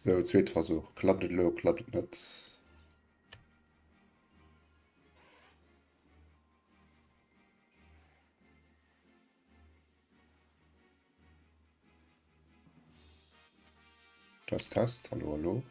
Sou, zweete Versuch. Klappt et elo, klappt et net? Test, Test, hallo, hallo.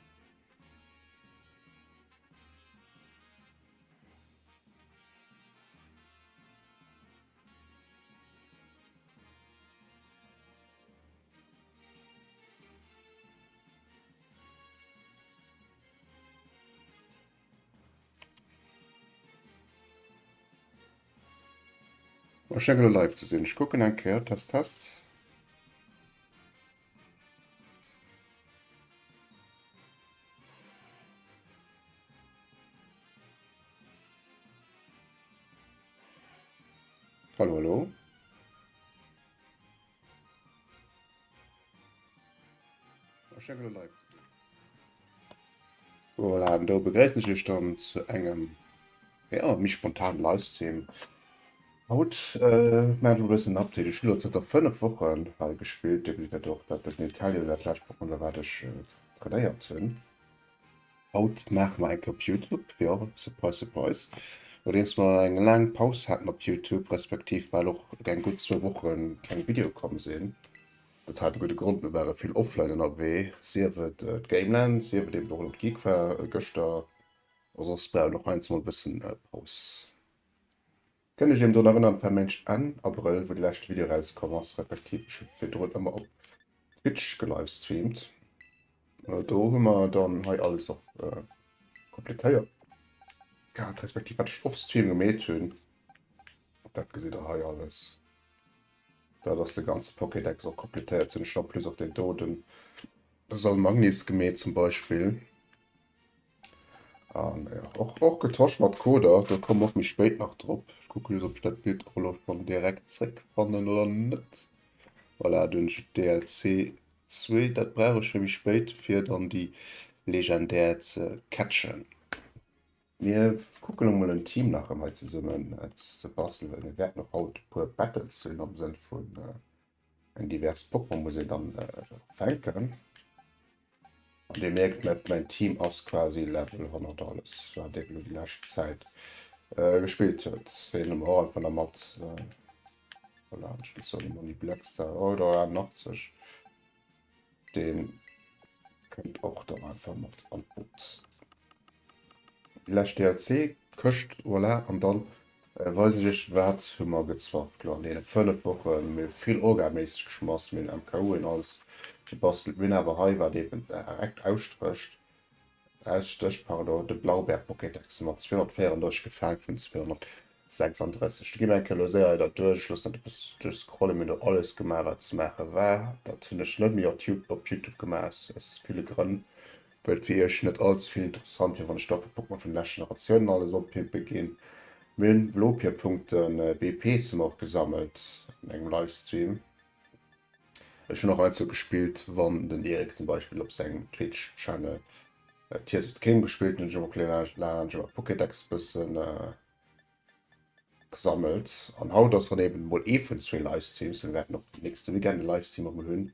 Ech schénge lo live ze sinn. Ech kucken eng Kéier. Test, Test. Hallo, hallo. Voilà, an do begréissen ech iech dann zu engem ja, méi spontanen Livestream. Haut äh, maachen ech mol e bëssen en Update. Ech hunn elo zënter 5 Wochen hei gespillt. Dir gesitt dat och, dat den Nintendo dat lescht Pokémon war, wat ech trainéiert hunn. Haut maache mer eng Kéier op Youtube, jo, surprise surprise, nodeems mer eng laang Paus haten op Youtube, respektiv bal och eng gutt zwou Woche keng Videoe komm sinn. Dat hat e gudde Grond, mir ware vill offline ënnerwee, sief et d'Gameland, sief et eben och elo d'Geekfair gëschter, a soss brauch een och heiansdo mol e bëssen Paus. Kënnt iech eben drun erënneren, et war mensch Enn Abrëll wou de leschte Video erauskomm ass, respektiv ech hu virdrun ëmmer op Twitch gelivestreamt. Do hu mer dann hei alles och kompletéiert gehat, respektiv wat ech offstream gemeet hunn, dat gesitt der hei alles. Dat ass de ganze Pokédex och kompletéiert, sinn ech en plus och deen do den Salmagnis gemeet zum Beispill. An ja, och, och getosch mat Coder, do komme mer och méi spéit nach drop. Ech kucke just, ob ech dat Bild och elo schonn direkt zréckfannen oder net. Voilà, do hunn ech DLC 2, dat brauch ech fir méi spéit, fir dann déi legendär ze catchen. Mir kucken elo mol en Team nach ëm hei zesummen ze bastelen, well mir wäerten och haut e puer Battles hunn am Sënn vun eng divers Pokémon muss een dann fänken. An dir mierkt, mäin Team ass quasi Level 100 alles, wat eben déi lescht Zäit äh, gespillt huet. Hien hu mer och einfach nach mat äh, voilà, ech muss soen, Moni Blackstar oder 81. Den kënnt och dann einfach mat an d'Boot. Déi lescht DLC Këscht, voilà, an dann Weisen ech iech wat hu mer gezwafft lo an deene 5 Wochen. Mir hu vill orgaméisseg geschmass, mir hunn MKUen alles gebastelt. Mir hunn awer hei wat eben direkt ausstrécht, ausstécht pardon, de Blaubeer Pokédex mat 234 gefaang vun 236. Do gi mer eng Kéier elo séier hei dat duerch. Ech loossen dat e bësse duerchscrollen. Mir hunn do alles gemaach wat ze maache war. Dat hunn ech net méi op Youtube gemaach aus ville Grënn. Well et fir iech net all ze vill interessant wier, wann ech da fir Pokémon vun de leschten Generatiounen alles oppimpe ginn. Mir hunn Blopierpunkten, BPs hu mer och gesammelt an engem Livestream. Ech hunn och heiansdo gespillt, wann den Erik zum Beispill op sengem Twitch Channel Tears of the Kingdom gespillt hunn, hunn ech och laanscht iwwer Pokédex bëssen Gesammelt. An haut ass dann eben mol ee vun zwee Livestreams. Mir wäerten och den nächste Weekend e Livestream erëm hunn,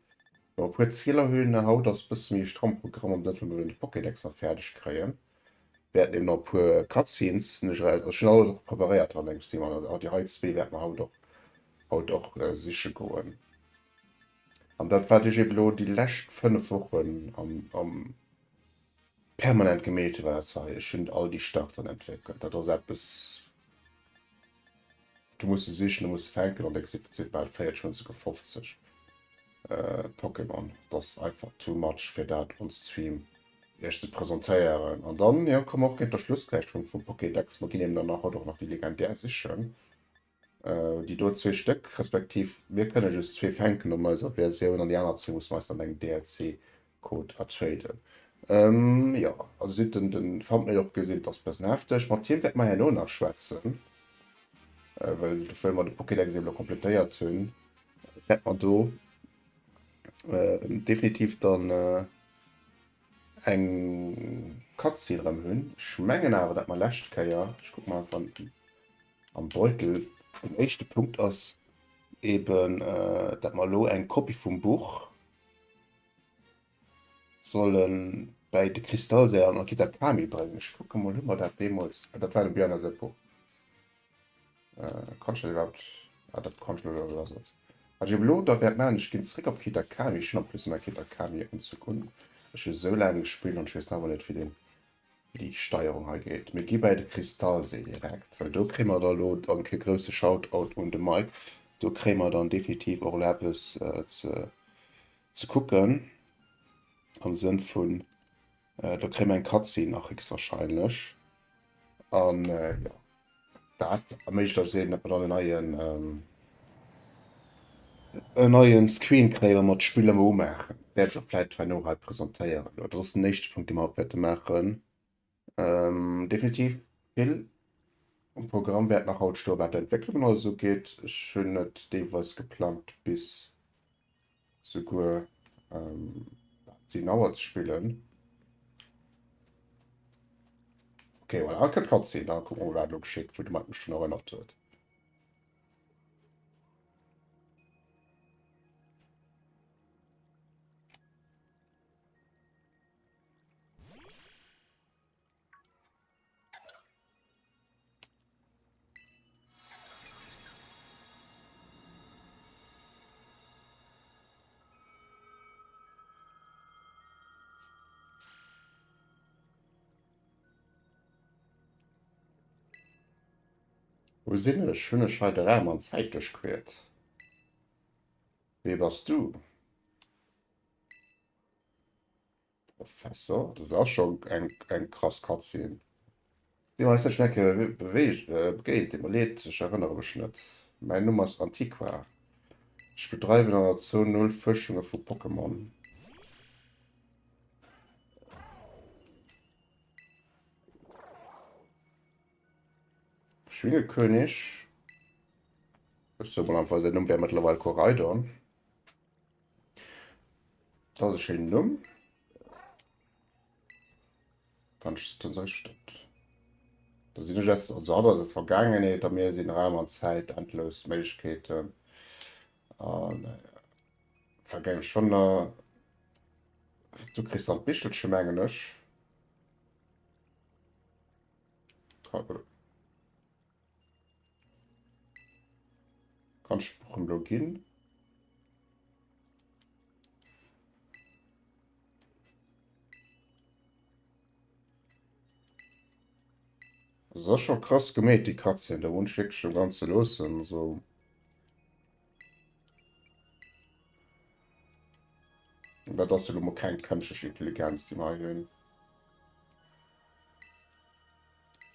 wou mer e puer Zieler hunn. Haut ass e bësse méi e stramm Programm am Sënn vun, mir wëllen de Pokédex nach fäerdeg kréien. Wäerten eben nach e puer Cutscenes hunn ech eraus, also ech hunn alles och preparéiert an engem Stream an déi hei zwee wäerte mer haut och, haut och siche goen. An dat wat ech eben elo déi lescht 5 Wochen am, am permanent gemeet hunn, war dat zwar, ech hunn all déi Startern entwéckelt. Dat ass eppes, do muss de sichen, do muss de fänken an da gesitt, dat si bal 40, wann net souguer 50 Pokémon. Dat ass einfach too much fir dat on Stream iech ze presentéieren. An dann, jo, komme mer och géint der Schluss gläich vum Pokédex. Mer ginn eben dann nach haut och nach déi legendär sichen. Déi do zwee Stéck, respektiv mir kënne just zwee fänken an eiser Versioun an déi aner zwee musse mer eis dann engem DLC-Code ertraden. Jo, also sidd den den Thumbnail och gesinn, et ass bëssen hefteg. Mat him wäerte mer herno nach schwätzen, well wëll mer de Pokédex eben elo kompletéiert hunn, wäerte mer do definitiv dann eng Cutscene erëm hunn. Ech mengen awer, dat mer lescht Kéier, ech kucke mol einfach am Beutel. Den éischte Punkt ass eben, dat mer elo eng Kopie vum Buch. solle bäi de Kristallséi an Kitakami bréngen. Ech kucke mol, hu mer dat deemools, dat war dem Björn säi Buch. Kann ech dat iwwerhaapt, ah dat kann ech elo net ersetzen. Wat ech elo da wäert maachen, ech ginn zréck op Kitakami, ech hunn en plus mäi Kitakami-Anzug un. Ech hu sou laang gespillt an ech weess nach ëmmer net wéi deen, wéi déi Steierung hei geet. Mir gi bäi de Kristallsee direkt, well do kréie mer da elo dann ke grousse Shoutout un de Mike, do kréie mer dann definitiv och elo eppes ze ze kucken am Sënn vun, do kréie mer eng Cutscene nach héchstwahrscheinlech an jo. Dat erméiglecht eis eben, datt mer dann en neien, en neien Screen kréien, wa mer d'Spill ëmmer umaachen. Wäert ech och vläit herno hei presentéieren. Dat ass den éischte Punkt, dee mer haut wäerte maachen. Definitiv vill um Programm wäert nach haut stoen, wat d'Entwécklung an alles ugeet. Ech hunn et deelweis geplangt, bis souguer 10 Auer ze spillen. Okay, voilà, da kënnt d'Cutscene. Da kucke mer mol, wat elo geschitt, wou de Mike mech drun erënnert huet. Wou sinn ech? Hunn ech hei de Raum an d'Zäit duerchquert? Wee bass du? Professor, das ass schon eng, eng krass Cutscene. Si mer eis net schon eng Kéier beweegt, äh, begéint? Deet mer leed, ech erënnere mech net. Mäin Numm ass Antiqua. Ech bedreiwen an der Zon 0 Fuerschunge vu Pokémon. Schwingelkönig. Ech soe mol einfach, säin Numm wär mëttlerweil Koraidon. Dat ass e schéinen Numm. Wann ech dann sag ich dat. Da sinn ech erst, also hatt ass als Vergaangenheet a mir sinn Raum an Zäit, endlos Méiglechkeeten an äh, vergänglecht Wonner. Du kriss dann d'Bichelche, mengen ech. Kann ech d'Buch em lo ginn? Das ass scho krass gemeet, déi Cutscene. Da muss ech wierklech dem Ganze loossen. Also. Dat ass jo lo mol keng kënschtlech Intelligenz, déi mer hei hunn.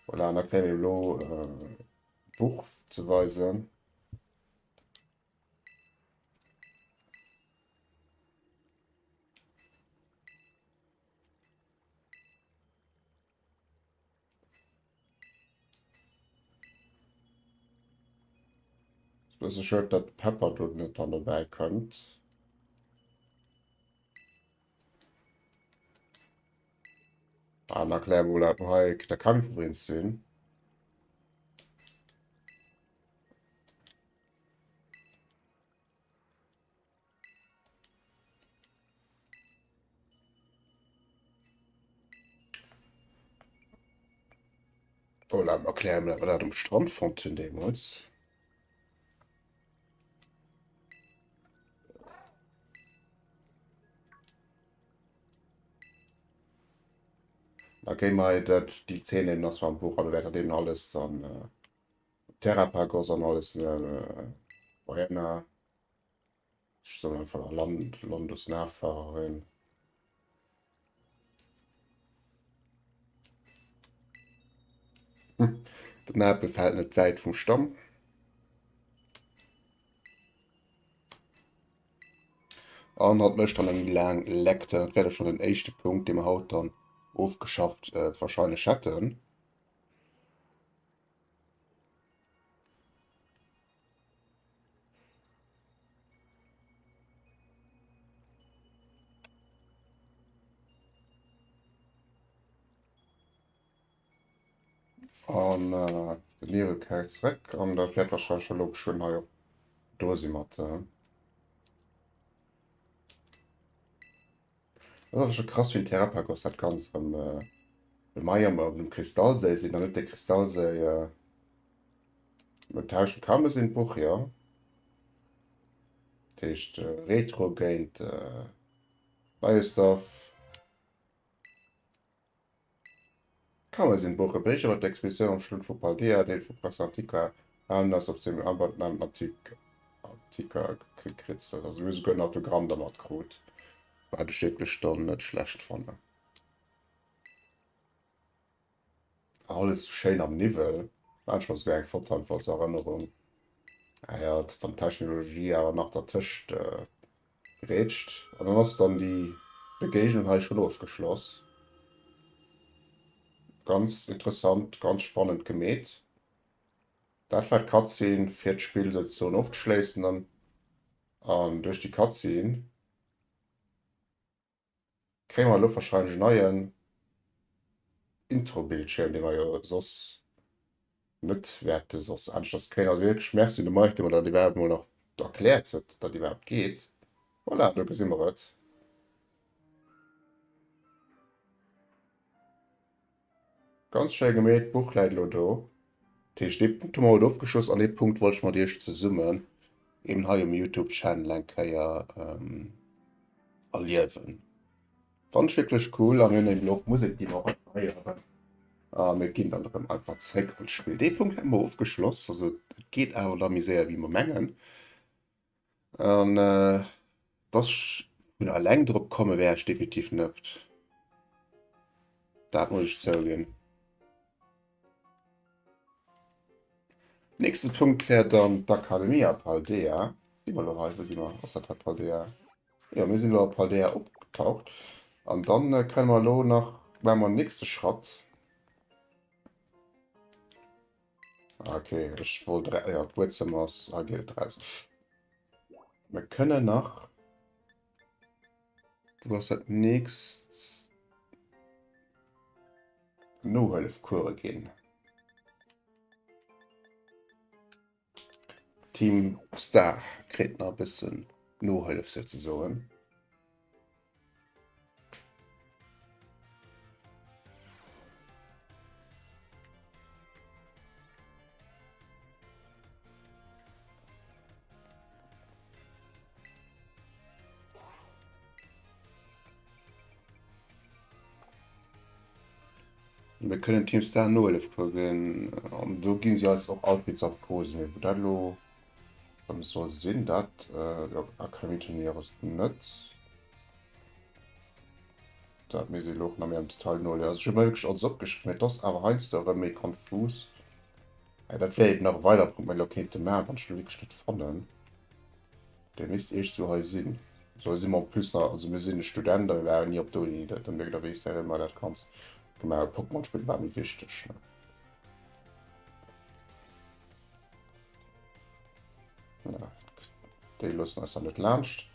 Voilà, an da kréie mir elo äh, Buch ze weisen. Bësse schued, datt Pepper do net dann dobäi kënnt. An erklär mol, dat mer hei der Kampfprinz sinn. Voilà, erklären mir, dat um Strand fonnt hunn deemools. Da géi mer dat déi Zeen eben ass am Buch an wäert dat eben alles dann äh, Terrapagos an alles äh, Buena. Ech soll einfach Land Landes Nachfahrerin. Den Apel fält net wäit vum Stamm. An hatt mécht dann eng laang Lecture. Dat wär da schonn den éischte Punkt, dee mer haut dann ofgeschafft wahrscheinlech hätten. An den Niwwel kéiert zeréck an dat wäert wahrscheinlech elo geschwënn hei och do si mat. Dat ass awer scho krass, wéi den Terrapagos dat Ganzt erëm, well mer hei am op dem Kristallséi sinn, dann huet de Kristallséi, mir tauschen d'Karmesin d'Buch, jo. Dat heescht Retro géint neie Stuff. D'Karmesin-Buch, e Bréif iwwer d'Expeditioun am Schlund vu Paldea, dee vu Presse Antiqua erhalen ass, op sengem Armband den Namen Antiqua gekritzelt ass. Also mir hu souguer en Autogramm dermat krut, wat ech wierklech dann net schlecht fannen. Alles schéin am Niwwel. Maan ech mer souguer eng Foto einfach als Erënnerung. Ah ja, wann d'Technologie awer nach dertëscht grätscht. An dann ass dann déi Begéignung hei schonn ofgeschloss. Ganz interessant, ganz spannend gemeet. Dat war d'Cutscene fir d'Spill souzesoen ofzeschléissen. An duerch déi Cutscene kréie mer elo warscheinlech en neien Intro-Bildschierm, dee mer jo soss net wäerte soss aneschters kréien. Also wierklech Merci un de Mike, dee mer dat iwwerhaapt emol nach erkläert huet, datt dat iwwerhaapt geet. Voilà, do gesi mer et. Ganz schéi gemeet, d'Buch läit elo do. Dat heescht, dee Punkt hu mer haut ofgeschloss an dee Punkt wollt ech mat iech zesummen eben hei um Youtube Channel eng Kéier erliewen. Fannt ech wierklech cool an mir hunn eben elo och Musek, déi mer och héieren. A mir ginn dann erëm einfach zréck an d'Spill. Dee Punkt hätte mer ofgeschloss, also et geet awer da méi séier wéi mer mengen. An dass ech vun alleng drop komme wär ech definitiv net. Dat muss ech zouginn. Nächste Punkt wär dann d'Akademie a Paldea. Si mer elo hei? Wou si mer? Ass dat hei Paldea? Jo, mir sinn elo a Paldea opgetaucht. An dann kënne mer elo nach, maache mer den nächste Schratt. Okay, ech wollt ja, d'Buedzëmmer ass ah, geet raus. Mir kënnen nach Wo ass dat nächst Nohëllefcoure ginn. Team Star kritt nach e bëssen Nohëllef souzesoen. Mir kënnen Team Star Nohëllef kucken an do ginn si eis och Outfits a Posen. Mee wou dat elo erëm soll sinn, dat jo Akademie-Turnéier ass et net. Dat misst ech elo och nach méi am Detail noliesen. Also ech hu mer wierklech alles opgeschriwwen, mee et ass awer heiansdo erëm méi konfus. Ja, dat wär eben nach e weider Punkt, mä elo kéinte maachen, wann ech elo wierklech net fannen. Dee misst iergstwou hei sinn. So si mer en plus nach, also mir sinn Student a mir waren ni op der Uni, dat mierkt a weess der ëmmer dat kanns gemaach huet. Pokémon spillen war méi wichteg, ne? Ja, déi loossen eis dann net laanscht.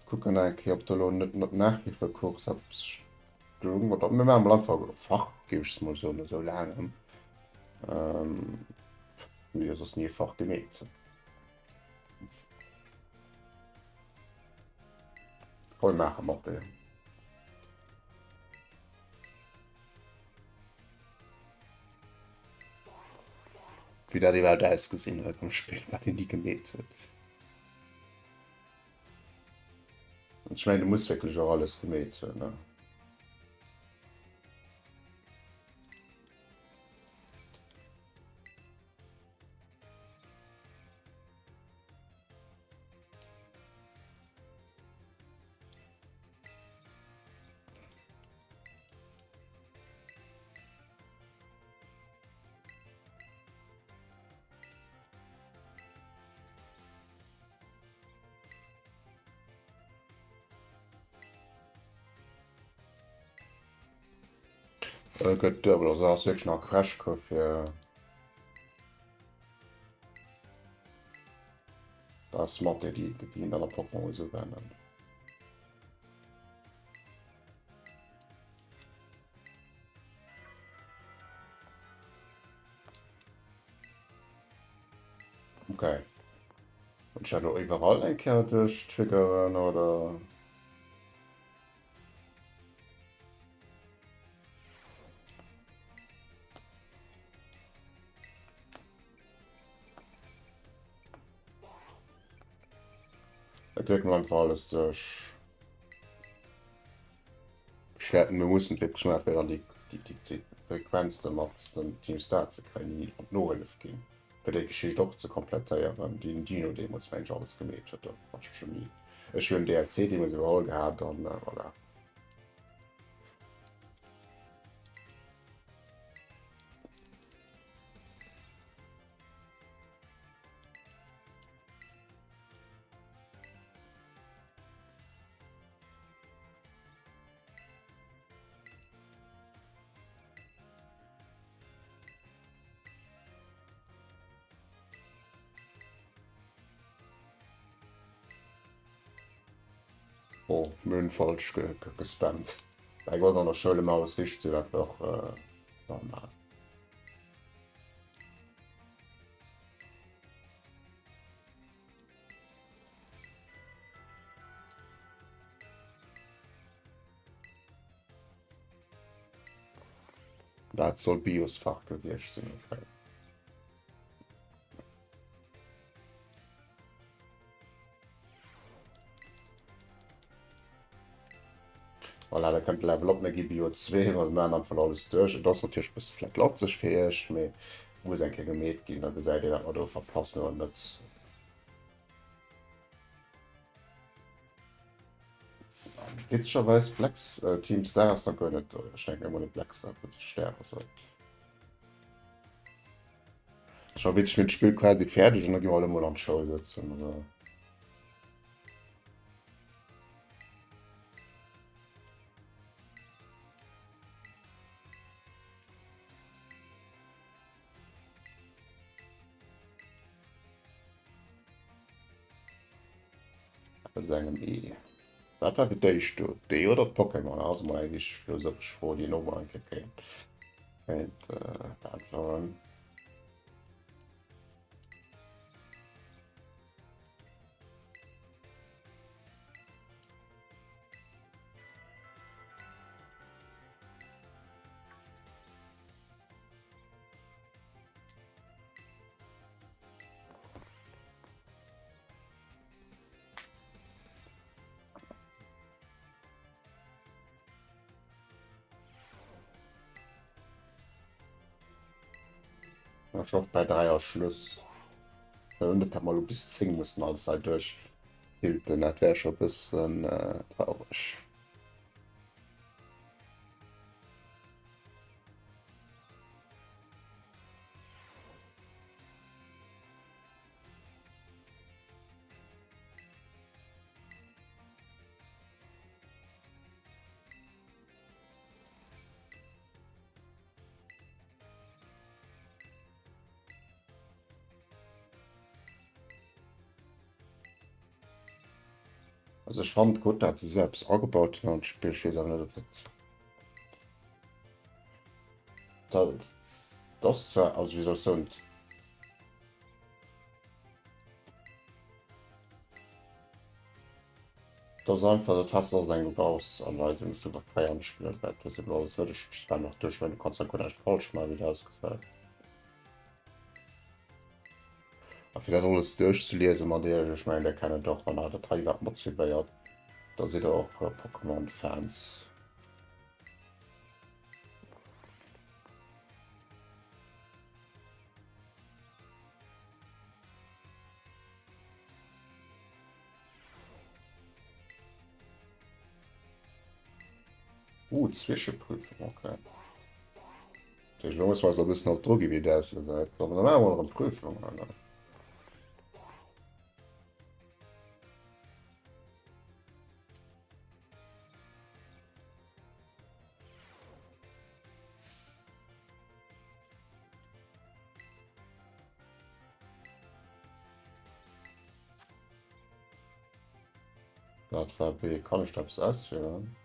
Kucken eng Kéier, ob do elo net mat Nachhilfekurs eppes stoung. Oder mir maache mol einfach e Fach, géif ech mol soen, esou laangem. Ähm, mir hu soss ni e Fach gemeet. Voll maache mat deem. Wéi dat iwwerhaapt ausgesinn huet am Spill, wat een ni gemeet huet. Ech mengen, du muss wierklech och alles gemeet hunn, ne? Gëtt duebel, also ass wierklech nach Crashcours fir Das mat déi déi déi in aner Pokémon esou wennen. Okay. Und ich elo iwwerall eng Kéier duerch triggeren oder? Mir klécken einfach alles duerch. Ech wäerten, mir mussen wierklech maachen, fir dann déi, déi, déi Frequenz da mat dem Team Star ze kréien, déi an d'Nohëllef ginn, fir déi Geschicht och ze komplettéieren, déi den Dino deemools, meng ech, alles gemeet huet. Da wann ech mech méi, ech hunn den DLC deemools iwwerholl gehat an voilà. Oh, mir hunn falsch gespammt. Bei Gott an der Schoul ëmmer alles richteg sinn, dat war och äh, normal. Dat soll Biosfach gewiescht sinn, okay. Voilà, da kënnt Level op, mir gi Bio 2, well mir maachen einfach alles duerch. Et ass natierlech e bësse vläicht latzeg fir iech, mee muss eng Kéier gemeet ginn, da gesäit dir, wat mer do verpassen oder net. Witzegerweis Black äh, Team Star ass nach guer net do. Ech denken ëmmer un Black Star, dat Stär ass. Scho witzeg, mir hunn d'Spill quasi fäerdeg an da gi mer alle mol an d'Schoul sëtzen oder. Eppes engem E. Wat war fir d'éischt do? D'Ee oder d'Pokémon? Also mol eng richteg philosophesch Fro, déi een och mol eng Kéier kéint kéint beäntweren. Ech hoff bei 3 ass Schluss. Well net dat mer lo bis 10 mussen alles hei duerchfilten, dat wär scho bëssen äh, traureg. Also ech fand gutt, dat se sou eppes agebaut hunn an d'Spill. Ech weess awer net, ob dat dat ass zwar, also wéi soll ech soen, Dat ass einfach, dat has de eng Gebrauchsanweisung super fräi anspillen, dat hues de elo alles net. Ech spam nach duerch, well du kanns da guer näischt falsch maachen, wéi dat ausgesäit. A fir dat alles duerchzeliesen mat iech, ech mengen der kennt et och, wann der dat hei iwwerhaapt matsuivéiert, da sidd der och Pokémon-Fans. Uh, Zwischeprüfung, okay. Ech lo muss mer e bëssen op Drogi wéi dat ausgesäit. Aber dann maache mer erëm Prüfung. Alter. Dat war B. Kann ech da eppes auswielen?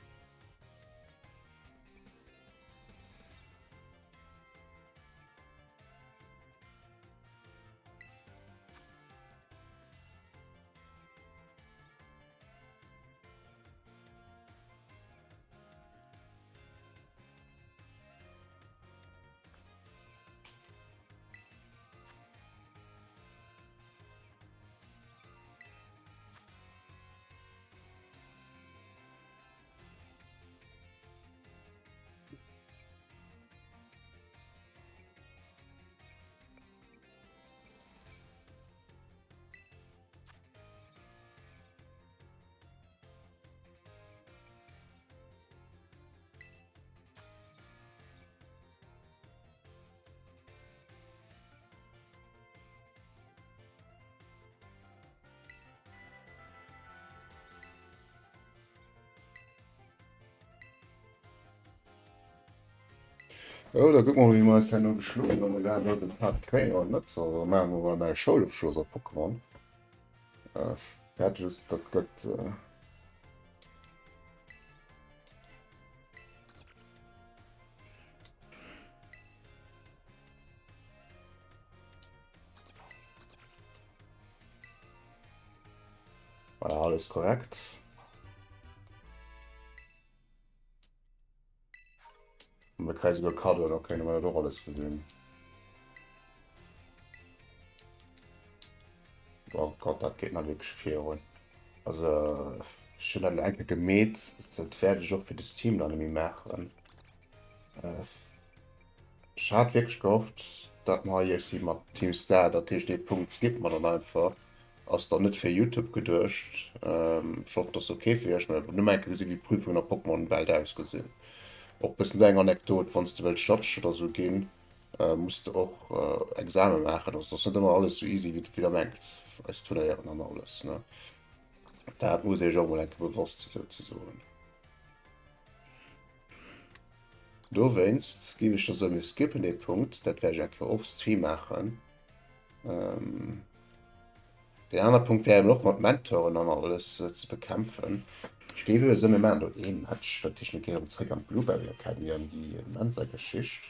Oh, da kucke mer, wéi mer eis herno geschloen hunn. Mir waren haut en Part kréien oder net. Also da maache mer mol mäi Schoulofschloss a Pokémon. Äh, fäerdeg ass, dat gëtt. Äh Voilà, alles korrekt. Und wir kriegen sogar Karte, okay, dann haben wir das auch alles gesehen. Oh Gott, dat geet nach wierklech virun. Also, ech hunn dat elo eng Kéier gemeet, dat wäert ech och fir de Stream dann net méi maachen. Äh, ech hat wierklech gehofft, dat mer hei iergendwéi mat Team Star, dat heescht dee Punkt skippe mer dann einfach. Ass dann net fir Youtube geduecht. Ech hoffen et ass ok fir iech, mä nëmme eng Kéier gesinn wéi d'Prüfungen an der Pokémon Welt ausgesinn. Och bëssen do eng Anekdot, wanns de wëlls Judge oder sou ginn, muss de och Exame maachen. Also ass net ëmmer alles sou easy wéi der mengt, eis Turnéieren an alles ne. Dat muss iech och mol eng Kéier bewosst si souzesoen. Dowéinst géif ech da soen, mir skippen dee Punkt, dat wäert ech eng Kéier off stream maachen. Ähm, den aner Punkt wär eben och mat Mentoren an alles äh, ze bekämpfen. Ech géif ebe soen, mir maachen do ee Match, dat heescht mir ginn erëm zréck an d'Blueberry Academy an déi Mensa-Geschicht.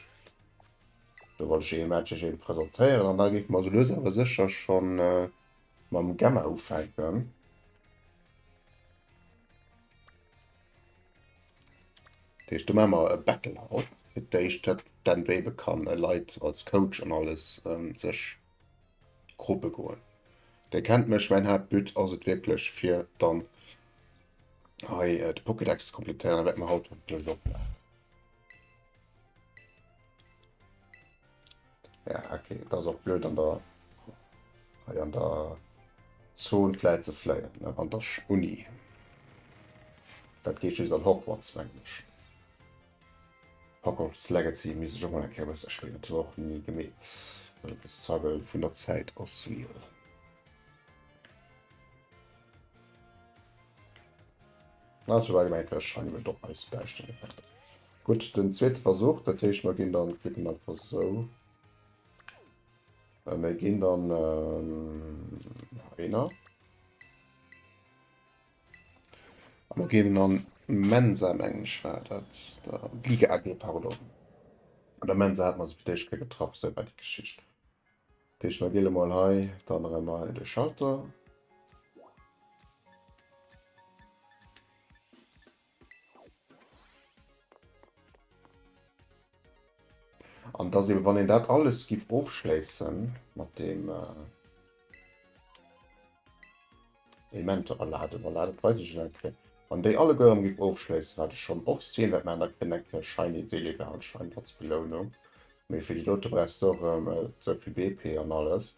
Do wollt ech ee Match iech eben presentéieren an da géife mer sou lues awer sécher schonn äh, mam Gemma ufänken. Dat heescht, do maache mer e Battle haut. Fir d'éischt, dat dann wéi kann Leit als Coach an alles ähm, sech Gruppe goen. Dir kennt mech, mäin Haaptbut ass et wierklech fir dann hei äh, de Pokédex ze komplettéieren. Da wäerte mer haut hoffentlech och maachen. Ja, okay, dat ass och blöd an der hei an der Zon vläit ze fléien, ne? An der Uni. Dat geet just an Hogwarts, mengen ech. Hogwarts Legacy misst ech och mol eng Kéier e bësse spillen, dat hu mer och ni gemeet, well de Struggle vun der Zäit ass real. Ah, ech war gemengt, wär shiny, mä doch eis däischteren Effekt. Gutt, den zweete Versuch, dat heescht mer ginn dann, klicken einfach sou. Äh, mir ginn dann ähm, Arena. A mer ginn an Mensa, mengen ech war dat, der Liga AG, pardon. An der Mensa hat mer se fir d'éischt Kéier getraff, sou war déi Geschicht. Dat heescht, mer ginn elo mol hei dann erëm hei de Schalter. An dass eben, wann een dat alles giff ofschléissen mat dem äh, Elementer erladen, voilà, dat weis ech eng Kéier. Wann déi alleguer erëm giff ofschléissen, wat ech schonn och sinn, wat man da kënnt eng Kéier Shiny Seeleber anscheinend als Belounung. Mee fir déi dote brauchs de och erëm äh, sou vill BP an alles.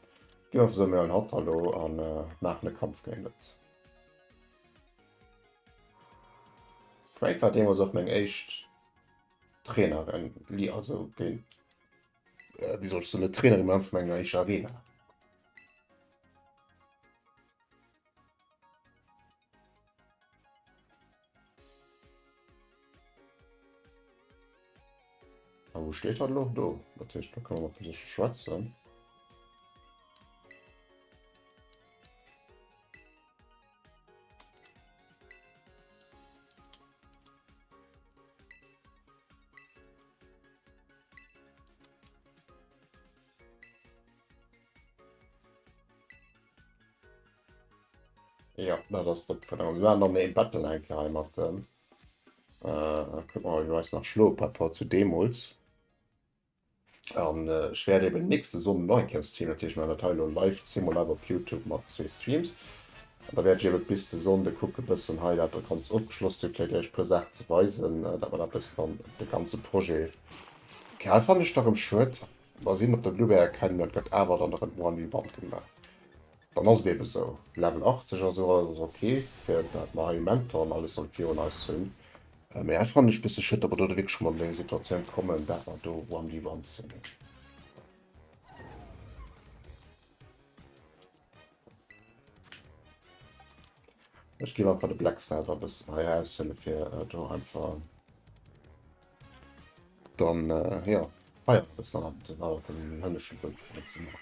Gi mer versuche mir en Hatt elo an äh, maachen e Kampf géint et. Frank war deemools och meng éischt Trainerin, li also géint äh, wéi soll ech soen, net Trainerin, mä einfach menger éischter Arena. A wou steet hatt elo? Do. Dat heescht, do kënne mer mat him sécher schwätzen. Ja, dat ass dat vun der. Wir waren dann ee Battle eng Kéier hei mat dem. Äh, kuck mal, wéi mir eis nach schloe par rapport zu deemools. An ech wäert eben nächste Sonnden och eng Kéier streamen. Dat heescht, mir maachen dat hei elo live, zweemol live op Youtube mat zwee Streams. An da wäert ech eben bis de Sonnde kucke bëssen hei dat dat Ganzt ofgeschloss ze hunn, vläicht iech e puer Saachen ze weisen, dat mer dat bëssen dann de ganze Projet. Ok, hei fannen ech da rëm schued, mer sinn op der Blueberry Academy an et gëtt awer dann erëm One v One gemaach. Dann ass et eben esou. Level 80 a sou ass ok, fir dat mer hei Mentor an alles soll virun eis hunn. Mee hei fannen ech bësse schued, datt mer do da wierklech mol an eng Situatioun kommen, dat mer do one v one sinn. Ech géif einfach de Black Star da bëssen hei eraushuelen, fir do einfach. Dann, jo, Feier e bëssen an den Hënneschten souzesoen ze maachen.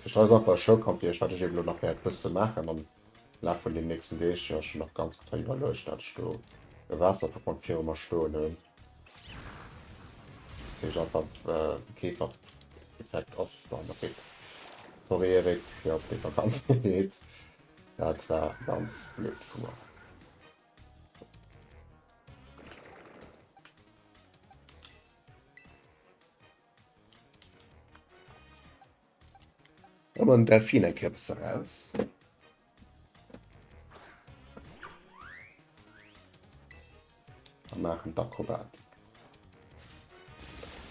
Ech ass einfach e Showcamp fir iech, wat ech eben elo nach wäert bësse maachen am Laf vun den nächsten Deeg. Jo, ech hunn nach ganz gutt dran iwwerluecht, dat ech do e Waasser-Pokémon viru mer stoen hunn. Dat heescht einfach de Käfer-Effekt ass dann okay. Sorry Eric, fir op déi Vakanz geet. Dat war ganz blöd vu mer. Ëmmer den Delfin eng Kéier bësse raus. A maachen d'Akrobatik.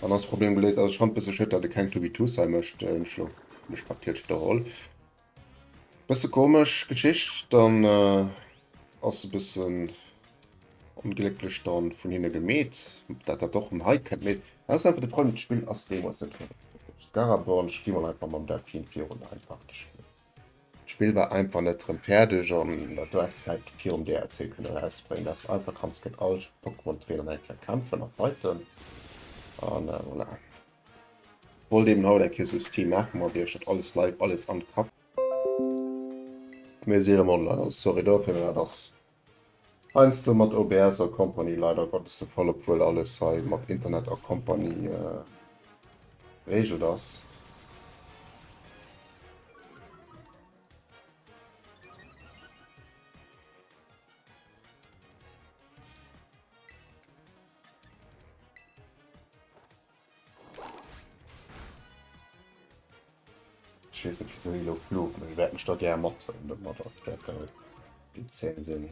An ass Problem geléist. Also ech fand bësse schued, datt e keng 2v2s hei mécht. Ech lo mech natierlech widderholl. Bësse komesch Geschicht, dann ass e bëssen onglécklech dann vun hinne gemeet, dat dat och rëm hei kënnt, mee dat ass einfach de Problem, d'Spill ass deemools net rëm Scaraborn, ech gi mol einfach mam Delfin virun einfach de Spill. D'Spill war einfach net rëm fäerdeg an dat du häss vläit virum DLC kënne erausbréngen, dass de einfach kanns géint all Pokémon Trainer eng Kéier kämpfen a fighten an voilà. Wollt eben haut eng Kéier sou Stream maachen mat iech, dat alles live, alles uncut. Mir si rëm online, also sorry dofir, mee dat ass heiansdo mat OBS a Company leider Gottes de Fall, obwuel alles hei mat Internet a Company geregelt ass. Ech weess net wéisou hie lo flucht, mee ech wäert mech da gär mathuelen domadder. Et wäert da déi 10 sinn.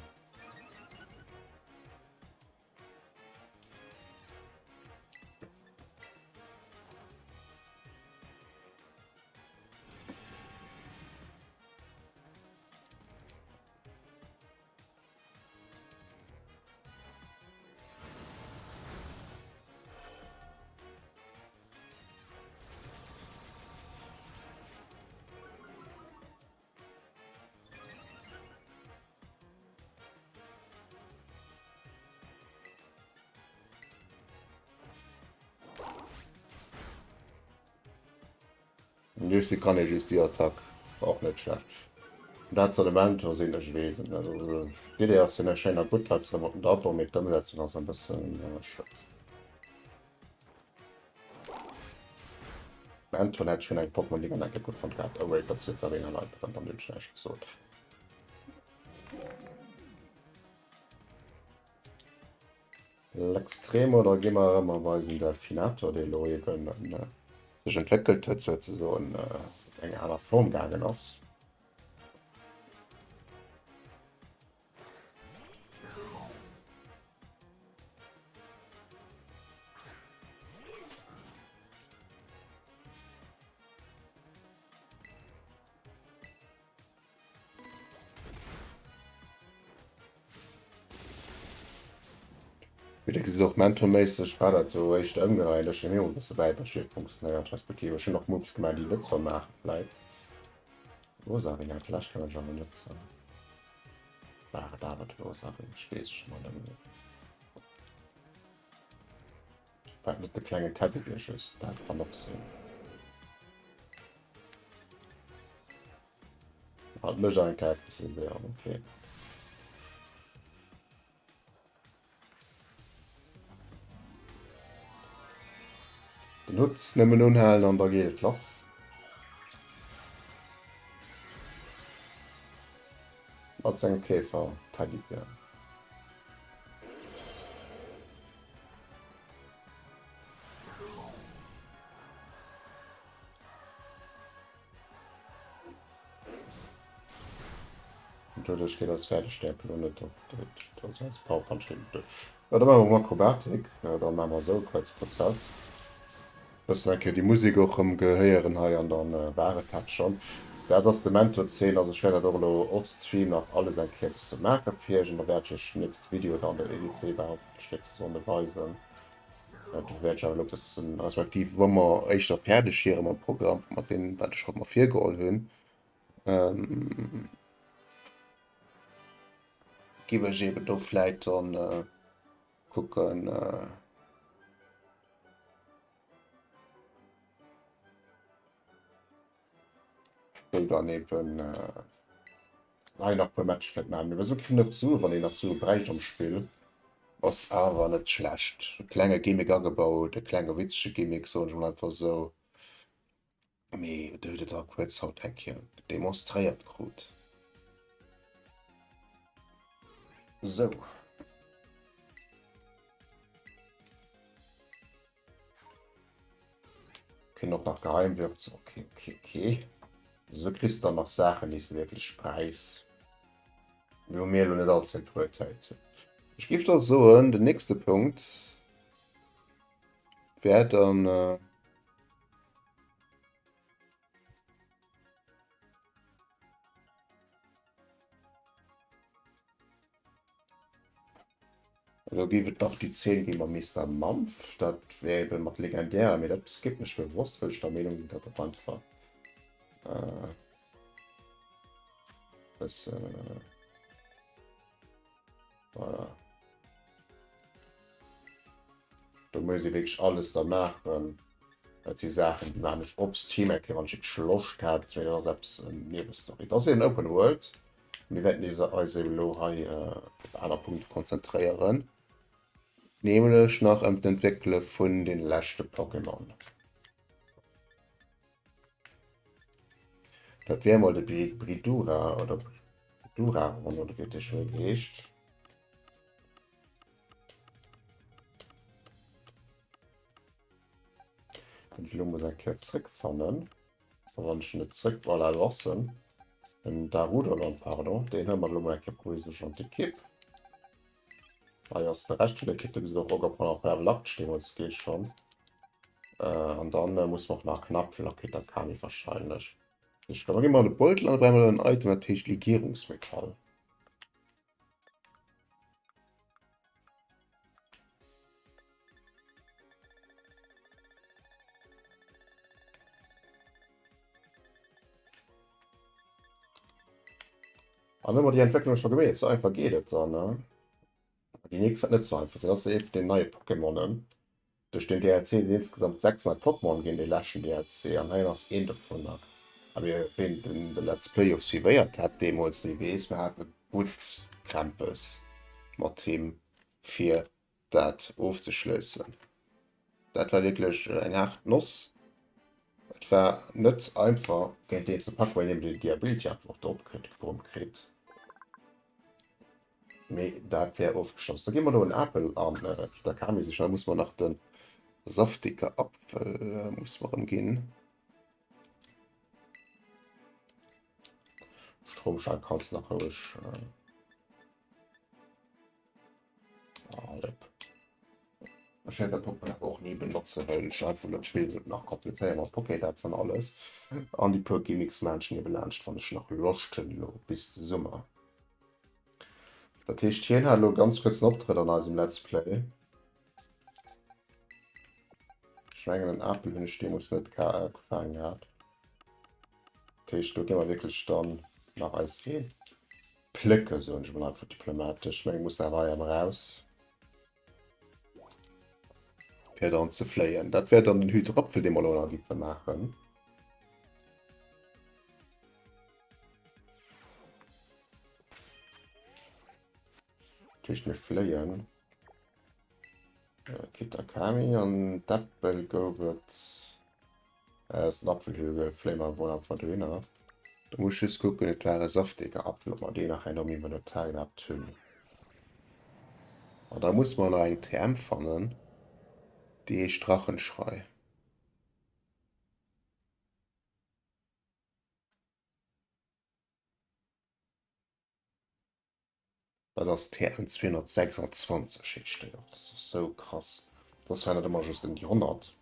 Duerch si kann ee just déi Attack och net schlecht. Dat Sortiment ass een, ech weess et net. Also d'Idee ass jo net schéin a gutt wat se da mat den Dato, mee d'Ëmsetzung ass en bëssen schued. Anton hätt schon eng Pokémon déi man enke gutt fonnt gehat. Oh wait, dat ass jo d'Arena Leiterin, dann hunn ech näischt gesot. L'Extremo, da gi mer erëm op eisen Delfinator, dee lo eben sech entwéckelt huet, souzesoen eng aner Form gaangen ass. Wéi der gesitt och mentorméisseg war dat sou éischter ëmgedréint. Ech hunn mir och e bësse bäi funktionéiert, respektiv ech hunn och Moves gemaach déi net soll maache vläit. Rosarina, vläicht kann ech awer net war et awer d'Rosarin, ech weess et scho mol net méi. War et net de klengen Teddybier just? Dat kann och sinn. Hat mech eng Kéier eppes viséiert, okay. Den Hutt nëmmen unhalen an da geet et lass. Mat sengem Käfer Teddybier. Doduerch geet eis Pferdestärke lo net op. Also eis Power Punch geet net duerch. Jo, da maache mer Akrobatik. Da maache mer esou e kuerze Prozess. Bëssen eng Kéier déi Musek och erëm gehéieren hei an dann war et dat schonn. Dat ass de Mentor-Zeen. Also ech wäert dat och elo off-stream nach alles eng Kéier bësse maache fir iech an da wäert ech iech nächste Video dann den EDC war hoffentlech nächste Sonnde weisen. Do wäert ech awer elo bëssen, respektiv wa mer éischter fäerdeg wiere mam Programm, mat deem wat ech haut mer virgeholl hunn, géif ech eeben do vläit dann. kucken. Wou dann eben hei nach e puer Matcher vläicht maachen. Mee esou kritt een och Sue wann een nach Sue bräicht am Spill. Ass awer net schlecht. E klenge Gimmick agebaut, e klenge witzege Gimmick, soen ech mol einfach esou. Mee do hutt der da kuerz haut eng Kéier demonstréiert krut. Sou. Okay, och nach Geheimwürze. Okay, okay, okay. So kriegst du dann nach Sachen, die du wirklich preis. Wo mir elo net allze vill Prioritéit hunn. Ech géif da soen, den nächste Punkt wär dann äh, Do géif et nach déi Zeen gi mam Mister Mampf, dat wär eben mat legendärer, mee dat skippen ech bewosst, well ech der Meenung sinn, datt dat einfach e bëssen, voilà. Do muss ee wierklech alles da maachen. Dat si Saachen, déi maachen ech op Stream eng Kéier, wann ech wierklech Loscht hat, mee dat ass eppes, eng Niewestory. Et ass een Open World. Mir wäerten eis eben elo hei op aner Punkte konzentréieren, nämlech nach ëm d'Entwéckele vun de leschte Pokémon. Dat wär emol de Bridura oder Duraron oder wéi dee scho heescht. Den ech elo muss eng Kéier zréckfannen. Wann ech net zréck, voilà, do ass en. Den Darudolon, pardon. Deen huele mer elo mol eng Kéier provisoresch an d'Ekipp. Hei ass de Rescht vun der Ekipp, do gesitt och Ogerpon och Level up deemools geet schonn. Äh, an dann äh, muss mer och nach Knapfel a Kitakami wahrscheinlech. Ich glaube, gehen wir an de Beutel an da brauchen wir en Item, dat heescht Legierungsmetall. An hu mer déi Entwécklung scho gemeet. Sou einfach geet et dann, ne? Déi nächst wäert net sou einfach sinn. Dat ass ee vun den neie Pokémonen. Duerch den DLC sinn insgesamt 6 nei Pokémon ginn, dee leschten DLC, an hei ass een dovunner. A mir, ween den de Let's Play och suivéiert hat deemools, dee weess, mir hate gutt Krämpes mat him fir dat ofzeschléissen. Dat war wierklech eng haart Noss. Et war net einfach géint deen ze packen, well hien eben déi Ability einfach och drop kritt, kritt. Mee dat wär ofgeschloss. Da gi mer do en Apel an Kitakami sichen. Da muss mer nach de saftige Apfel muss mer em ginn. Stromschlag kanns nach roueg. Ah, lépp. Ech wäert dat Pokémon awer och ni benotzen, well ech einfach elo d'Spill wëllt nach kompletéieren mat Pokédex an alles. An déi puer Gimmicks maachen ech niewelaanscht, wann ech nach Loscht hunn elo bis de Summer. Dat heescht, hien hat elo ganz kuerzen Optrëtt an eisem Let's Play. Ech mengen en Apel hunn ech deemools net gefaangen gehat. Dat heescht, do gi mer wierklech dann nach eis ee plécke, soen ech mol einfach diplomatesch. Ech mengen, muss awer hei erëm raus. Fir dann ze fléien. Dat wär dann den Hydropfel, dee mer elo nach géife maachen. Dat heescht, mir fléien. Kitakami an d'Äppel gouf et. Äh, ass den Apfelhügel, fléie mer wuel einfach dohinner. Do muss ech just kucken, et war e saftiger Apfel, ob mer deen nach herno am Inventar iwwerhaapt hunn. An da musse mer nach eng TM fannen, déi heescht Drachenschrei. Dat ass TM 226 heescht déi och. Dat ass sou krass. Dat war net ëmmer just ëm déi 100.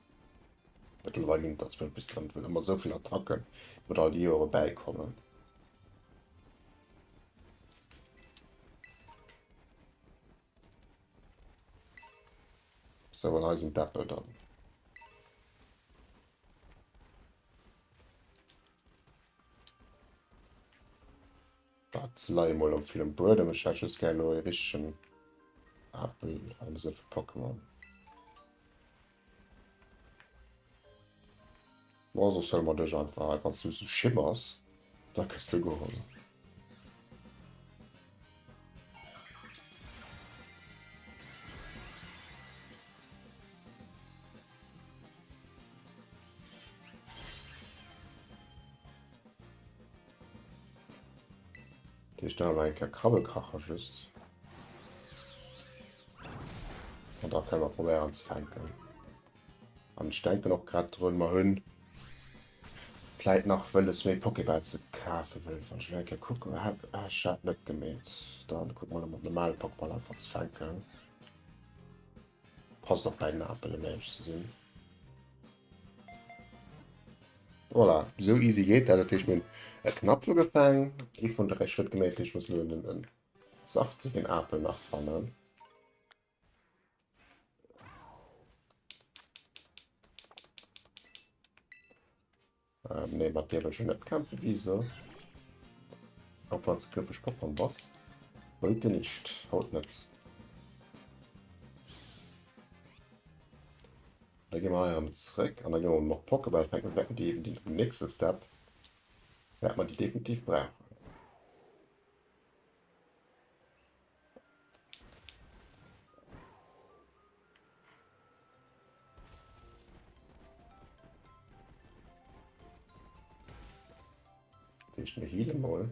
Mëttlerweil ginn et der 200 bis 300, well ëmmer esou vill Attacken iwwer all déi Joere bäikommen. Sou, an hei sinn d'Äppel dann. Dat leie mol am vill um Buedem. Ech hätt just gär elo ee richtegen. Apel am Sënn vu Pokémon. Bon, soss huele mer dech einfach hei. Wann s du sou schimmers, da kënns de geholl. Ech da eng Kéier Krabbelkracher just. An da kënne mer probéieren ze fänken. An ech denken och grad drun, mer hunn vläit nach wëlles méi Pokébäll ze kafen, well wann ech elo eng Kéier kucken, ah, ech hat net gemeet. Dann kucke mer elo mat normale Pokéball einfach ze fänken. Passt och bei den Apel, ëm éierlech ze sinn. Voilà, esou easy geet dat. Dat heescht, mir hunn e Knapfel gefaang, ee vun 3 Schrëtt geméit. Ech muss elo en saftigen Apel nach fannen. Ähm, nee, mat dir wëll ech net kämpfen. Wieso? Auch wann es griffig Pokémon bass. Heute nicht. Haut net. Da gehen wir hei erëm zréck an da gehen wir noch Pokéball fänken. Wäerten déi eben den nächste Step wäert man déi definitiv brauchen. Ich mir healen mal.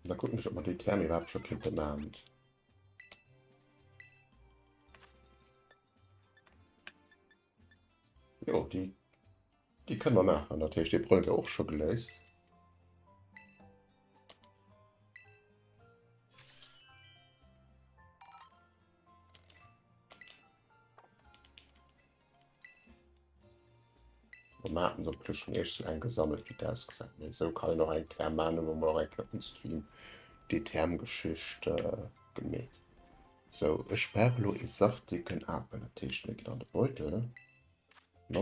Da gucken ech, ob mer déi Therm iwwerhaapt scho kéinte maachen. Jo, déi, déi kënne mer maachen. Dat heescht, dee Problem wär och scho geléist. Mer haten der plus schon eescht eng gesammelt wéi et ausgesäit, mee esou kann een och eng Therm man, hu mer och eng Kéier on Stream déi Thermgeschicht gemeet. Sou, ech brauch elo ee saftigen Apel, dat heescht mir ginn an de Beutel an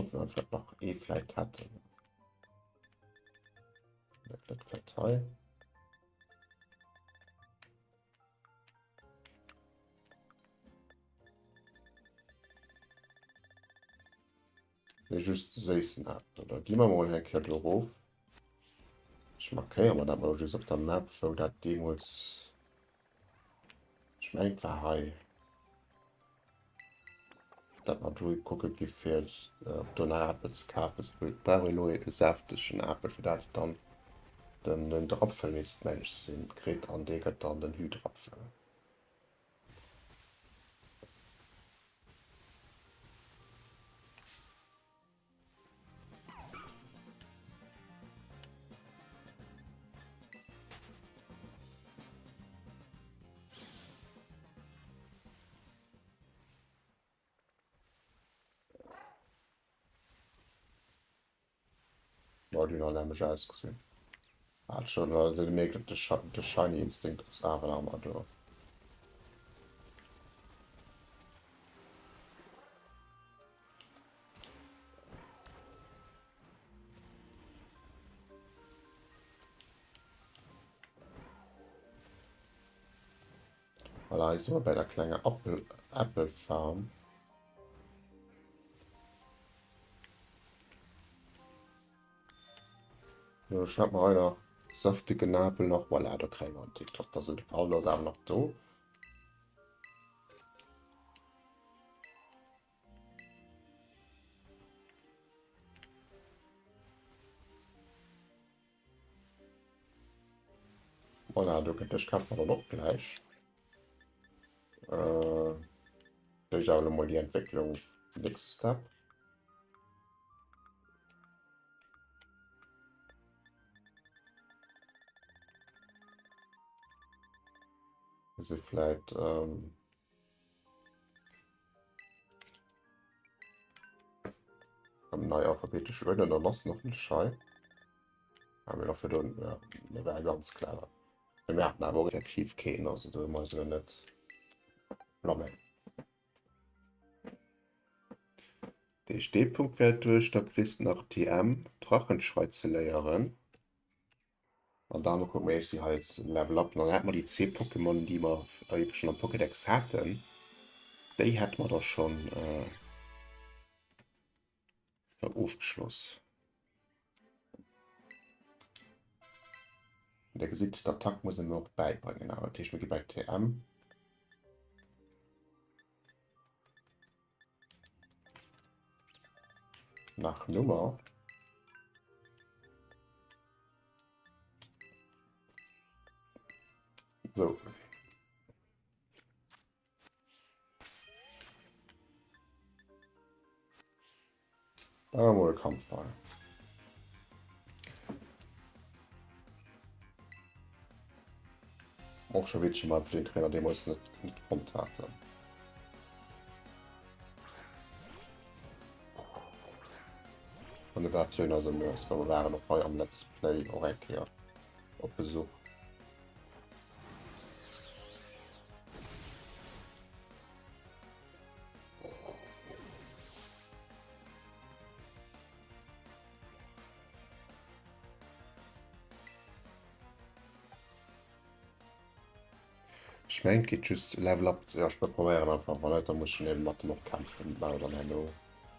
hoffen einfach datt nach ee vläit hätten. Dat vläit hei. Nee, just de séissen Apel. Da gi mer mol eng Kéier do erof. Ech markéiere mer dat mol just op der Map, wou dat deemools... Ech mengen, et war hei. Dat mer do kucke gi fir äh, ob do nach Apel ze kafe sinn. Et brauch ee lo e säftegen Apel, fir dat et dann den, den Drapfel misst, meng ech, sinn, kritt an dee gëtt dann den Hydrapfel. Ja, déi hunn all nämlech ausgesinn. Hat schon also gemerkt, de, de Shiny Instinct ass awer nach ëmmer do. Voilà, hei si mer bei der klenger Apple, Apple Farm. Jo, schnapp mer hei nach saftigen Apel nach. Voilà, da kréie mer en TikTok. Da sinn de Fall ass awer nach do. Voilà, do gëtt dech kämpfen dann och gläich. Äh, Ech awer mol déi Entwécklung nächste Step. Se vläit ähm, nei alphabetesch uerdnen, dann ass en hoffentlech hei. Ah, mir dofir do, ja, mir war ganz clever. Mee mir haten awer och effektiv keen, also do hu mer eis elo net blaméiert. Deeg dee Punkt wäert duerch, da kriss de nach TM Drachenschrei ze léieren. An da kucke mer éischt déi hei jetzt Level up. An dann hätte mer déi zwee Pokémon, déi mer ebe schonn am Pokédex haten, déi hätte mer da schonn ofgeschloss. Der gesitt, d'Attack muss e mir och bäibréngen. Awer dat heescht, mir gi bei TM. Nach Nummer. So. Da mol e Kampfball. Och scho witzeg, mal fir den Trainer deemools net, net fonnt haten. An de war virun eisem Nues, well mer waren och hei am Let's Play och eng Kéier op Besuch. Ech mengen et geet just Level up, jo ech probéieren einfach, wann net da muss ech eben mat dem och kämpfen, dat maache mer dann herno,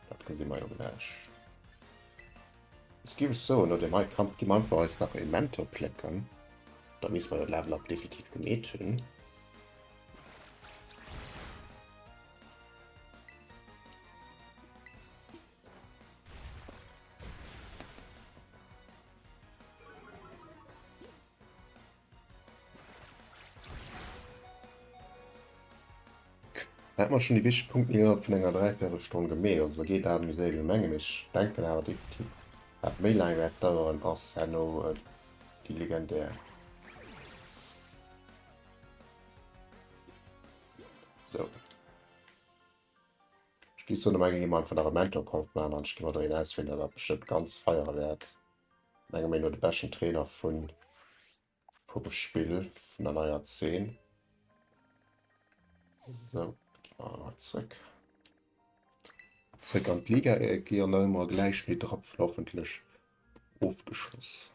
dat gesi mer jo gläich. Ech géif soen, no deem hei Kampf gi mer einfach eis nach e Mentor plécken, da misste mer dat Level up definitiv gemeet hunn. Da hätte mer schon déi wichteg Punkten innerhalb vun enger Dräiviertelstonn gemeet. Also da geet dat méi séier wéi mir mengen. Mee ech denken awer definitiv, wat méi laang wäert daueren, ass herno déi legendär. Sou. Ech gi soen, elo gi mer einfach nach e Mentor-Kampf maachen an ech gi mer der een auswielen, der dat bestëmmt ganz feiere wäert. Menge méi no de beschten Trainer vun vum Spill vun der neier Zeen. So, gi mer hei zréck. Zréck an d'Liga gi an da hu mer gläich méi Drapfel hoffentlech ofgeschloss.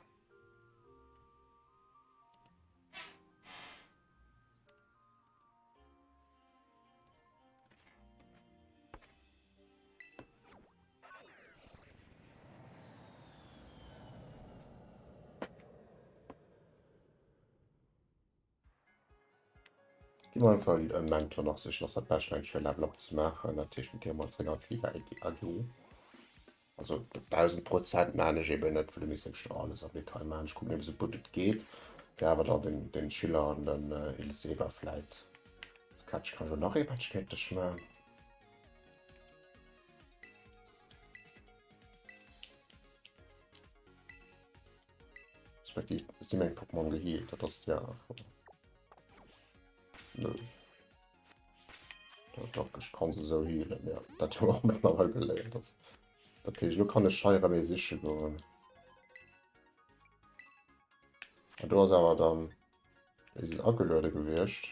Gi mer einfach e Mentor nach sichen, ass dat bescht mengen ech fir Level up ze maachen. Dat heescht mir gi emol zréck an d'Liga AG. Also 1000% maan ech eben net, well du misst wierklech alles am Detail maan. Ech kucken eben sou gutt et geet, fir awer dann den, den Schiller an den Ilseba vläit ze catchen. Kann ech och nach ee Match géint dech maan? Respektiv si meng Pokémon gehealt? Dat ass déi aner Fro. Nö. Doch, ech kann se esou healen, ja. Dat hu mer och mëttlerweil geléiert. Dat, dat heescht, elo kann ech hei erëm ee siche goen. An do ass awer dann, déi sinn ageluede gewiescht.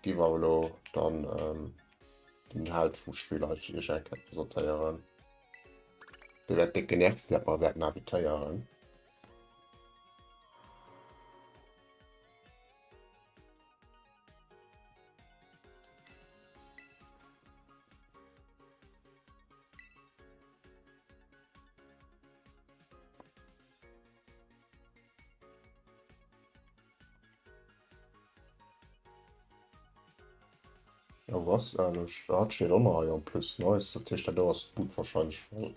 Gi mer elo dann ähm, den Held vum Spill euch iech eng Kéier presentéieren. Dee wäert déck genervt sinn, dat mer wäerten invitéieren. Ja, was ehrlech, dat steet och nach hei en plus. Nice, dat heescht, dat do ass d'Bud wahrscheinlech voll.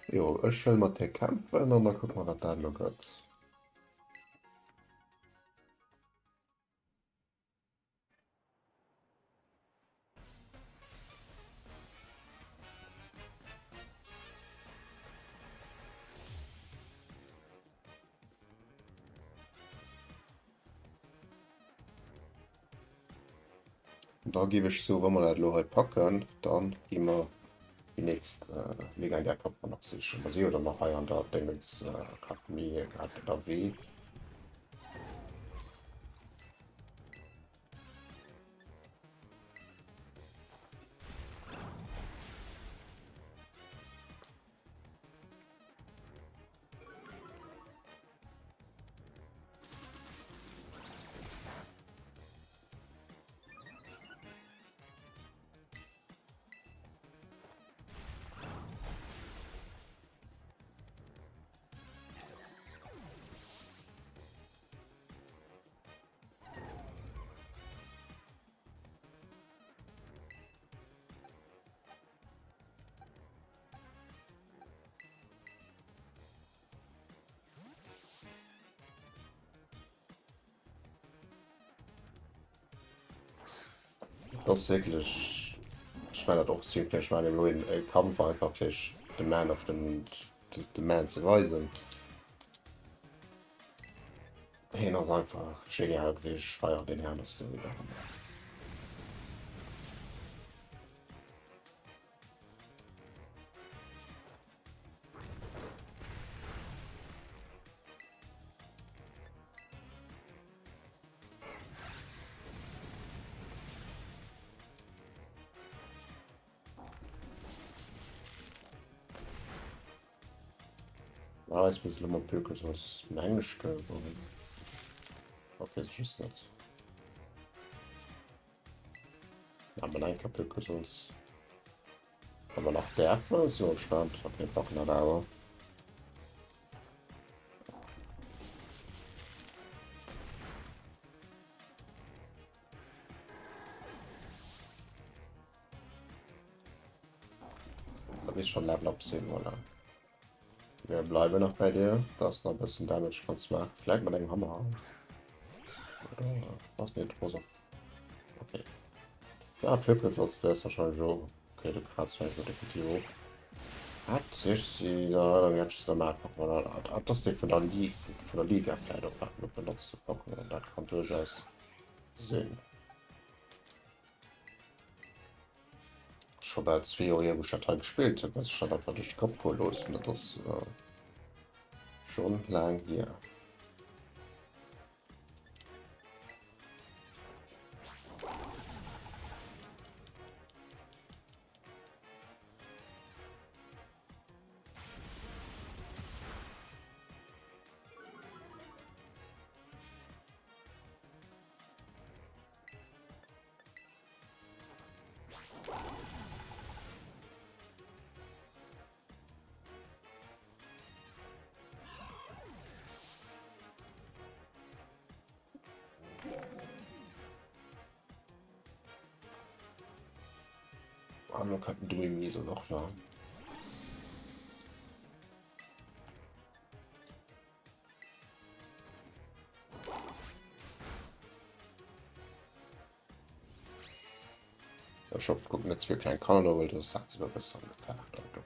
Jo, ech wëll mat dir kämpfen an da kucke mer, wat dat elo gëtt. Da géif ech soen, wa mer dat elo hei packen, da gi mer déi nächst legendär Pokémon nach sichen. Mer si jo dann nach hei an der Dingens Akademie grad ënnerwee. Das ist wirklich. Ich meine das och ziemlich, ich meine elo een e Kampf einfach fir de Man of the, the Man ze weisen. Hien ass einfach genial gewiescht, ech feieren den Herrn ass den. Ah, ich muss elo mol Pökels aus dem Englisch ginn. Okay, just net. Awer eng Kéier Pökels. Wa mer nach däerfen, si mer gespaant. Okay, packen dat awer. Dat misst schon Level Up sinn, voilà. Wir bleiben nach bei dir, dass du nach ein bisschen Damage kannst machen. Vielleicht mit einem Hammer. Oder was nicht, was auf. Okay. Ja, Pöpel sollst du wahrscheinlich auch. Okay, du kannst vielleicht definitiv auch. Hat sich sie da jetzt der Markt das Ding von der Liga von der Liga vielleicht auch benutzt zu Pokémon. Das kann durchaus sinn. Scho bal zwee Joer hier, wou ech dat hei gespillt hunn, muss ech dat einfach duerch de Kapp goe loossen. Dat ass schonn laang hier. Ah, man kann Dreamy so noch nach. Ech hoffen, kucken net ze vill kleng Kanner no, well do ass dat e bëssen an Gefahr dann do.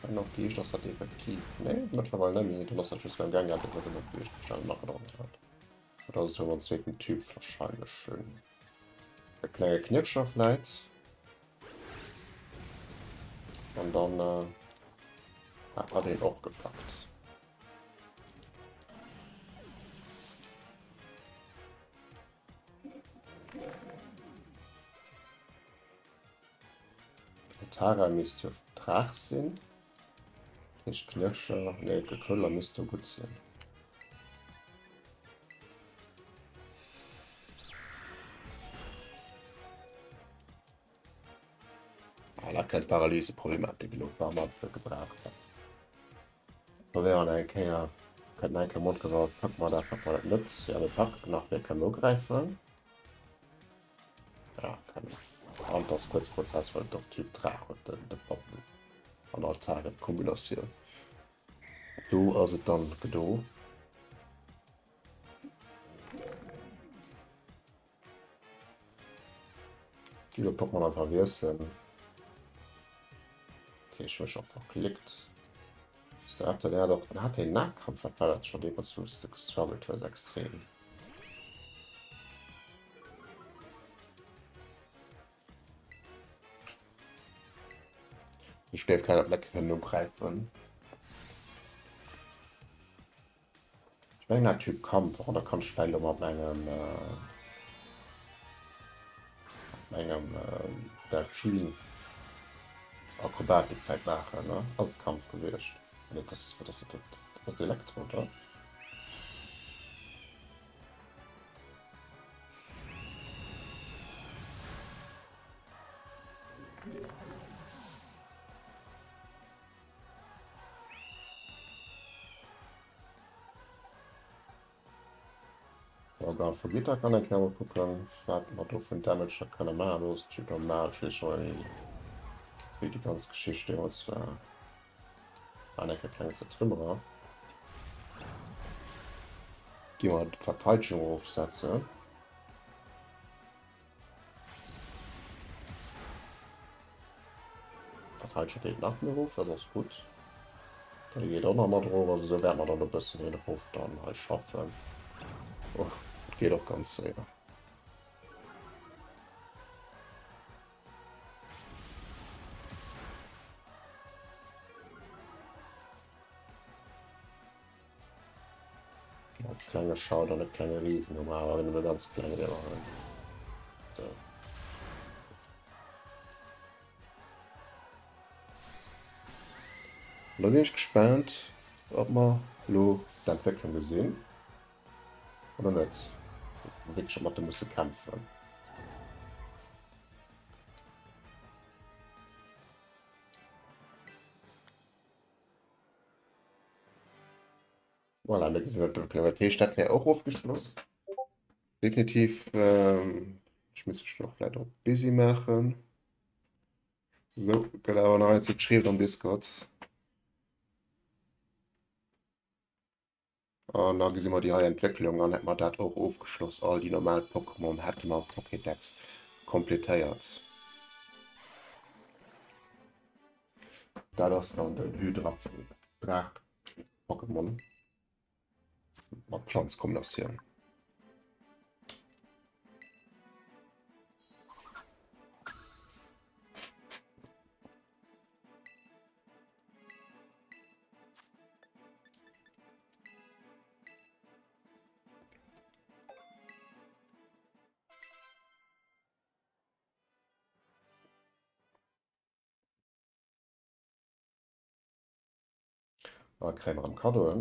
Wenn och Geescht ass dat effektiv. Nee, mëttlerweil net méi. Dann ass dat just beim Gengar, deen huet ëmmer Geescht bestellen nach dran hat. Oder ass et en zweeten Typ wahrscheinlech schön. E klenge Knirscher vläit. An dann äh, hat man den och gepackt. Tara misst jo Draach sinn. Heescht Knirscher, nee, Gekröller misst do gutt sinn. Ah, da kënnt d'Paralyse-Problematik elo, wa mer se gebraucht hätten. Da wär an eng Kéier, kënnt eng Kéier Mondgewalt, packe mer dat, packe mer dat net. Ja, mir packen nach, mir kënnen ugräifen. Ja, kann ich. An das kurz Prozess, well doch Typ Draach huet den, de Pappen an Altare Kombinatioun. Do ass et dann gedo. Gi Pokémon einfach wiesselen. Okay, ich mech och verklickt. Dat, den hat och, den hat den Nahkampf, wat war dat schon deemools, wou s de gestruggelt hues extrem. Ech géif keiner Blecke kënnen ugräifen. Ech mengen dat Typ Kampf, oh, da kann ech vläicht elo mat mengem äh, mengem äh, Delfin Akrobatik vläicht maachen, ne? Ass et Kampf gewiescht? Nee, das, wat ass dat? Dat ass Elektro, oder? Organ vu Gitter kann eng Kéier kucken, wat mer do vun Damage da kënne maachen. Do ass et normal, ech weess scho wéi déi ganz Geschicht deemools war. War eng Kéier kleng Zertrümmerer. Gi mer d'Verteidegung erofsetzen. Verteidegung geet nach méi erof, dat ass gutt. Déi geet och nach mat erof, also esou wäerte mer dann e bëssen hien erof dann hei schaffen. Oh, dat geet och ganz séier. Ganz klenge Schauder, net klenge Riesen, normal, awer nëmme ganz kleng immerhin. So. Da sinn ech gespaant, ob mer lo d'Entwécklung gesinn oder net. Wierklech mat de musse kämpfen. Voilà, mir gesinn d'Entwécklung. Dat heescht, dat wär och ofgeschloss. Definitiv, ähm, ech muss ech och vläicht och busy maachen. So, gëtt awer nach eins geschriwwen am Discord. An da gesi mer déi hei Entwécklung an hätte mer dat och ofgeschloss. All déi normal Pokémon hätte mer am Pokédex kompletéiert. Dat ass dann den Hydrapfel Draach Pokémon mat Planzkombinatioun. Da kréie mer erëm Kaddoen.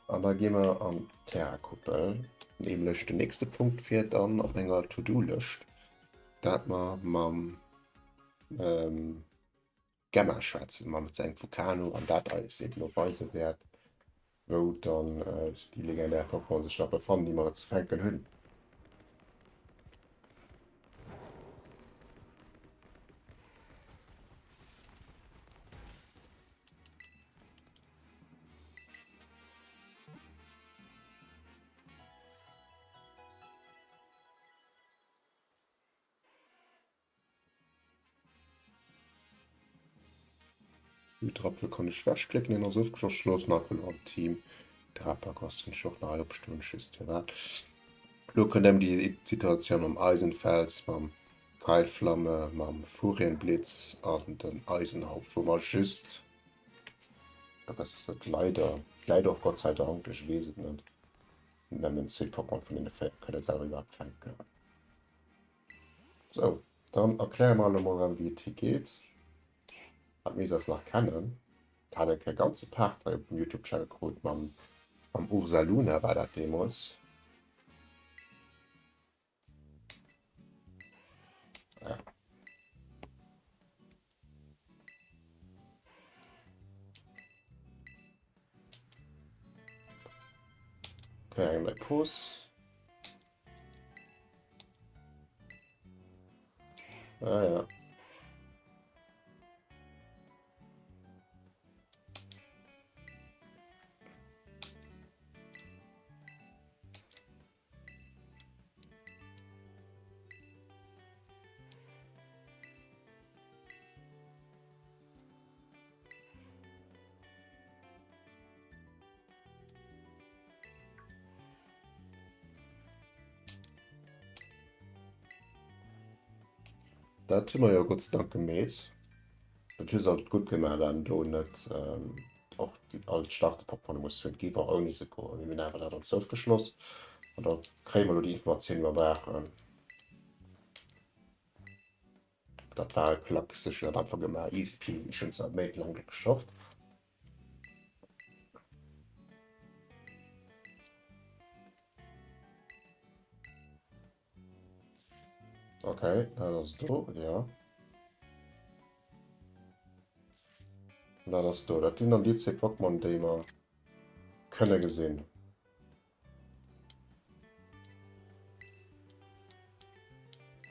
An da gi mer an d'Terrakuppel, nämlech den nächste Punkt fir dann op menger To-Do-Lëscht, dat mer mam ähm, Gemma schwätzen, mam sengem Vukano an dat eis eben och weise wäert, wou dann äh, déi legendär Pokémon sech nach befannen, déi mer ze fänken hunn. Hütrapfel kann ech wechklicken, den ass ofgeschloss. Ech loossen einfach elo am Team Drapagos hunn ech och nach hei opstoen, ech weess net firwat. Elo kënnt ëm déi Situatioun mam Eisenfels, mam Keilflamme, mam Furienblitz an den Eisenhaupt, wou mer just, dat ass net leider, vläit och Gott sei Dank, ech weess et net, nëmmen zwee Pokémon vun deene 4 kënne selwer iwwerhaapt fänken. Sou, dann erkläre mer elo mol erëm, wéi et hei geet. Wat mir eis nach kennen. Dat hat eng ganze Part hei op dem YouTube-Channel krut mam, mam Ursaluna war dat deemools. Ja. Okay, eng nei Pose. Ah ja. Dat hu mer jo Gott sei Dank gemeet. Dat hu se alt gutt gemaach, dat do net och déi all d'Starter-Pokémon muss hunn. Et géif och ouni se goen. Mir hunn awer dat ons ofgeschloss an da kréie mer elo déi Informatioun, déi mer brauchen. Dat war e Klacks, ech hunn dat einfach gemaach, easy peasy. Ech hunn zwar méintelaang dru geschafft. Okay, dat ass do, ja. Dat ass do. Dat sinn dann déi zwee Pokémon, déi mer kënne gesinn.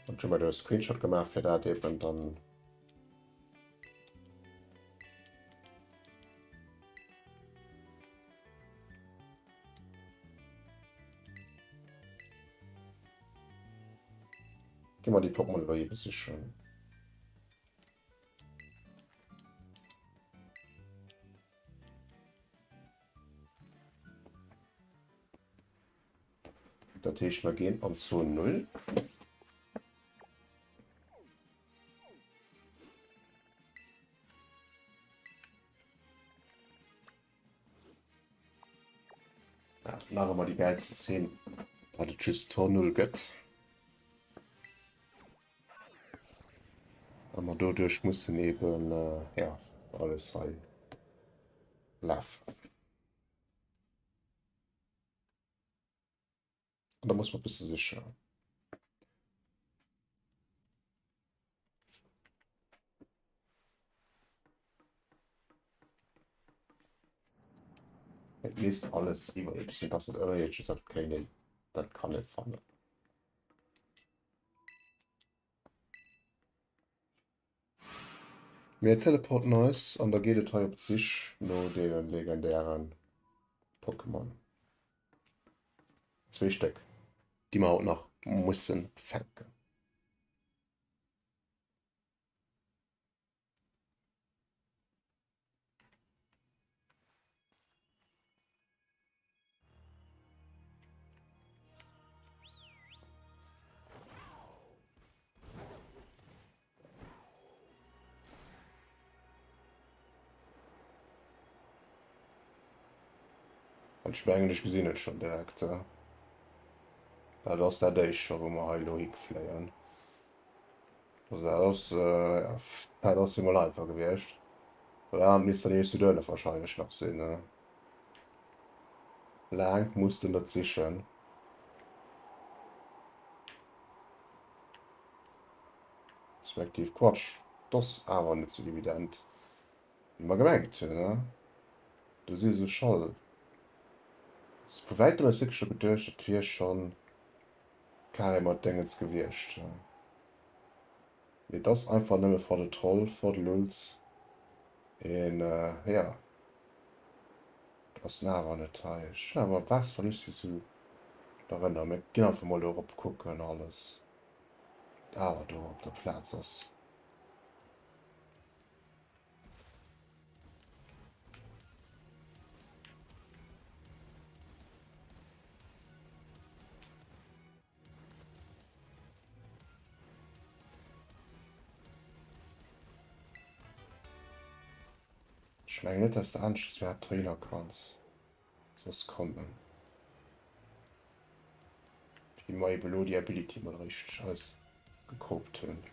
An schon mal do e Screenshot gemaach fir dat eben dann Gi mer déi Pokémon elo ebe sichen. Dat heescht, mer ginn an Zon 0. Ja, nach ëmmer déi gäilsten Szene, datt et just Tor 0 gëtt. A mer doduerch mussen eben äh, ja, alles hei lafen. An da muss man bësse sicher. Et misst alles iwwer e bisschen dass dat ënnerierdesch dat kéint een dat kann e fannen. Mir teleporten eis an da geet et hei op d'Sich no deene legendäre Pokémon. Zwee Stéck, déi mer haut nach musse fänken. An ech mengen ech gesinn et schon direkt. Dat ass dat éischt scho wou mer hei elo higefléien. Also dat ass, äh, dat ass jo mol einfach gewiescht. Dat anert misst dann iergendwou duerno wahrscheinlech nach sinn, ne? Laang muss de net sichen. Respektiv Quatsch, dat ass awer net sou evident, wéi mer gemengt hunn, ne? Do si sou Schall. Vu wäitem aus wierklech scho geduecht, dat wier schonn carrément Déngens gewiescht. Mee et ass einfach nëmme for the Troll, for the Lulz. Een, ja, et ass en awer net hei. Ech hunn awer was verlusti zu derënner. Mir ginn einfach mol do erop kucken alles, wat awer do op der Plaz ass. Ech mengen net, dass de aneschters iwwerhaapt dohinner kanns. Soss kommen. Wéi mer eben elo déi Ability mol richteg eis gekropt hunn.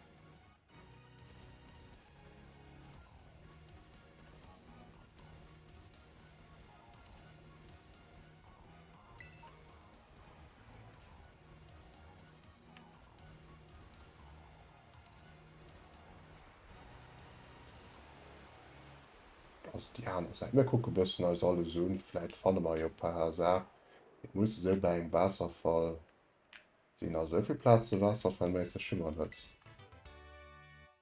Ass déi aner Säit. Mir kucke bëssen eis alles un. Vläit fanne mer jo par hasard. Et muss esou bei engem Waasserfall sinn. A souvill Plaze waasserfallméisseg hu mer net.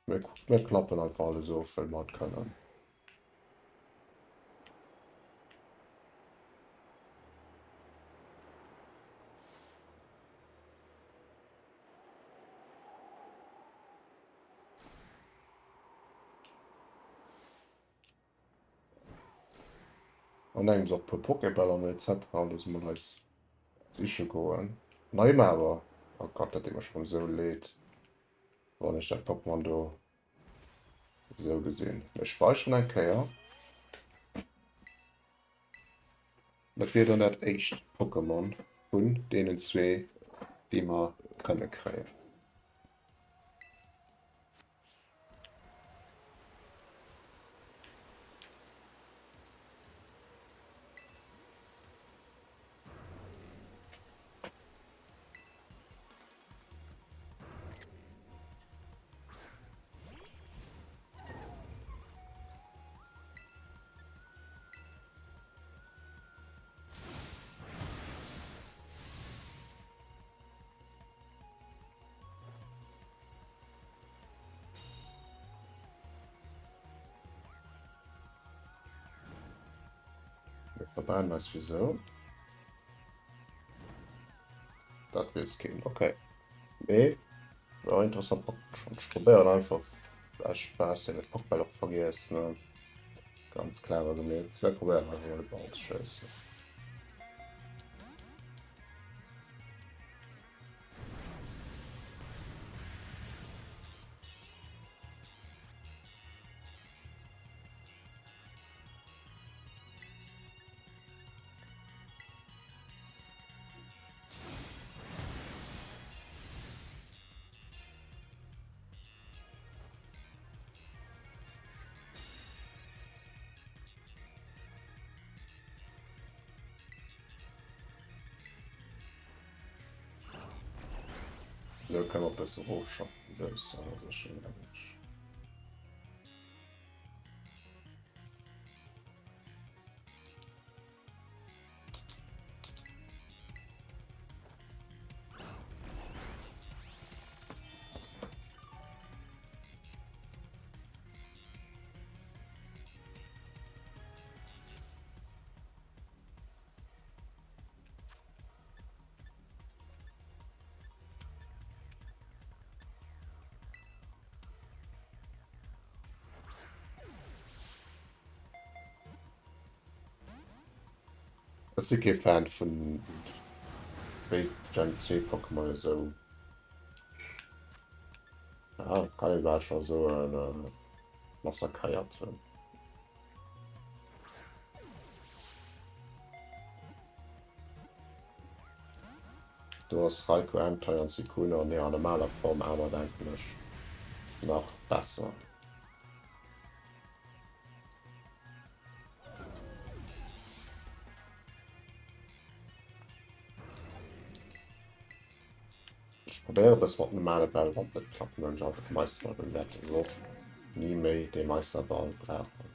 Mir, mir klappen einfach alles of, well mer et kënnen. An engems och puer Pokébäll an etc. Alles mol eis siche goen. Nei awer. Oh Gott, dat deet mer scho rëm esou leed. Wann ech dat Pokémon do esou gesinn. Mir speicheren eng Kéier. Dat wier dann dat éischt Pokémon vun deenen zwee, déi mer kënne kréien. Mir verbrennen eis wieso? Dat weess keen. Okay. Nee. War interessant Pokémon. Ech probéieren einfach aus Spaass den Pokéball och vergiess. Ne? Ganz clever gemierkt. Wir probéieren einfach mal de Ball ze schéissen. Lo kënne mer e bësse rofschaffen, bëssen, also schon mengen ech. Ech si kee Fan vun Gen 2 Pokémon esou. Ah, kann ee bal scho soen, massakréiert hunn. Do ass Raikou, Entei an Suicune an hirer normaler Form awer, denken ech, nach besser. Ech probéiere bësse mat normale Bäll, wann et net klappt, dann hunn ech einfach de Meisterball. Mir wäerte soss ni méi dee Meisterball brauchen.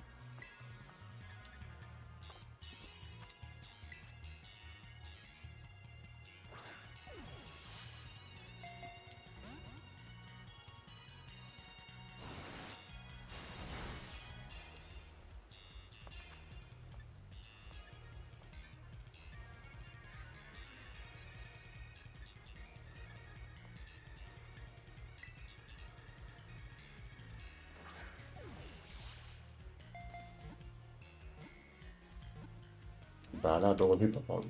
Bal hat och en Hyperball.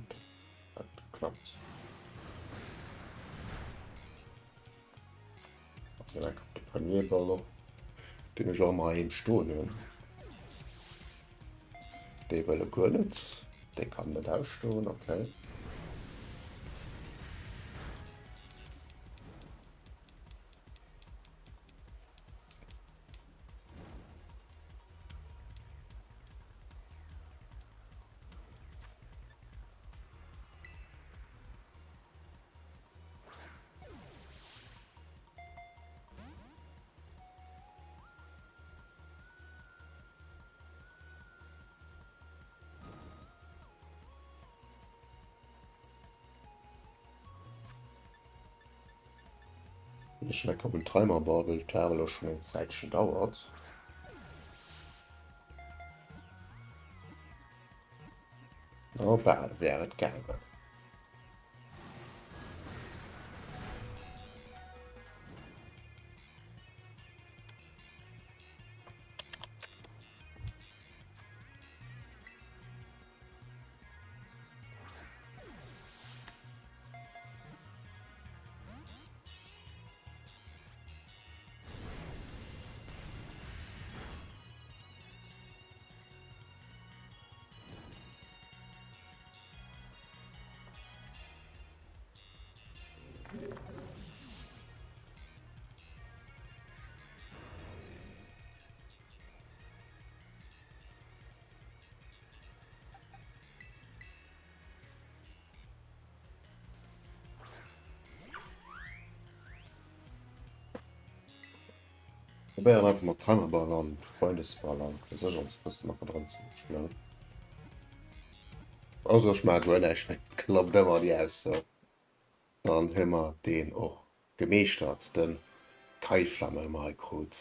Dat klappt. Okay, dann kommt de Premierball och, deen ech och ëmmer heiheem stoen hunn. Dee wëll e guer net. Dee kann net ausstoen, okay. Ech schmeckt op en Timer well d'Tafel elo schon eng Zäitchen dauert. Oh, bal wär et gaangen. Probéieren einfach mat Timerball an Freundesball an fir sech alles bëssen nach dran ze spillen. Also ech maache guer näischt méi, et klappt ëmmer déi Ausso. Dann hu mer deen och gemeeschtert, de Keiflamme hu mer hei krut.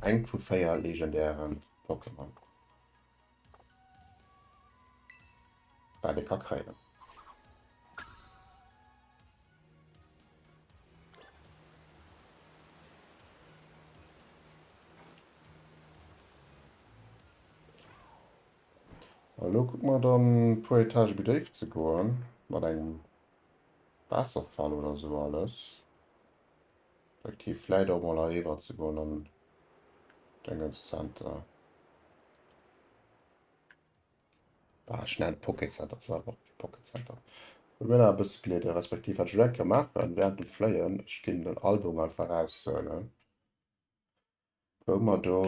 Eng vu 4 legendären Pokémon. Wat ee ka kréien. Elo kucke mer dann e puer Etage méi déif ze goen, mat engem Waasserfall oder sou alles. Respektiv vläit och mol eriwwer ze goen an Dingens Center. Ah, ech nennen Poké Center, dat ass awer och kee Poké Center. Mir hunn nach e bësse glieden, respektiv wat ech elo eng Kéier maachen während dem Fléien, ech ginn den Album einfach eraushuelen, wou mer do,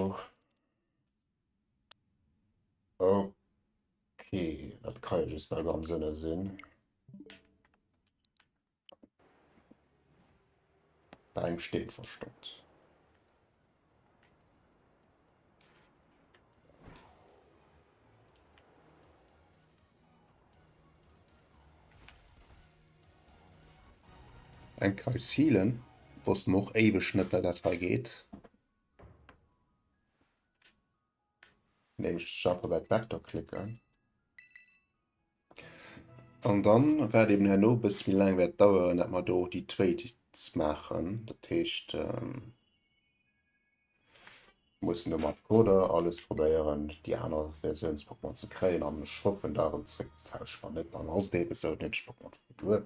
okay, dat ka jo just bal ganz ënne sinn. Bei engem Steen verstoppt. Eng Kreis healen. Wosste mer och éiweg net, dat dat hei geet. Nämlech ech einfach bei d'Vector klicken. An dann waart eben herno e bësse méi laang wäert daueren, dat mer do och déi Trades maachen. Dat heescht, mussen do mat Coder alles probéieren, déi aner Versiouns-Pokémon ze kréien an ech hoffen da erëm zeréckzetauschen. Wann net, dann ass et eebe sou, dann hunn ech Pokémon verluer.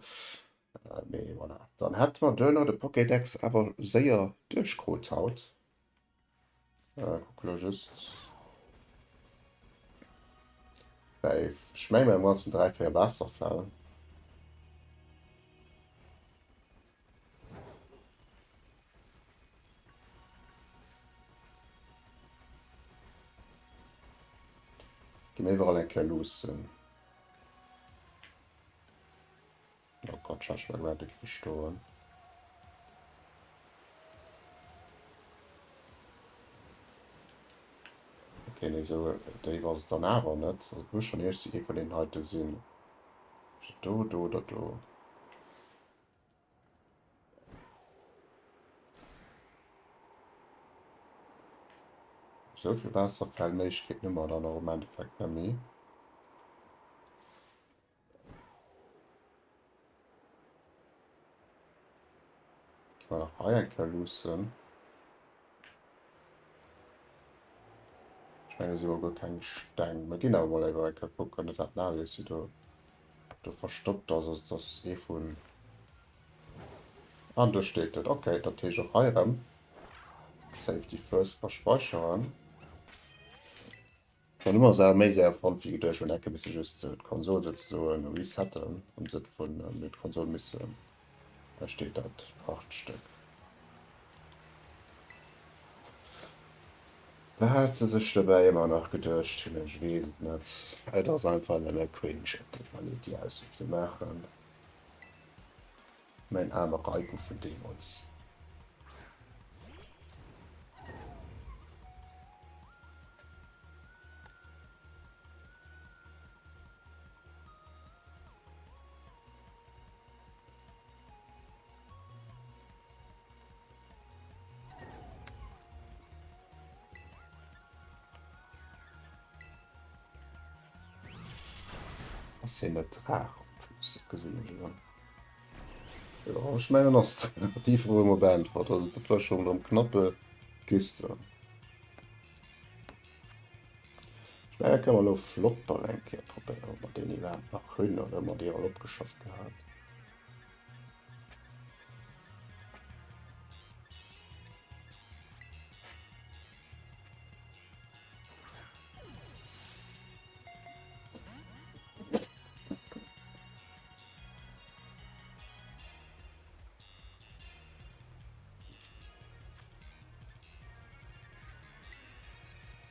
Mee voilà, dann hätte mer duerno de Pokédex awer séier duerchkrut haut. Kucke lo just. Well ech menge mir am ganzen 3, 4 Waasserfäll. Gi mir iwwerall eng Kéier luussen. Oh Gott, schau schon mal ich verstoen. Okay, nee, so déif ass et dann awer net. Also, et muss schon iergst ee vun deenen heite sinn. Do, do oder do. Esou vill Waasserfällméiglechkeeten hu mer dann och am Endeffekt net méi. Gi mer nach hei eng Kéier luussen. Ech mengen, do si mol guer keng Steng. Mer ginn awer mol awer eng Kéier kucken, net dat Navi si do do verstoppt ass. Also dat ass ee vun. An do steet et. Okay, dat heescht och hei erëm Safety first mer speicheren. Dann hu mer se awer méi séier fonnt wéi geduecht. Mir hunn enke misse just d'Konsol souzesoen resetten, am Sënn vun mir hunn d'Konsol missen, hei steet dat Prachtstéck. Wat se sech dobäi ëmmer nach geduecht hunn, ech weess et net. Et ass einfach nëmme cringe, et deet mer leed déi Ausso ze maachen. Mäin aarme Raikou vun deemools. Ass hien net Draach en plus? Dat gesinn ech elo. Jo, ech mengen ass déi Fro emol beäntwert. Also dat war schon erëm knappe Kiste. Ech mengen, kënne mer elo flott bal eng Kéier probéieren, ob mer deen iwwerhaapt nach hunn oder hu mer déi all opgeschafft gehat.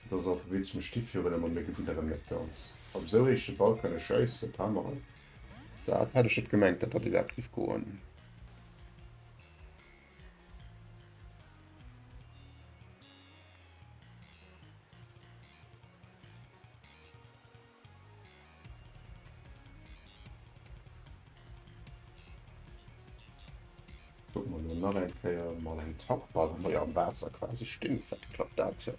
Dat ass alphabetesch, mir sti virun ëm a mir gesinn erëm net ganz. Op esou héiche Ball kënne schéissen, d'Hameren. Dat hätt ech net gemengt, datt dat iwwerhaapt géif goen. Nach eng Kéier mat engem Tauchball, wou mer jo am Waasser quasi stinn. Vläicht klappt dat jo.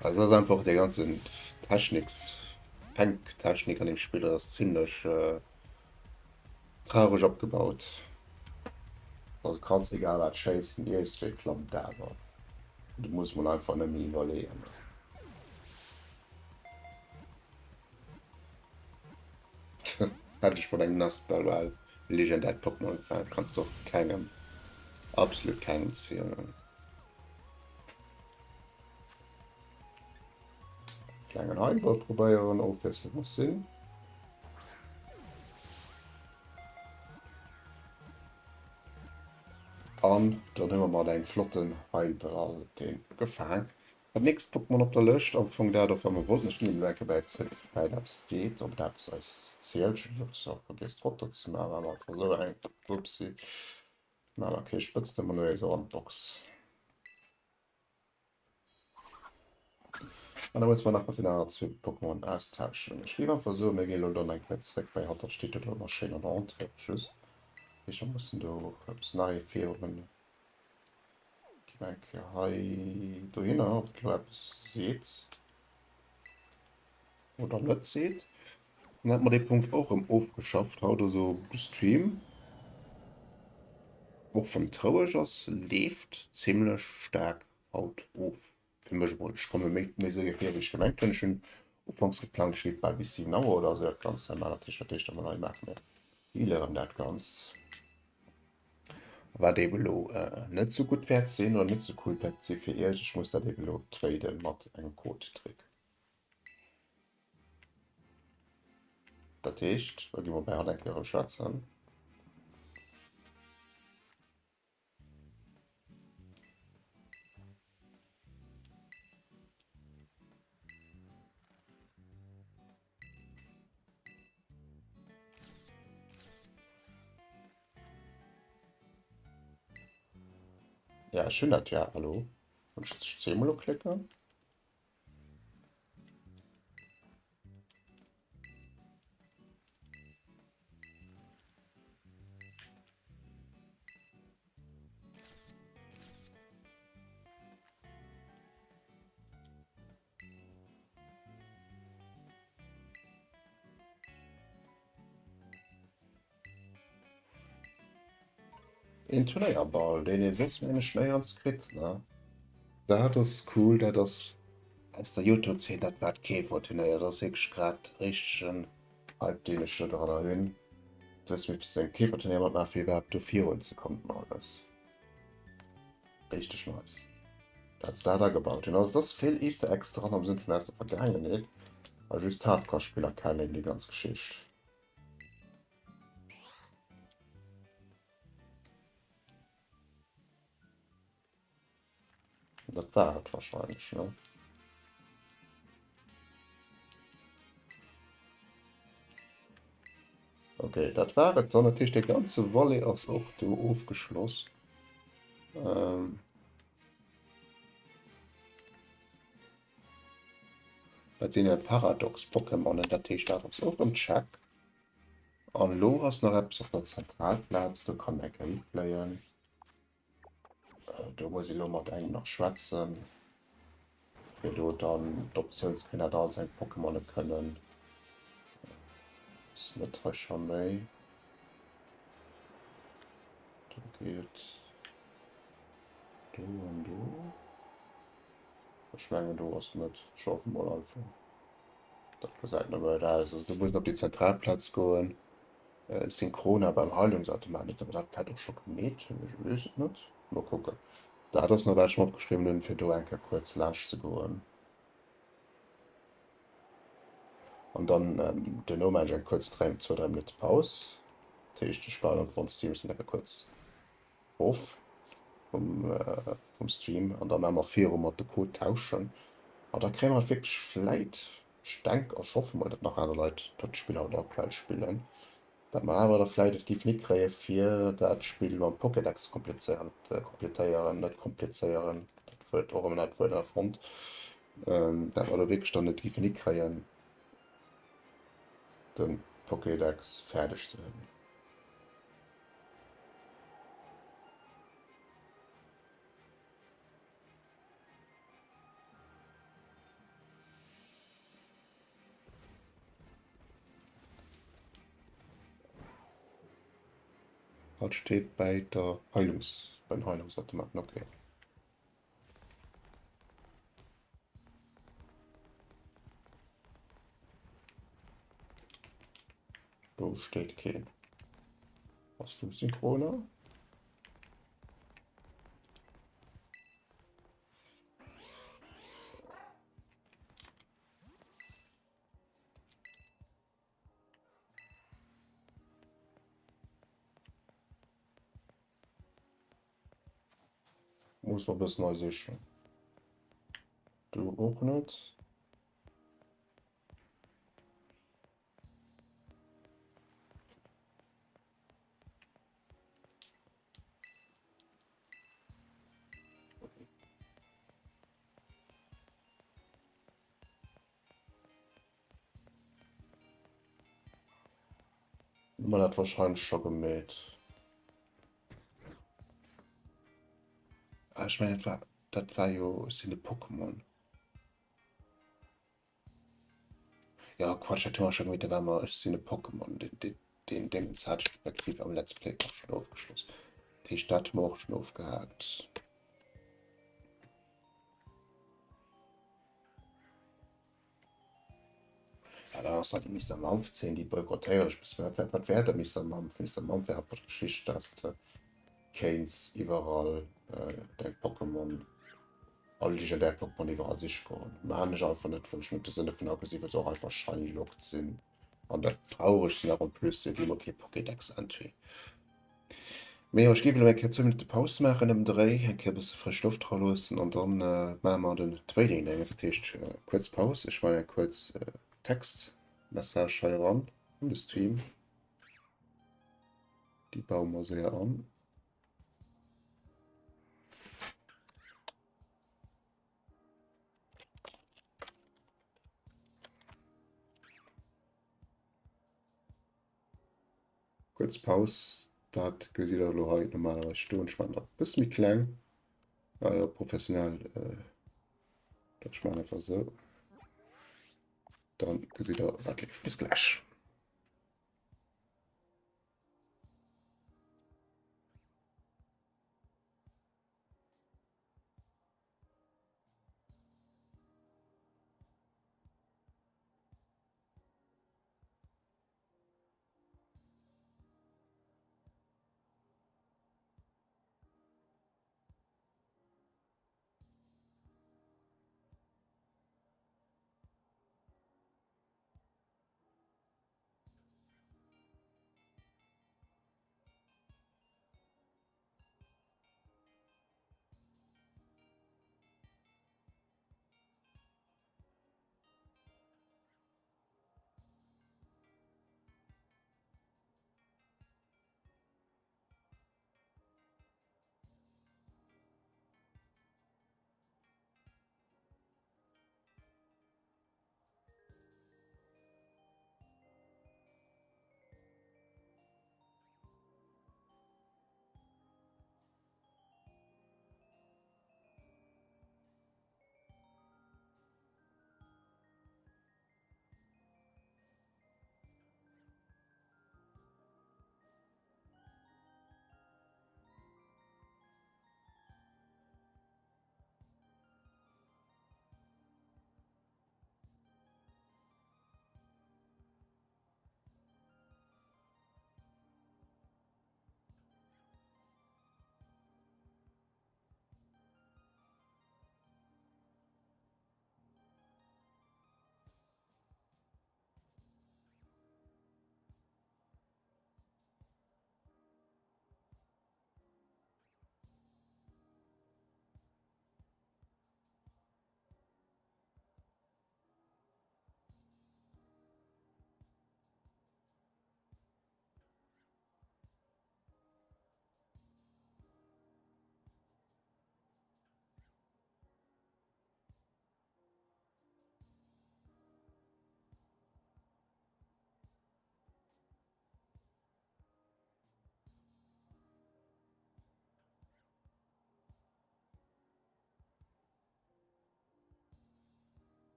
Also dat ass einfach déi ganzen Techniks, Fänktechnik an deem Spill ass zimlech traureg opgebaut. Also kanns egal wat schéissen, iergendswéi klappt et awer. Du muss mol einfach nëmmen iwwerleeën. Hätt ech mat engem Nestball well legendäert Pokémon gefaangen, kanns de och kengem, absolut kengem zielen. Klengen Heilball probéieren, Ofwiesslung muss sinn. An dann hu mer mat engem flotten Heilball deen gefaang. Dat nächst Pokémon op der Lëscht, am Fong dat och wat mer wollten. Ech ginn elo enke bäi zréck, wei dat eppes deet, ob et eppes eis zielt. Ech hunn och zwar vergiess d'Rotter ze maachen, war mer einfach esou eng, upsi. Maache mer kee Spëtznummer, no eis och an d'Box. An da musse mer nach mat den aneren zwee Pokémon austauschen. Ech géif einfach soen, mir ginn elo dann eng Kéier zréck bei hatt. Dat steet jo do ëmmer schéin an der Entrée just. Heescht, mer mussen do eppes nei virun. Gi mer eng Kéier hei dohinner, ob et elo eppes seet oder net seet. Dann hätte mer dee Punkt och erëm ofgeschafft haut. Also de Stream, och wann et roueg ass, leeft zimlech staark haut of. Fir mech emol, ech komme méi méi séier vir wéi ech gemengt hunn. Ech hunn ufanks geplangt, ech géif bal bis 7 Auer oder esou dat Ganzt hei maachen. Natierlech dat éischt emol hei maache mir healeren dat Ganzt, wat eeben elo net esou gutt wäert sinn oder net esou cool wäert si fir iech. Ech muss dat eeben elo traden mat engem Code-Trick. Dat heescht, da gi mer bei hatt eng Kéier erëm schwätzen. Ja, ech hunn dat ja elo. Wann ech zweemol uklicken. Een Turnéierball, deen ee soss mengen ech néierens kritt, ne? Dat ass cool, dat ass aus der Johto-Zeen, dat war d'Käferturnéier, dat ass wierklech grad richtegen Hype, deen ech do dranner hunn. Dës mir fir eng Käferturnéier matmaachen, fir iwwerhaapt do virun ze kommen an alles. Richteg nice, dat se dat agebaut hunn. Also et ass vill Easter Eggs dran am Sënn vun aus der Vergaangenheet, a just d'Hardcore-Spiller kennen déi ganz Geschicht. Dat war et wahrscheinlech, ne? Okay, dat war et dann. Dat heescht, de ganze Volet ass och do ofgeschloss. Ähm. Dat sinn ja Paradox-Pokémonen, dat heescht, dat ass och en Check. An elo ass nach eppes op der Zentralplaz, do kann eng Kéier hifléien. Do muss ech elo mat engem nach schwätzen, fir do dann d'Optioun ze kréien, dat all seng Pokémone kënnen. Ass net hei scho méi. Do geet et do an do. Ech mengen do ass net. Ech hoffe mol einfach. Dat gesäit no gutt aus. Also du muss op déi zentral Plaz goen. Synchrona beim Heilungsautomat net, awer dat vläit och scho gemeet hunn, ech weess et net. Mol kucken. Dat ass nach wat ech mer opgeschriwwen hunn, fir do eng Kéier kuerz laanscht ze goen. An dann duerno maachen ech eng kuerz 3, zwou, 3 Minutte Paus. Dat heescht, ech maachen am Fong d'Stream eng Kéier kuerz Off vum Stream an da maache mer viru mat de Code tauschen an da kréie mer et wierklech vläit, ech denk a ech hoffe mol, datt nach aner Leit dat Spill haut aktuell spillen, datt mer awer da vläit et géifen hikréie fir dat Spill mam Pokédex ze komplizéieren, kompletéieren, net komplizéieren, dat Wuert och ëmmer dat Wuert erfonnt, dat mer do wierklech dann et géifen hikréien de Pokédex fäerdeg ze hunn. Hatt steet bäi der Heilungs, bei den Heilungsautomaten, okay. Do steet keen. Bass du Synchroner? Muss mer bëssen nei sichen. Du och net. Hu mer dat wahrscheinlech scho gemeet. Ah, ech mengen, dat war, dat war jo, ech sinn de Pokémon. Ja, Quatsch, dat hu mer scho gemeet, da war mer, ech sinn e Pokémon, deen, deen, deen Déngens hat ech effektiv am Let's Play och schonn ofgeschloss. Dat heescht, dat hu mer och schonn ofgehaakt. Ja, dann ass dat déi Mister Mampf Zeen, déi boykottéieren ech bis. Wat, wat, wat wär der Mister Mampf? Mister Mampf wär einfach d'Geschicht, dass de kéints iwwerall äh, deng Pokémon, all legendär Pokémon iwwerall siche goen. Maan ech einfach net, well ech net de Sënn dovun agesinn, well se och einfach shiny locked sinn. An dat traureg sinn nach en plus, se ginn mer kee Pokédex Entry. Mee jo, ech géif elo eng Kéier zwou Minutte Paus maachen ëm Dréi, eng Kéier e bësse frësch Loft raloossen an dann maache mer den Trading Déngens. Dat heescht kuerz Paus, ech maachen eng kuerz Textmessage hei eran an de Stream. Déi baue mer séier an. Kuerz Paus, dat gesitt der elo hei normalerweis stoen. Ech maachen dat e bësse méi kleng. Ah jo, professionell. Äh, ech maachen einfach esou. Dann gesitt der, wat leeft. Bis gläich.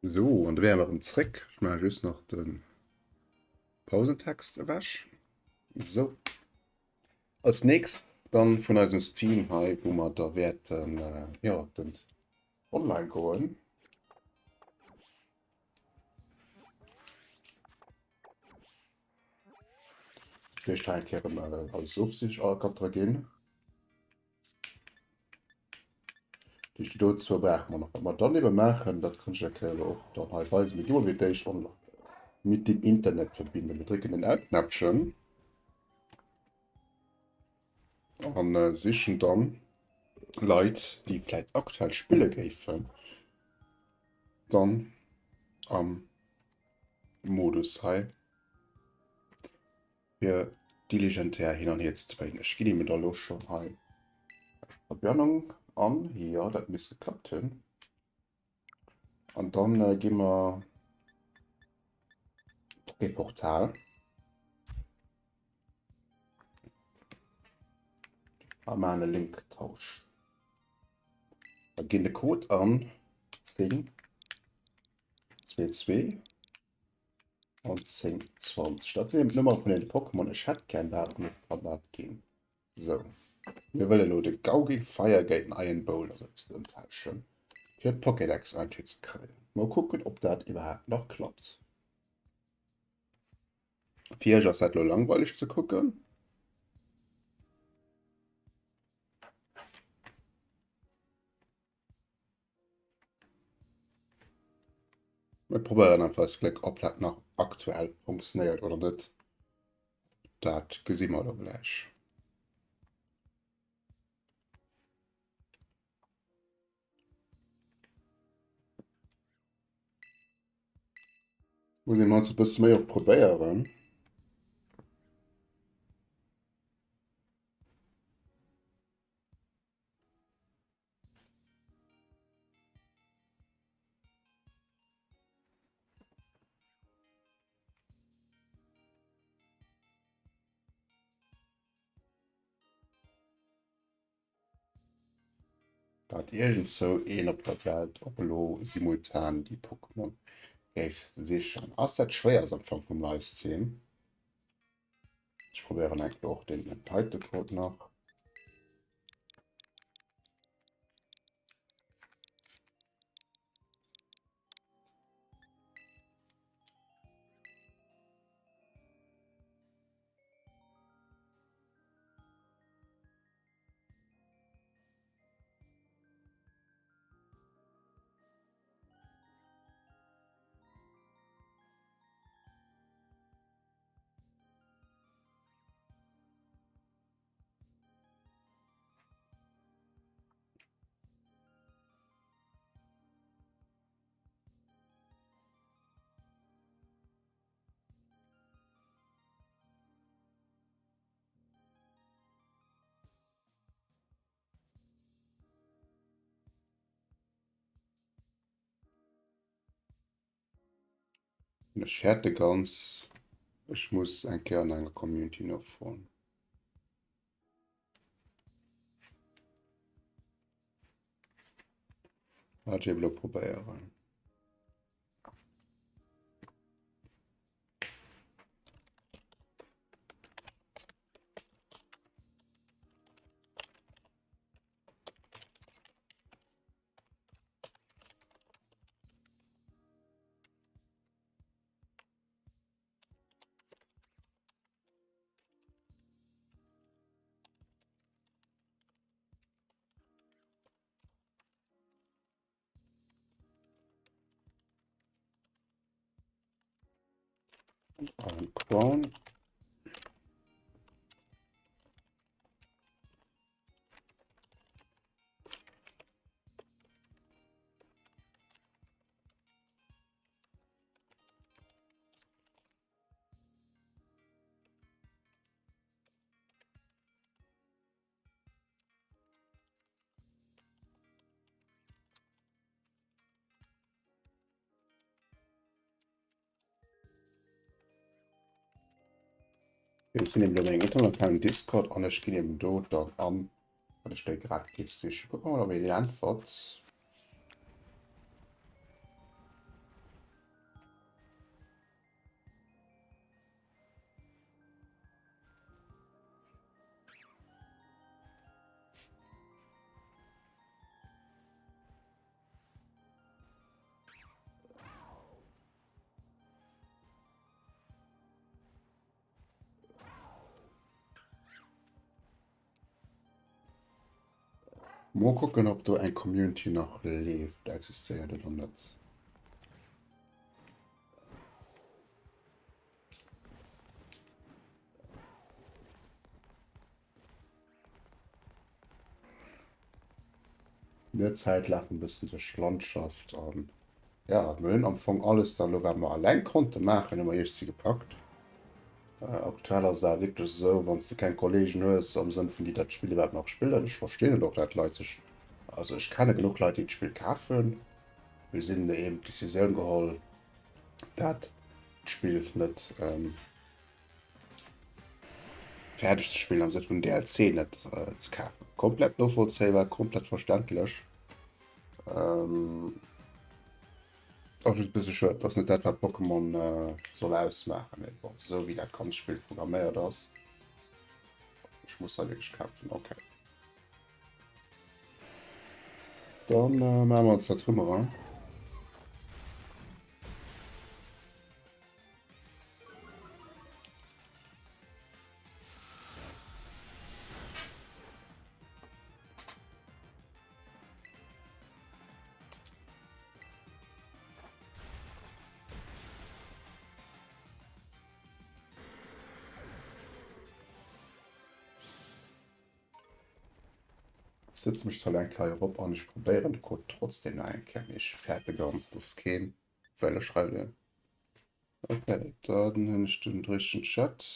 Sou, an da wäre mer erëm zréck. Ech maache just nach de Pausentext ewech. Sou. Als nächst dann vun eisem Stream hei, wou mer da wäerten, jo, den online goen. Duerch hei eng Kéier erëm alles ofsich-Alcatra ginn. Duerch dozou brauche mer nach. Wat mer dann ebe maachen, dat kann ech der Kéier elo och dann hei weisen. Mir gi mol fir d'éischt online mit dem Internet verbinden. Mir drécken den L-Knäppchen an sichen dann Leit, déi vläicht aktuell spille géifen, dann am Modus hei. Fir déi legendär hin an hier ze zwéinen. Ech ginn eben da lo schonn hei Verbannung an. Jo, dat misst geklappt hunn. An dann äh, gi mer op Portal. A maachen e Linktausch. Da ginn de Code an 10 2 2. An 10, 20. Dat sinn eben d'Nummere vun den Pokémon. Ech hätt gär dat net kann dat ginn. Sou. Mir wëllen elo de Gaugi Fire géint den Iron Bowl also zesummentauschen, fir d'Pokédex Entry ze kréien. Mol kucken, ob dat iwwerhaapt nach klappt. Fir iech ass dat elo langweileg ze kucken. Mir probéieren einfach eist Gléck, ob dat nach aktuell funktionéiert oder net. Dat gesi mer elo gläich. Muss een mol e bësse méi och probéieren. Dat iergendzou een op der Welt och elo simultan déi Pokémon géif sichen. Ass dat schwéier ass am Fong vum Livestream. Ech probéieren eng Kéier och den heite Code nach. Ech fäerte ganz, ech muss eng Kéier an enger Community nofroen. Wat ech eben elo probéieren. Ein Crown. Ech sinn eben op engem internationalen Discord an ech ginn eben do dann an, wat ech déi grad géif sichen. Kucke mer mol, ob een äntwert. Mol kucken ob do eng Community nach leeft, existéiert oder net. Der Zäit lafen bëssen duerch d'Landschaft an ja mir hunn am Fong alles da lo wat mer alleng konnte maachen hu mer iech si gepackt. Äh, aktuell ass dat wierklech esou, wann s de keng Kollegen hues am Sënn vun déi dat Spill iwwerhaapt nach spillen. Ech verstinn et och dat Leit sech also ech kenne genuch Leit déi d'Spill kafen, mee sinn eben d'Decisioun geholl dat d'Spill net ähm, fäerdeg ze spillen am Sënn vun DLC net äh, ze kafen. Komplett novollzéibar, komplett verständlech. Ähm, ass just bësse schued, dass net dat wat Pokémon äh, soll ausmaachen, mee bon, esou wéi dat ganzt Spill programméiert ass. Ech muss da wierklech kämpfen, okay. Dann äh, maache mer ons dat Trümmerer. Sëtz mech zwar eng Kéier erop an ech probéieren de Code trotzdem nach eng Kéier, mee ech fäerte ganz, dass keen Welle schreiwen. Okay, dann hunn ech den richtegen Chat.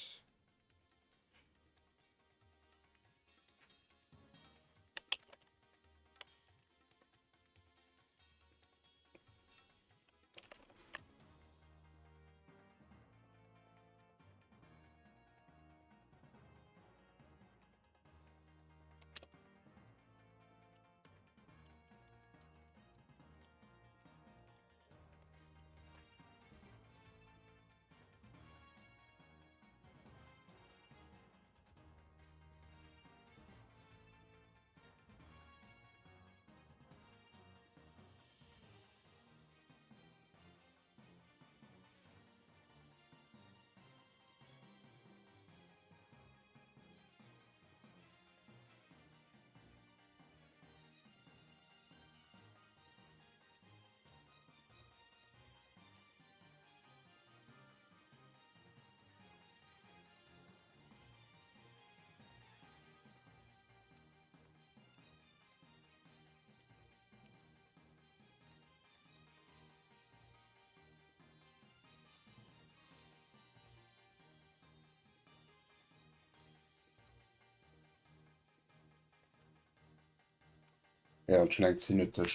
Ja, schon eng 10 Minuten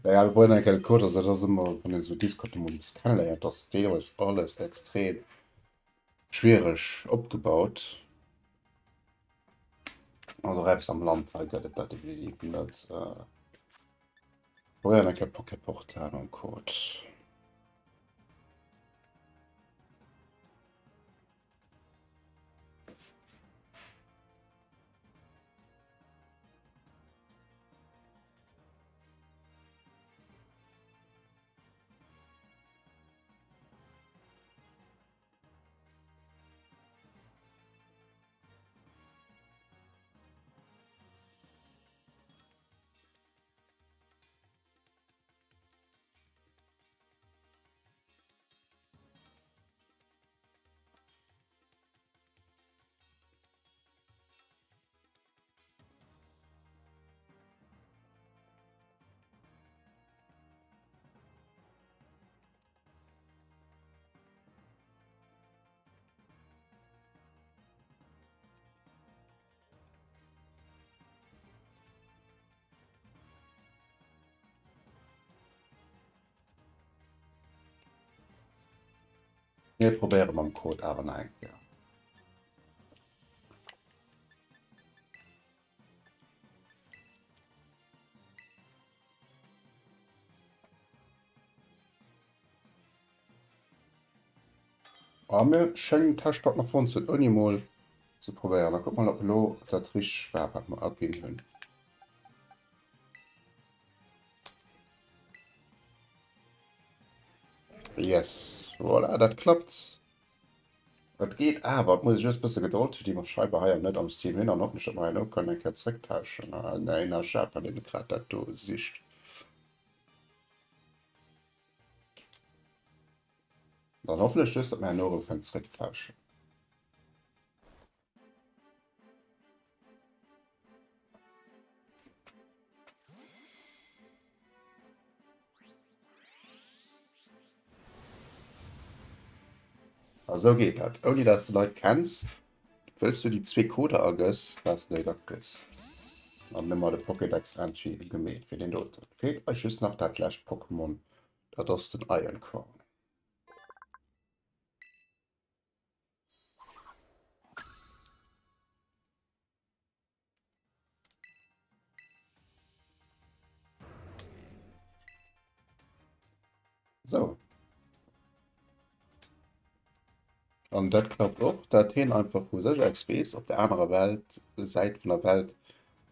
Ja, wir wollen eng Code, also das immer wann so Discord muss kennenlernen, das deelweis alles extrem schwierig opgebaut. Also Raps am Land hei gëtt et dat definitiv net. Äh, Probieren eng Kéier Poképortal am Code. Mir probéiere mam Code awer nach eng Kéier. A mir schéngen d'Hashtag nach fonnt ze hunn, ouni emol ze probéieren. Da kucke mer mol, ob elo dat richteg war, wat mer aginn hunn. Yes, voilà, dat klappt. Et geet awer, et muss ee just bësse Gedold hunn, déi mer scheinbar hei net am Steam hunn an hoffentlech datt mer herno kënnen eng Kéier zrécktauschen an een aus Japan, deen grad dat do sicht. Dann hoffen ech just, datt mer herno erëm kënnen zrécktauschen. A sou geet dat, ouni dat s de Leit kenns, wëlls de déi zwee Coder agëss, dat s de déi da kriss. An hu mer de Pokédex Entry gemeet fir deen doten. Feelt eis just nach dat lescht Pokémon, dat ass den Iron Crown. So. An dat klappt och, dat hien einfach vu sech aus weess, op der anerer Welt, Säit vun der Welt,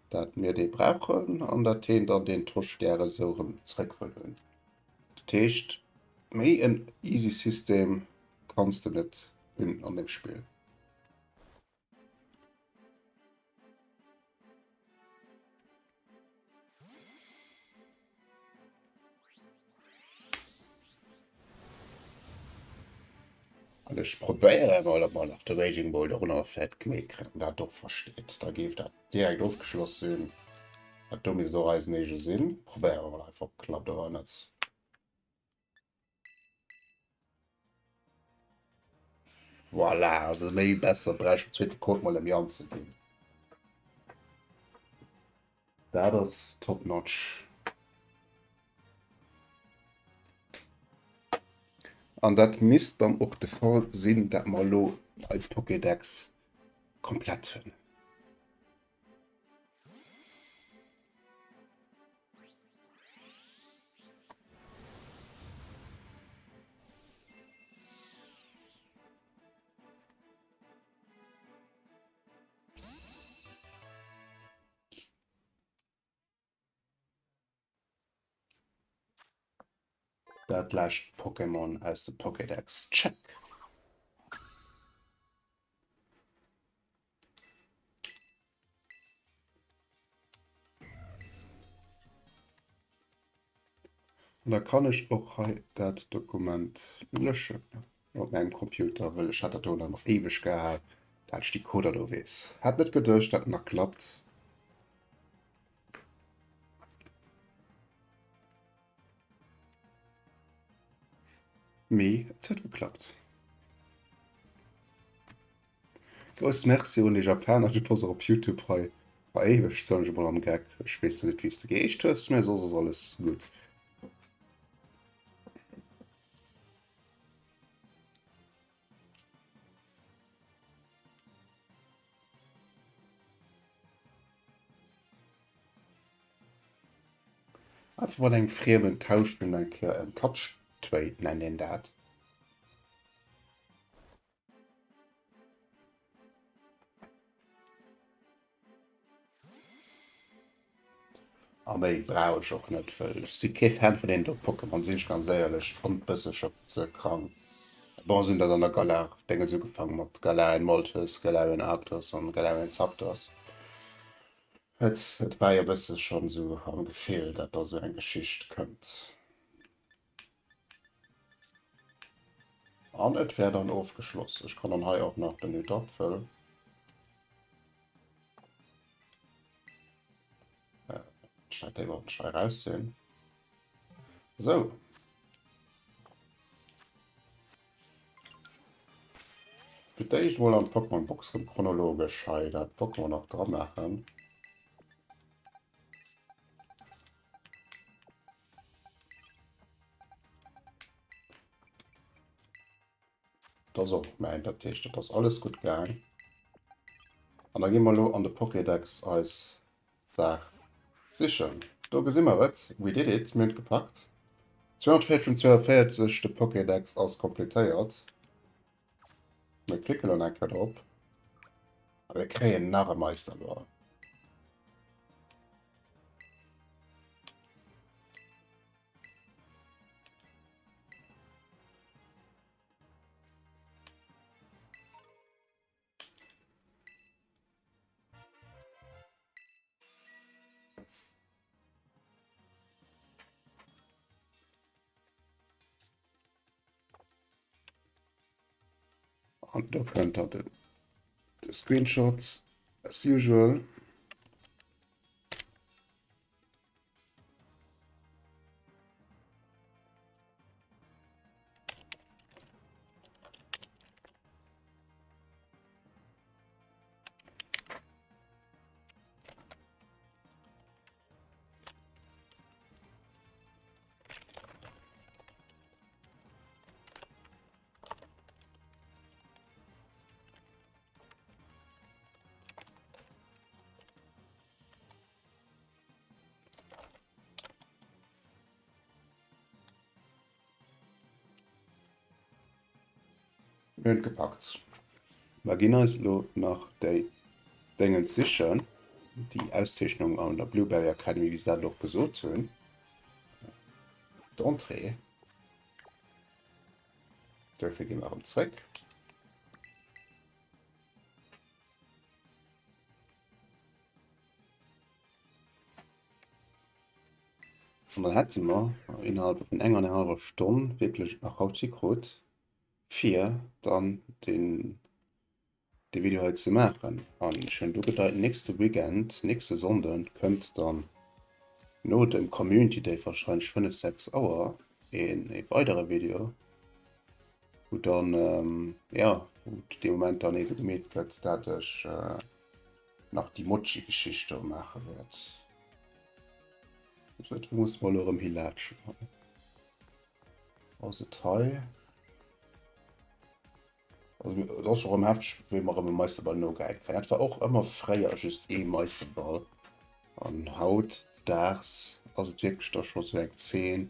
dat mir dee brauchen an dat hien dann deen Tosch gäre sou erëm zréck wëll hunn. Dat heescht, méi en easy System kanns de net hunn an deem Spill. An ech probéiere emol, ob mer nach de Raging Bull dorunner vläit gemeet kréien, dat och versteet. Da géif dat direkt ofgeschloss sinn. Dat do misst och eisen eege sinn. Probéiere mer mol einfach, ob klappt oder net. Voilà, also méi besser brauch den zweete Code mol net méi anzeginn. Dat ass top notch. An dat misst dann och de Fall sinn, dat mer elo eis Pokédex komplett hunn. Dat lescht Pokémon aus de Pokédex. Check! An da kann ech och hei dat Dokument löschen op mengem Computer, wëll ech hat dat do nach éiweg gehal, dat ech déi Coder do weess. Hat net geduecht, dat nach klappt. Mee et huet geklappt. Grousse Merci un déi Japaner, du bass och op Youtube hei veréiwegt, soen ech emol am Geck. Ech weess zwar net wéi s de geheescht hues, mä soss ass alles gutt. Einfach mat engem Friemen tauschen eng Kéier en Touch Trade nennt een dat. A méi brauch ech och net, wëll ech si kee Fan vun deenen do Pokémon, sinn ech ganz éierlech. Fonnt bësse scho ze krank. Bon, sinn dat an der Galar Déngens ugefaang mat Galarian Moltres, Galarian Arctos an Galarian Zapdos. Et et war jo bësse schonn esou am Gefill, dat da sou eng Geschicht kënnt. An et wär dann ofgeschloss. Ech kann dann hei och nach den Hütapfel. Äh, schneit der überhaupt schnell raussehen. So. Fir d'éischt mol an d'Pokémon Box rëm chronologesch hei dat Pokémon nach dra maachen. Dat ass och mäin, dat heescht, dat ass alles gutt gaang. An da gi mer elo an de Pokédex eis Saach sichen. Do gesi mer et, we did it, mir hunn et gepackt. 240 vun 240, de Pokédex ass kompletéiert. Mir klicke lo eng Kéier drop. A mir kréien nach e Meisterball. An do kënnt der de, de Screenshots as usual. Mir hunn et gepackt. Mer ginn eis elo nach déi Déngens sichen, déi Auszeechnung an der Blueberry Academy, wéi se dat elo och gesot hunn. D'Entrée. Duerfir gi mer erëm zréck. An dann hätte mer innerhalb vun enger an enger hallwer Stonn wierklech nach haut hikrut, fir dann den de Video hei ze maachen. An ech hunn do gedeit, nächste Weekend, nächste Sonnden kënnt dann no dem Community Day wahrscheinlech 5, 6 Auer een e weidere Video, wou dann ähm, ja, wou dee Moment dann ebe gemeet gëtt, dat ech äh, nach déi Mochi-Geschicht do maache wäert. Wou muss mer elo erëm hilatschen? Ass et hei? Also et ass scho rëm hefteg, wéi mer erëm e Meisterball nogehäit kréien. Dat war och ëmmer fréier just ee Meisterball. An haut daags ass et wierklech da scho sou eng Zeen,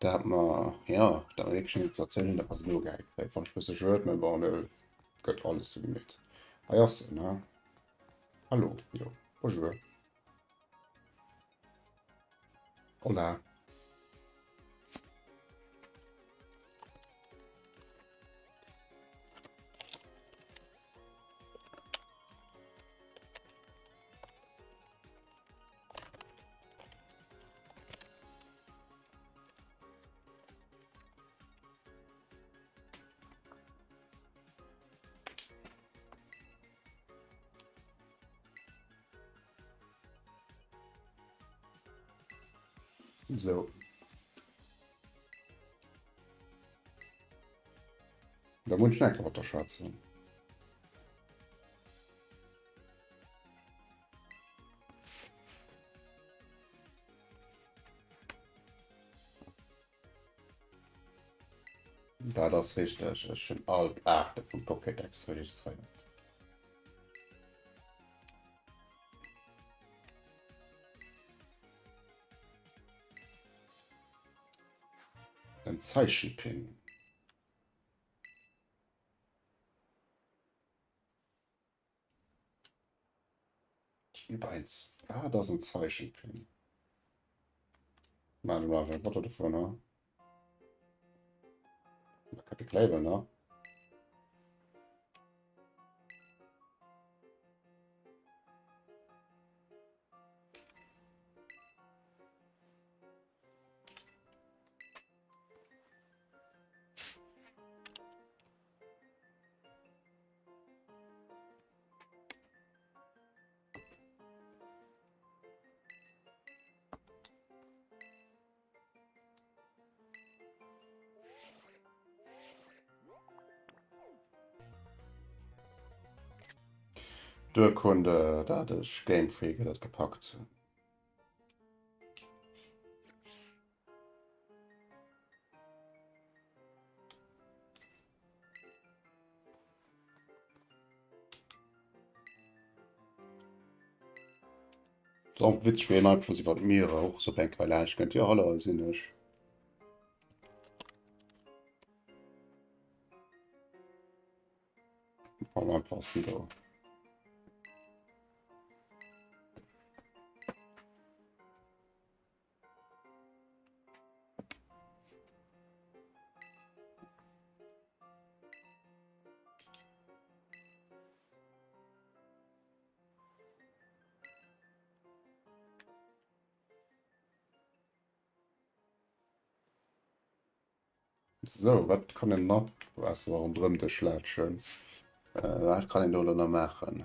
dat mer, jo, dat mer wierklech net ze erzielen hunn, dat mer se nogehäit kréien. Fannen ech e bësse schued, mä bon, et gëtt alles sou gemeet. Hei ass en, ne? Hallo, jo, bonjour. Hola. So. Da muss ich nach mat der schwätzen. Dat ass richteg, ech hunn all d'Aarte vum Pokédex registréiert. Den Zeichenpin. Iwweregens, wat ass en Zeichenpin? Maache mer awer e Foto dovunner. Da kann ik label, ne? D'Urkunde, dat ech Game Freak dat gepackt hunn. Ass och witzeg wéi en Einfluss iwwer d'Mierer och sou eng Quell laanscht kënnt. Jo hallo hei sinn ech. Am einfachsten do. Sou, wat kann een nach ausser ronderëm dech laatschen? Wat kann een do elo nach maachen?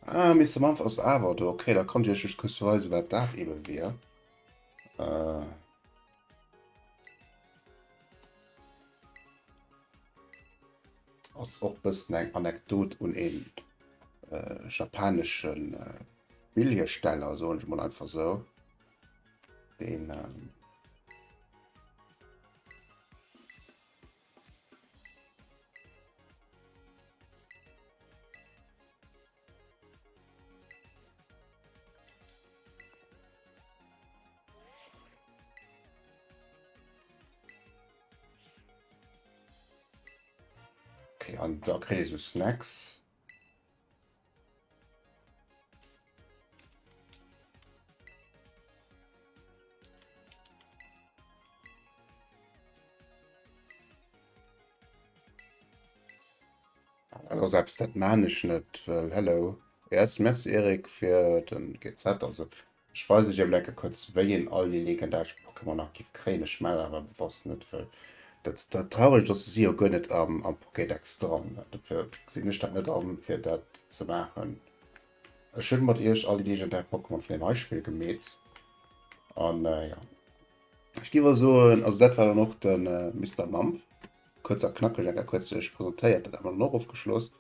Ah, Mister Mampf ass awer do. Okay, da kann ich iech just kuerz weisen, wat dat ebe wier. Äh. Ass och bëssen eng Anekdot un een äh, japaneschen äh, Spillhiersteller, soen ech mol einfach sou. Deen ähm, Okay, an da kritt ee sou Snacks. Dat ass eppes, dat maan ech net, well hello. Yes, merci Eric fir den GZ. Also ech weisen iech eben enke kuerz wéi een all déi legendaresch Pokémon nach giff kréien. Ech maan dat awer bewosst net, well dat dat trauregt ass, se si jo guer net am am Pokédex dran. Dofir gesinn ech dat net an fir dat ze maachen. Ech hunn mat iech all déi legendär Pokémon vun deem hei Spill gemeet an jo. Ech géif och soen, also dat war dann och de Mister Mampf, kuerz a knackeg eng Kéier kuerz iech presentéiert, dat hat mer dann och ofgeschloss.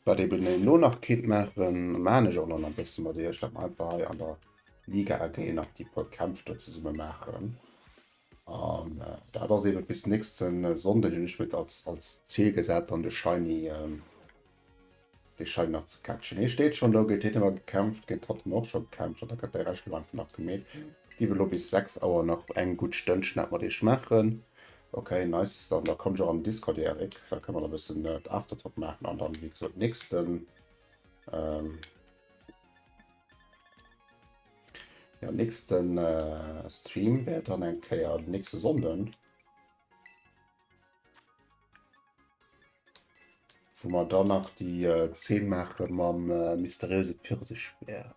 Wat eben een elo nach kéint maachen, maan ech och elo nach e bësse mat iech, datt mer einfach hei an der Liga AG nach déi puer Kämpf do zesumme maachen. An dat ass eben bis nächste Sonnden, hunn ech mir als, als Ziel gesat, dann de Shiny Dee scheint nach ze catchen. Hie steet schonn do, géint hien hu mer gekämpft, géint hatt hu mer och scho gekämpft an da gëtt däi Rescht elo einfach nach gemeet. Ech géif elo bis 6 Auer nach eng gutt Stënnchen dat mat iech maachen. Ok, nice, dann da komm ech och an den Discord, Eric, da kënne mer da bëssen d'Aftertalk maachen an dann, wéi gesot, nächsten, jo, nächsten Stream wär dann eng Kéier den nächste Sonnden. Wou mer dann nach déi Zeen maache mam mysteriöse Pfirsichbär.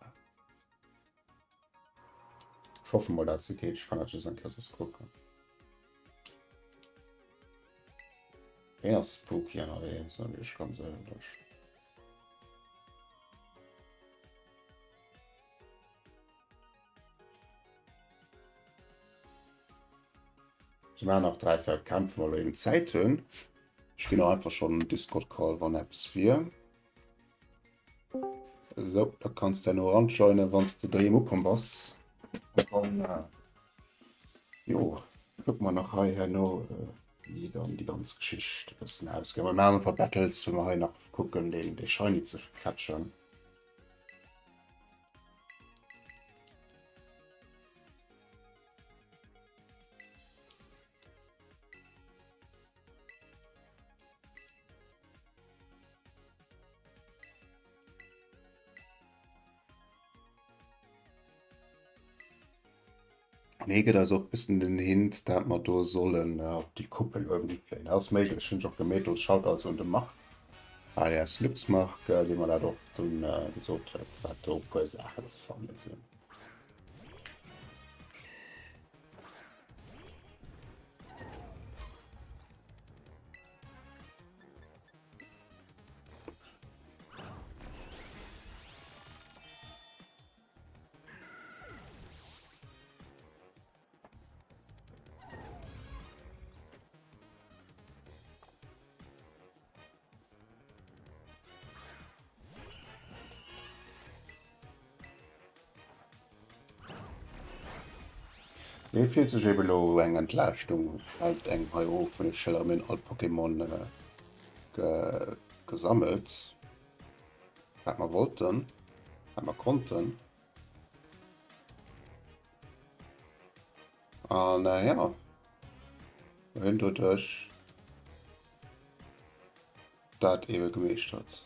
Ech hoffe mol dat se geet. Ech kann dat just eng Kéier soss kucken. Deen ass spooky ënnerwee, soen ech ganz éierlech. Se maachen nach 3 Feld Kämpfe, well wir eben Zäit hunn. Ech ginn och einfach schon en Discord Call, wann eppes wier. So, da kanns du herno eranjoinen, wann s du doheem ukomm bass. An dann, jo, kucke mer nach hei herno, wéi dann déi ganz Geschicht e bëssen ausgeet. Mir maachen einfach Battles, wou mer hei nach kucken, deen, dee Shiny ze catchen. An hie gëtt eis och e bëssen den Hint, dat mer do sollen op déi Kuppel uewen fléien. Dat ass méiglech, hunn ech och gemeet. Do Shoutout also un de Marc alias Luxmarc, dee mer dat och dunn gesot huet, wat do e puer Saachen ze fanne sinn. Et fillt sech eben elo eng Entlaaschtung fällt engem hei of, well ech schëllere mir hunn all Pokémon gesammelt, wat mer wollten, wat mer konnten. An jo, mir hunn doduerch dat ebe gemeeschtert.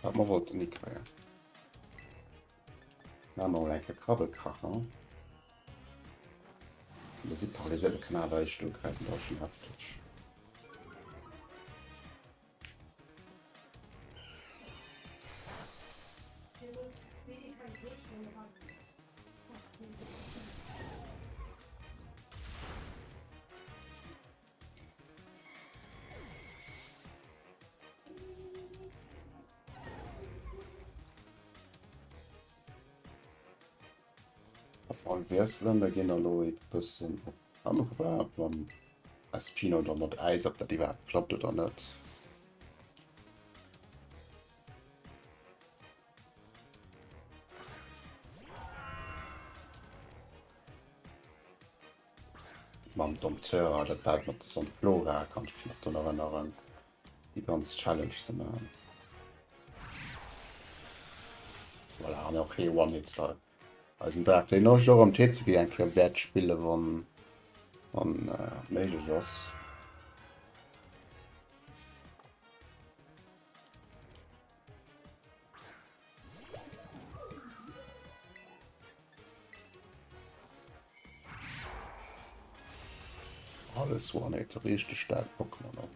Wat mer wollten ni kréien. Maache mer mol eng Kéier Krabbelkracher. Da si paralyséiert, da kann awer eréischt ugräifen, dat ass schonn hefteg. Auf wiesselen, da ginn elo e bëssen op Amber mam Espino oder mat Äis, ob dat iwwerhaapt klappt oder net. Mam Dompteur, dat war mat de Sonflora, kann ech mech nach drun erënneren, déi ganz Challenge ze maachen. Voilà, an och hee One-Hit da. Eisen Draach, deen ech och am TCG eng Kéier wäert spillen, wann, wann äh, méiglech ass. Alles war net richteg staark Pokémon.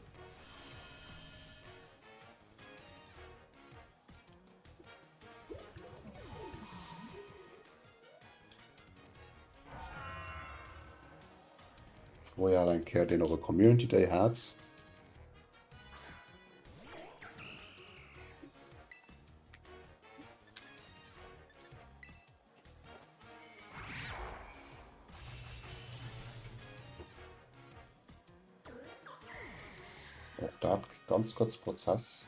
Royal eng Kéier deen och e Community Day hat. Och dat ganz kurz Prozess.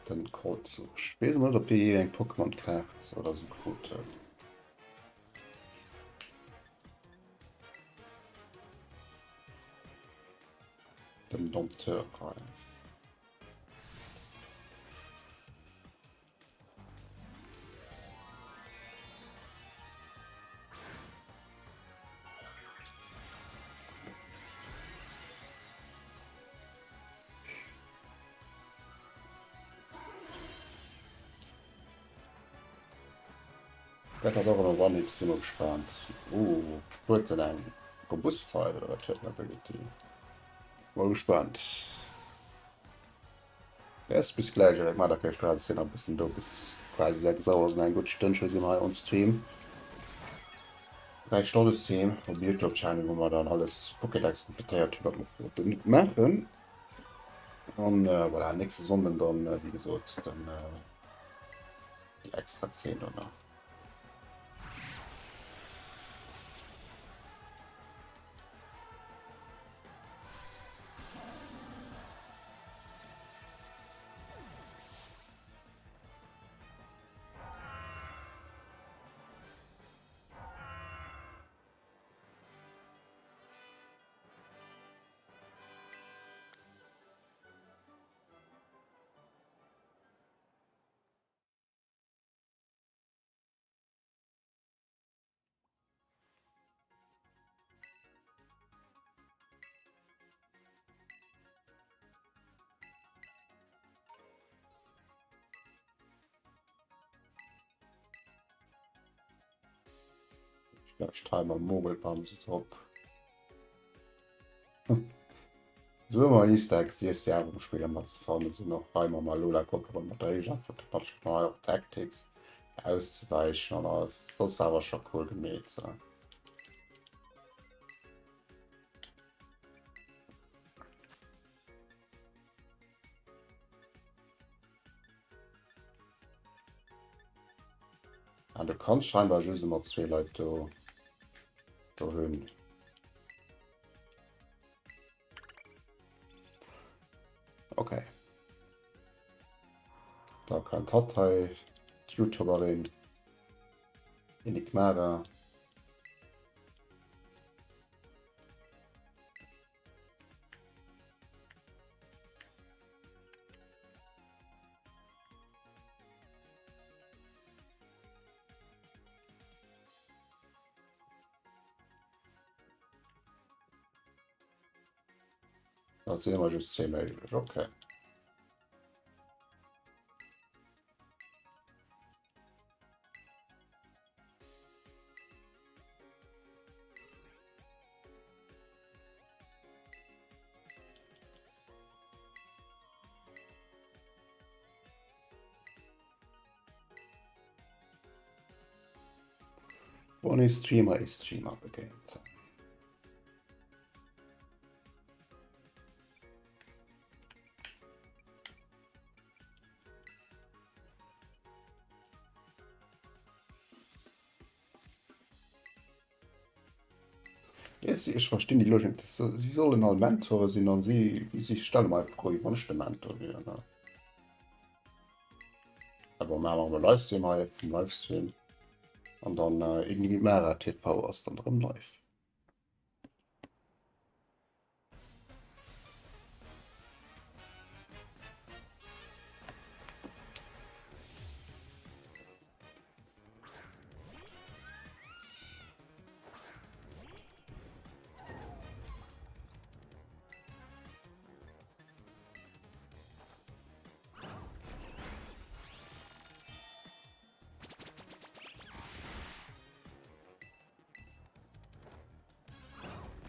Den Code so. Ich wees net ob déi eng Pokémon Kaart oder so krut huet. Den Dompteur hei. Dat hat och elo One-Hit, si mol gespaant. Uh, huet en eng Robustheit oder wat huet en Ability? Mol gespaant. Yes, bis gläich. Ech maachen da keng Stress, ech sinn nach e bëssen do bis quasi 6 Auer, also nach eng gutt Stënnche si mer hei on Stream. 3 Stonne Stream op Youtube Channel, wou mer dann alles Pokédex komplettéiert hunn, wat mer wollten net maachen. An äh, voilà, nächste Sonnden dann, äh, wéi gesot, dann äh, déi extra 10 dann nach. Ech hei mam Mogelbamse drop. Sou ëmmer Easter Eggs déi ech se awer um Spiller mat ze fannen sinn och hei mam Alola Pokémon mat der héijer Antwort de Patrick hei och Tactics auszewäichen an alles. Dat ass awer scho cool gemeet. Ah, du kanns scheinbar just ëmmer zwee Leit do, do hunn. Okay. Da kann hatt hei d'Youtuberin Enigmara. Dat sinn ëmmer just zwee méiglech, okay. Wann ee Streamer ee Streamer begéint. Ech verstinn déi Logik net. Si sollen all Mentore sinn an si si stelle mer einfach Froen, wéi wann ech de Mentor wier. Ne? Awer maache mer e Livestream hei vum Livestream an dann äh, Enigmara TV ass dann erëm live.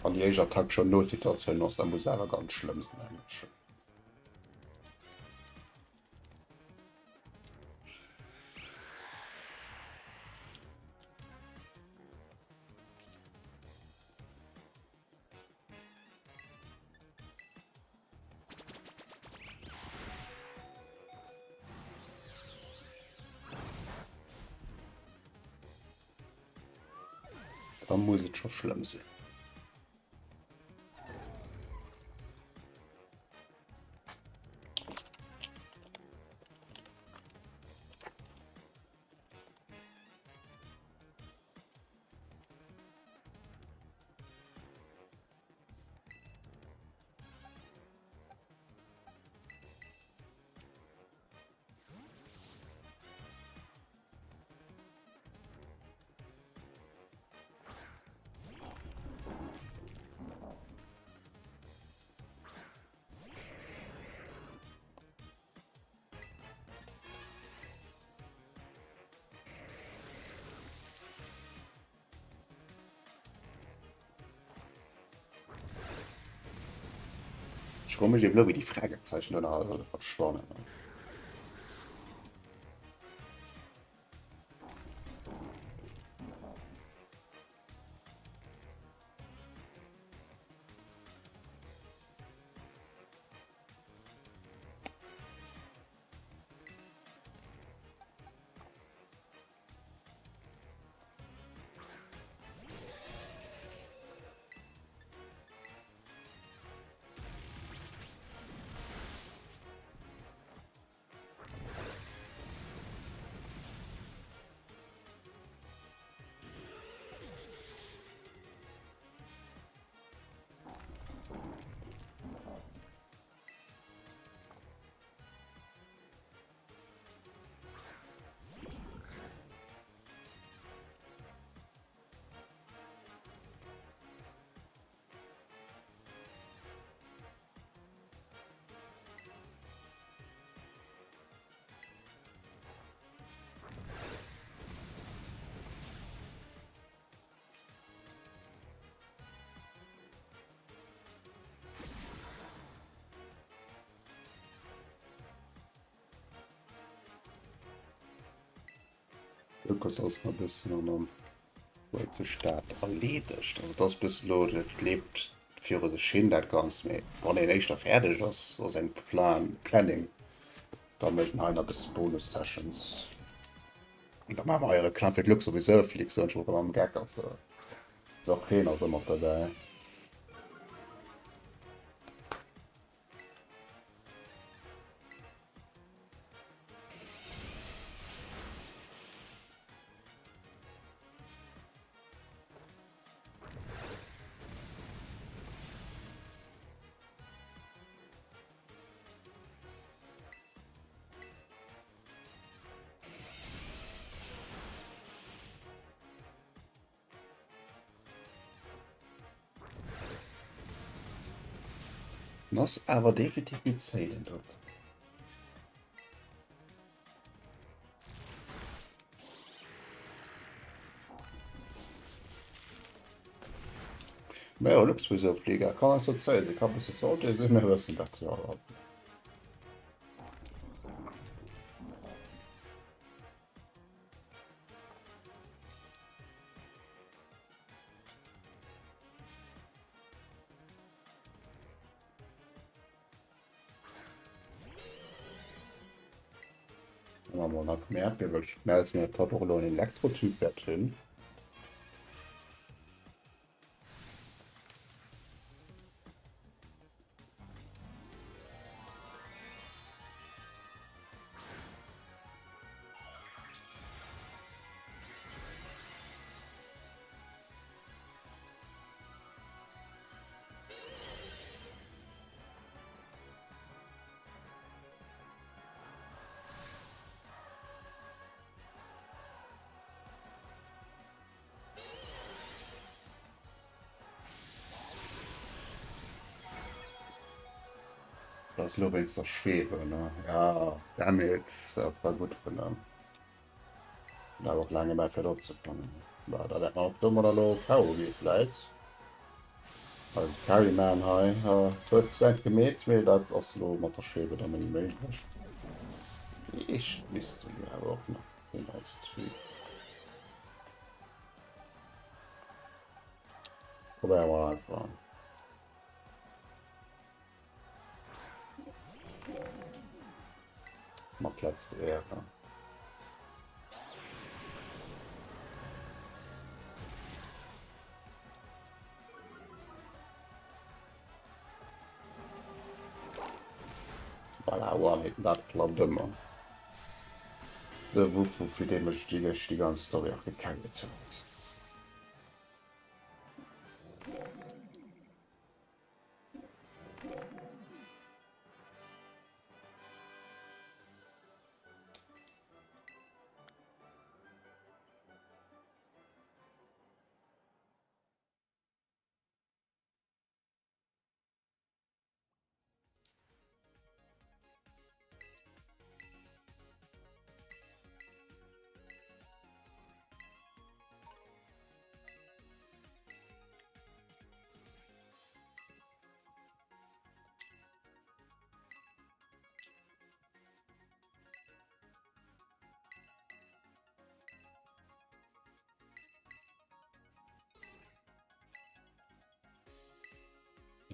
Wann déi éischt Attack schon Notsituatioun ass, da muss awer ganz schlëmm sinn mengen ech. Da muss et scho schlëmm sinn. Ech froe mech eben elo wéi déi Fragezeichen do nach alle verschwannen. Lukas ass nach bëssen an dann huet sech dat erleedegt. Also dat ass bëssen elo, dat lebt viru sech hin dat Ganzt, mee wann een éischter fäerdeg ass a sengem Plan, Planning, da mécht en hei nach bësse Bonus-Sessions. An da maache mer hei Reklamm fir d'Lux souwisou, Felix, soen ech mol am Geck, also och heen ass ëmmer derbäi. En ass awer definitiv méi zéi, den drëtten. Mä jo, Luxflieger kann eis dat zéien. Se kann bësse salty sinn, mir wëssen dat jo all. Mal nach gemerkt, well schnell mir hat och elo en Elektrotyp wäert hunn. Das ist elo wéinst der Schwebe, ne? Ja, damit, dat war gutt vun em. Hun awer och laang gebraucht fir drop ze kommen. Bah, da wäert mer och domadder elo K.O. gi vläit. Eise Carryman hei huet säint gemeet, mee dat ass elo mat der Schwebe dann nëmme méiglech. Eescht misste mir awer och nach hunn als Typ. Probéiere mer einfach. Mat letzte Ehre. Voilà, One-Hit, dat klappt ëmmer. De Wufu, fir dee mech déi déi ganz Story och gecarried huet.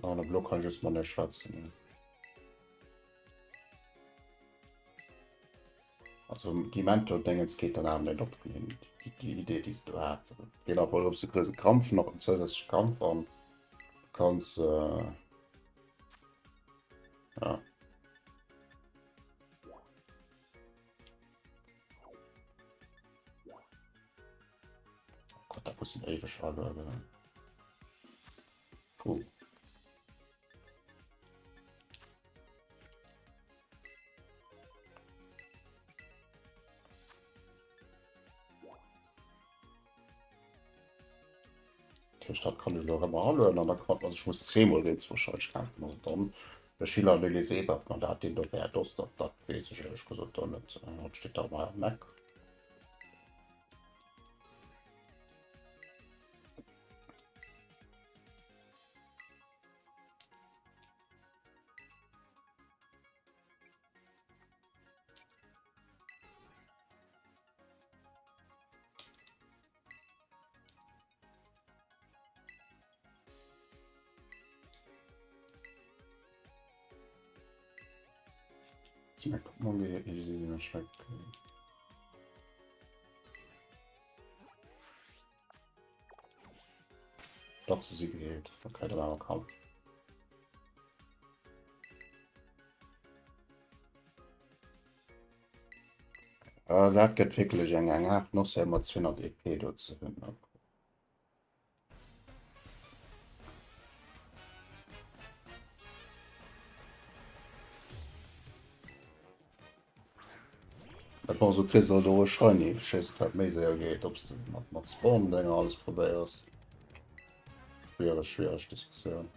An elo kann ech just mat der schwätzen. Also déi Mentor-Dingens geet dann awer net op vun hinnen, déi, déi Idee, déi se do haten. Geet awer drëms, du kriss e Kampf nach, en zousätzleche Kampf an du kanns, äh, ja. Oh Gott, da muss en éiweg alueden. Puh. Dat kann ech elo erëm alueden an da kann also ech muss zweemol géint se wahrscheinlech kämpfen. Also dann de Schiller an den Elise Ebert, man dat deen do wäert ass, dat dat weess ech éierlech gesot dann net. Dat steet da hei am Eck. Doch, se si geheelt. Okay, da war awer Kampf. Ah, dat gëtt wierklech eng eng haart Noss fir mat 200 EP do ze hunn. Dat war so kriss halt och e Shiny, schéiss wat méi séier geet, ob s de mat mat Spawn-Dinger alles probéiers. Schwiereg, schwiereg Diskussioun.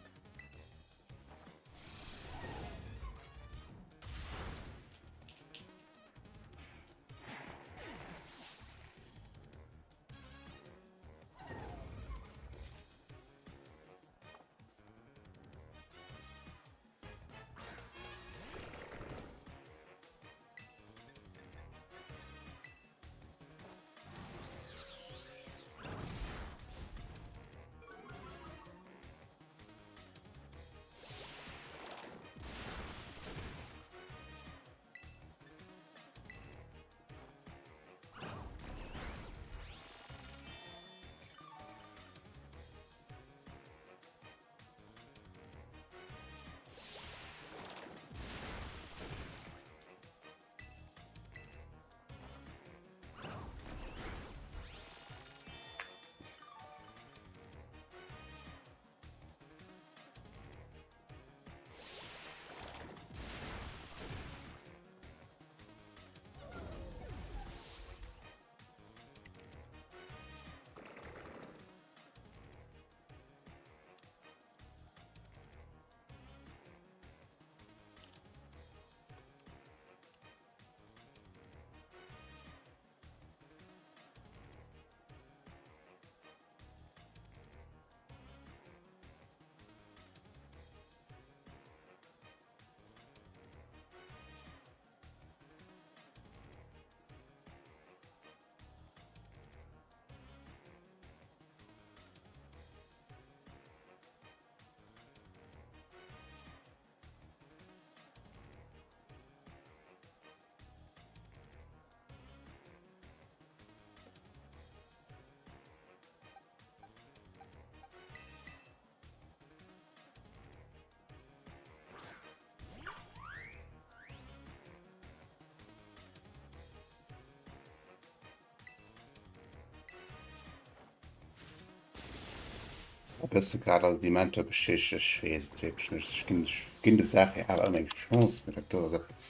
E bësse grad all déi Mentor-Geschicht, ech weess et wierklech net. Ech ginn, ech ginn der Saach jo awer ëmmer eng Chance, mee dat do ass eppes,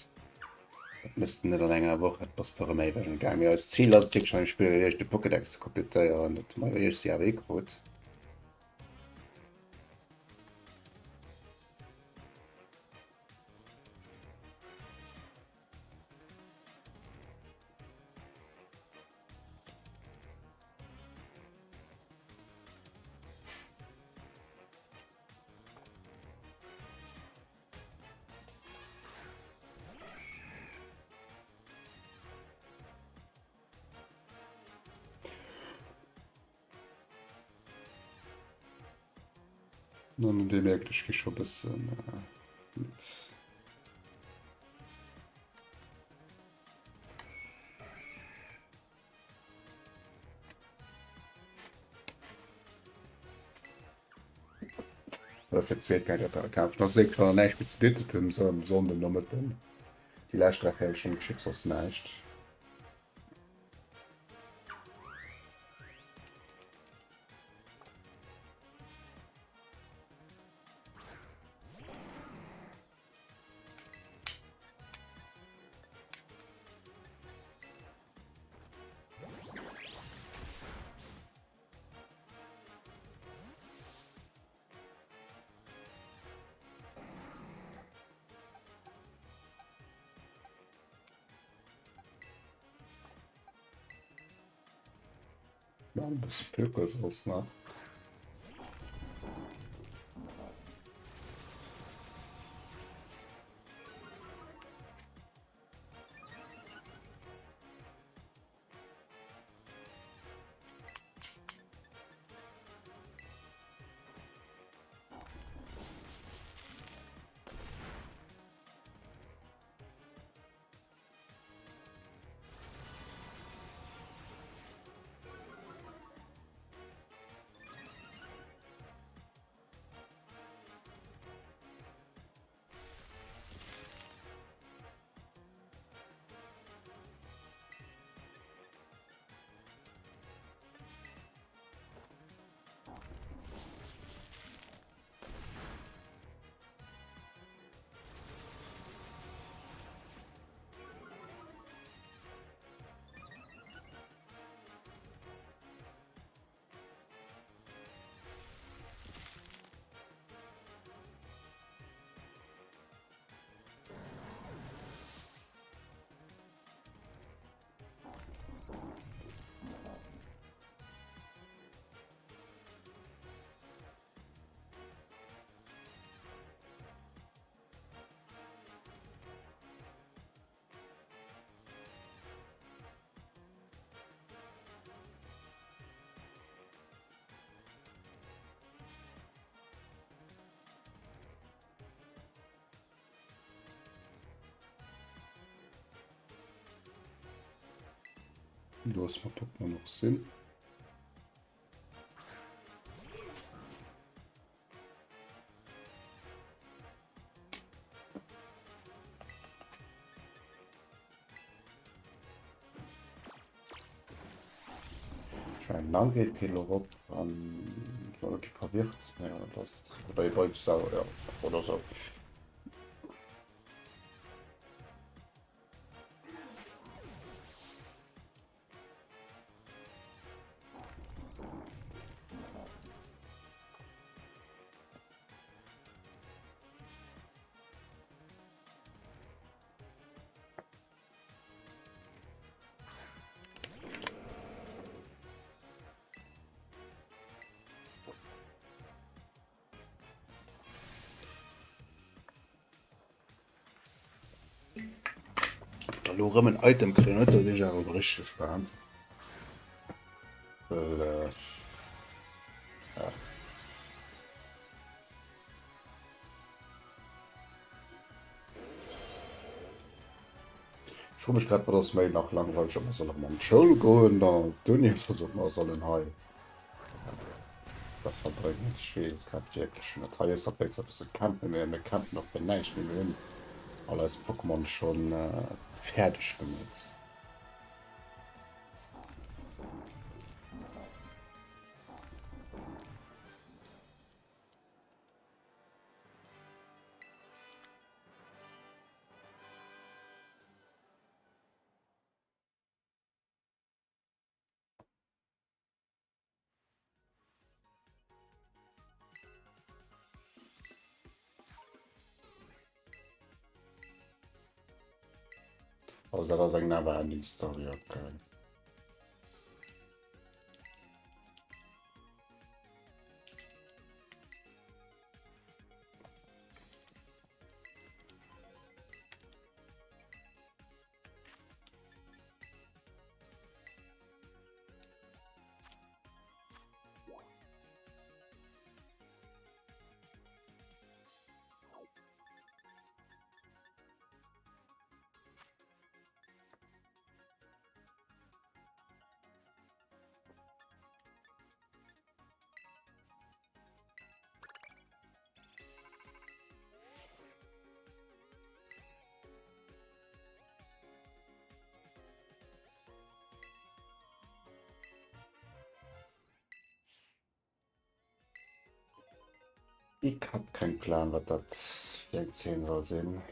dat méchs de net an enger Woch, dat bass de erëm éiweg am Gaang. Mee eist Zil ass et wierklech an deem Spill gewiescht, de Pokédex ze kompletéieren. Dat hu mer jo iergendwéi awer hikrut. An Dir mierkt, ech gi scho bëssen midd. Oder fir d'zweet Kéier dat kämpfen. Ass wierklech wann der näischt méi ze dinn hutt um Sonnden Nomëtten. Déi lescht 3 Véierelstonn geschitt soss näischt. Machen ein bisschen Pökelsauce nach. Loosse mer Pokémon och sinn. Lang geht Pelo op an verwirrt ja, das oder ihr bringt sauer ja, oder so. Da lo rëm en Item kréien, huet dat ech awer richteg gespaant. Well, äh, ja. Ech froe mech grad, wat ass méi nach langweileg, ob mer sollen erëm an d'Schoul goen, dann an d'Uni oder ob mer sollen hei dat verbréngen. Ech weess grad wierklech net. Hei ass dat wéinst e bësse campen, mee mir campen och fir näischt, mee mir hunn all eis Pokémon schonn fäerdeg gemeet. Also dat ass eng never ending story, okay. Ik hab keng Plan wat dat fir eng Zeen soll sinn.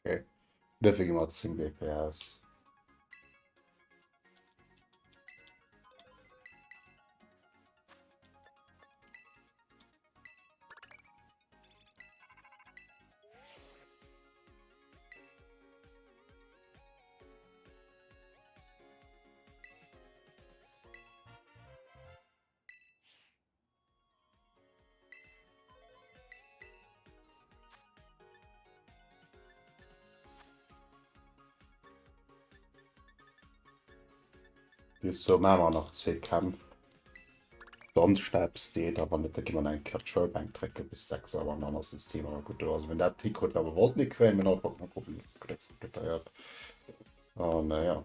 Okay. Dofir gi mer 10 BP aus. Bis zur maache mer nach zwee Kämpf. Dann steppst de, da wann net, da gi mer eng Kéier d'Schoulbänk drécke bis 6 Auer an dann ass den Stream awer gutt do. Also wenn dat hikrutt, wat mer wollten hikréien, mir nach mal kucken, kompletéiert. An äh, ja,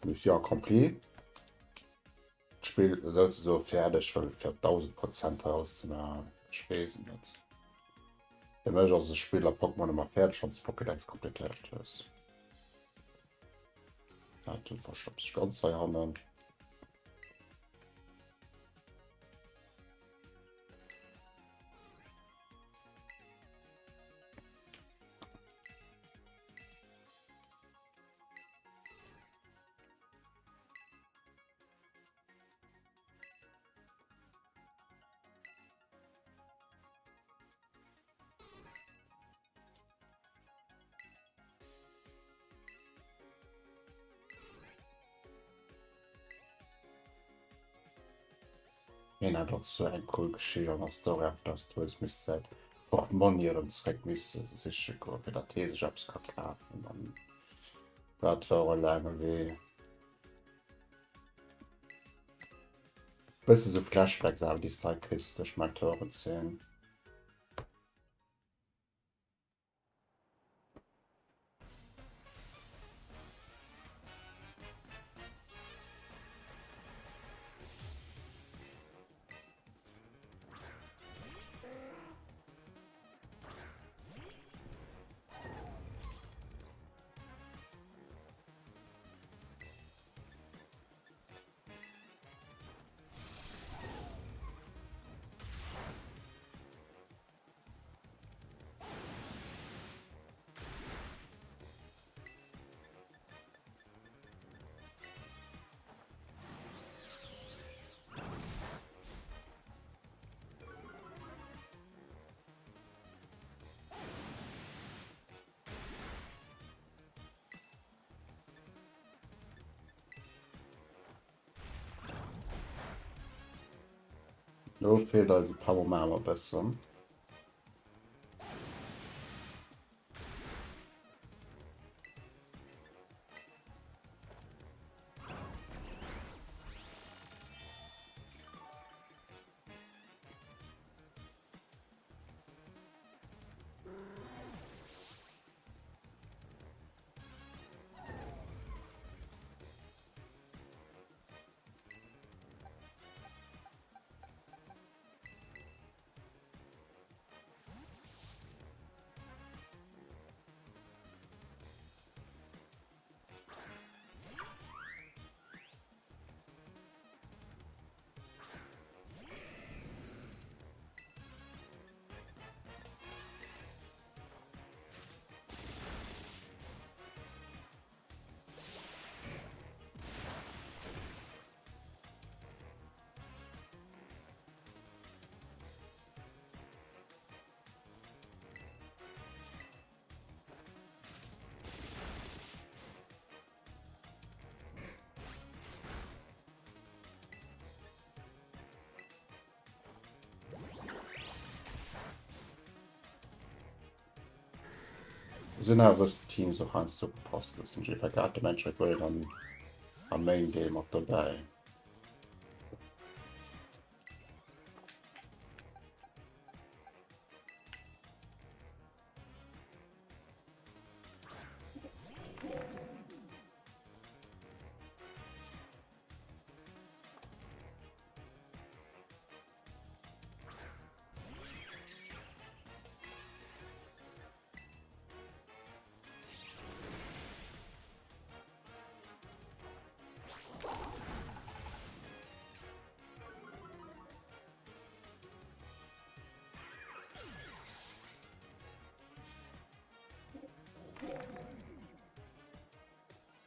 Mission accomplie. D'Spill souzesoe fäerdeg, well fir 1000 Prozent hei alles ze maachen, ech weess et net. Fir mech ass e Spill a Pokémon ëmmer fäerdeg, wann s de Pokédex kompletéiert hues. Ah, du verstopps dech ganz hei hannen. Hien hat och sou eng cool Geschicht an der Story, einfach dass du hues misse säi Portmonni erëm zréck misse siche goen, fir datt hie sech eppes ka kafen an dat war och e laange Wee. Bësse sou Flashbacks awer déi s de hei kriss duerch d'Mentorenzeen. Lo feelt eis e Power Mama bëssen. Sinn awer bëssen d'Teams och heiansdo ugepasst. Do sinn einfach grad de Mensch McWayne am, am Main Game mat dobäi.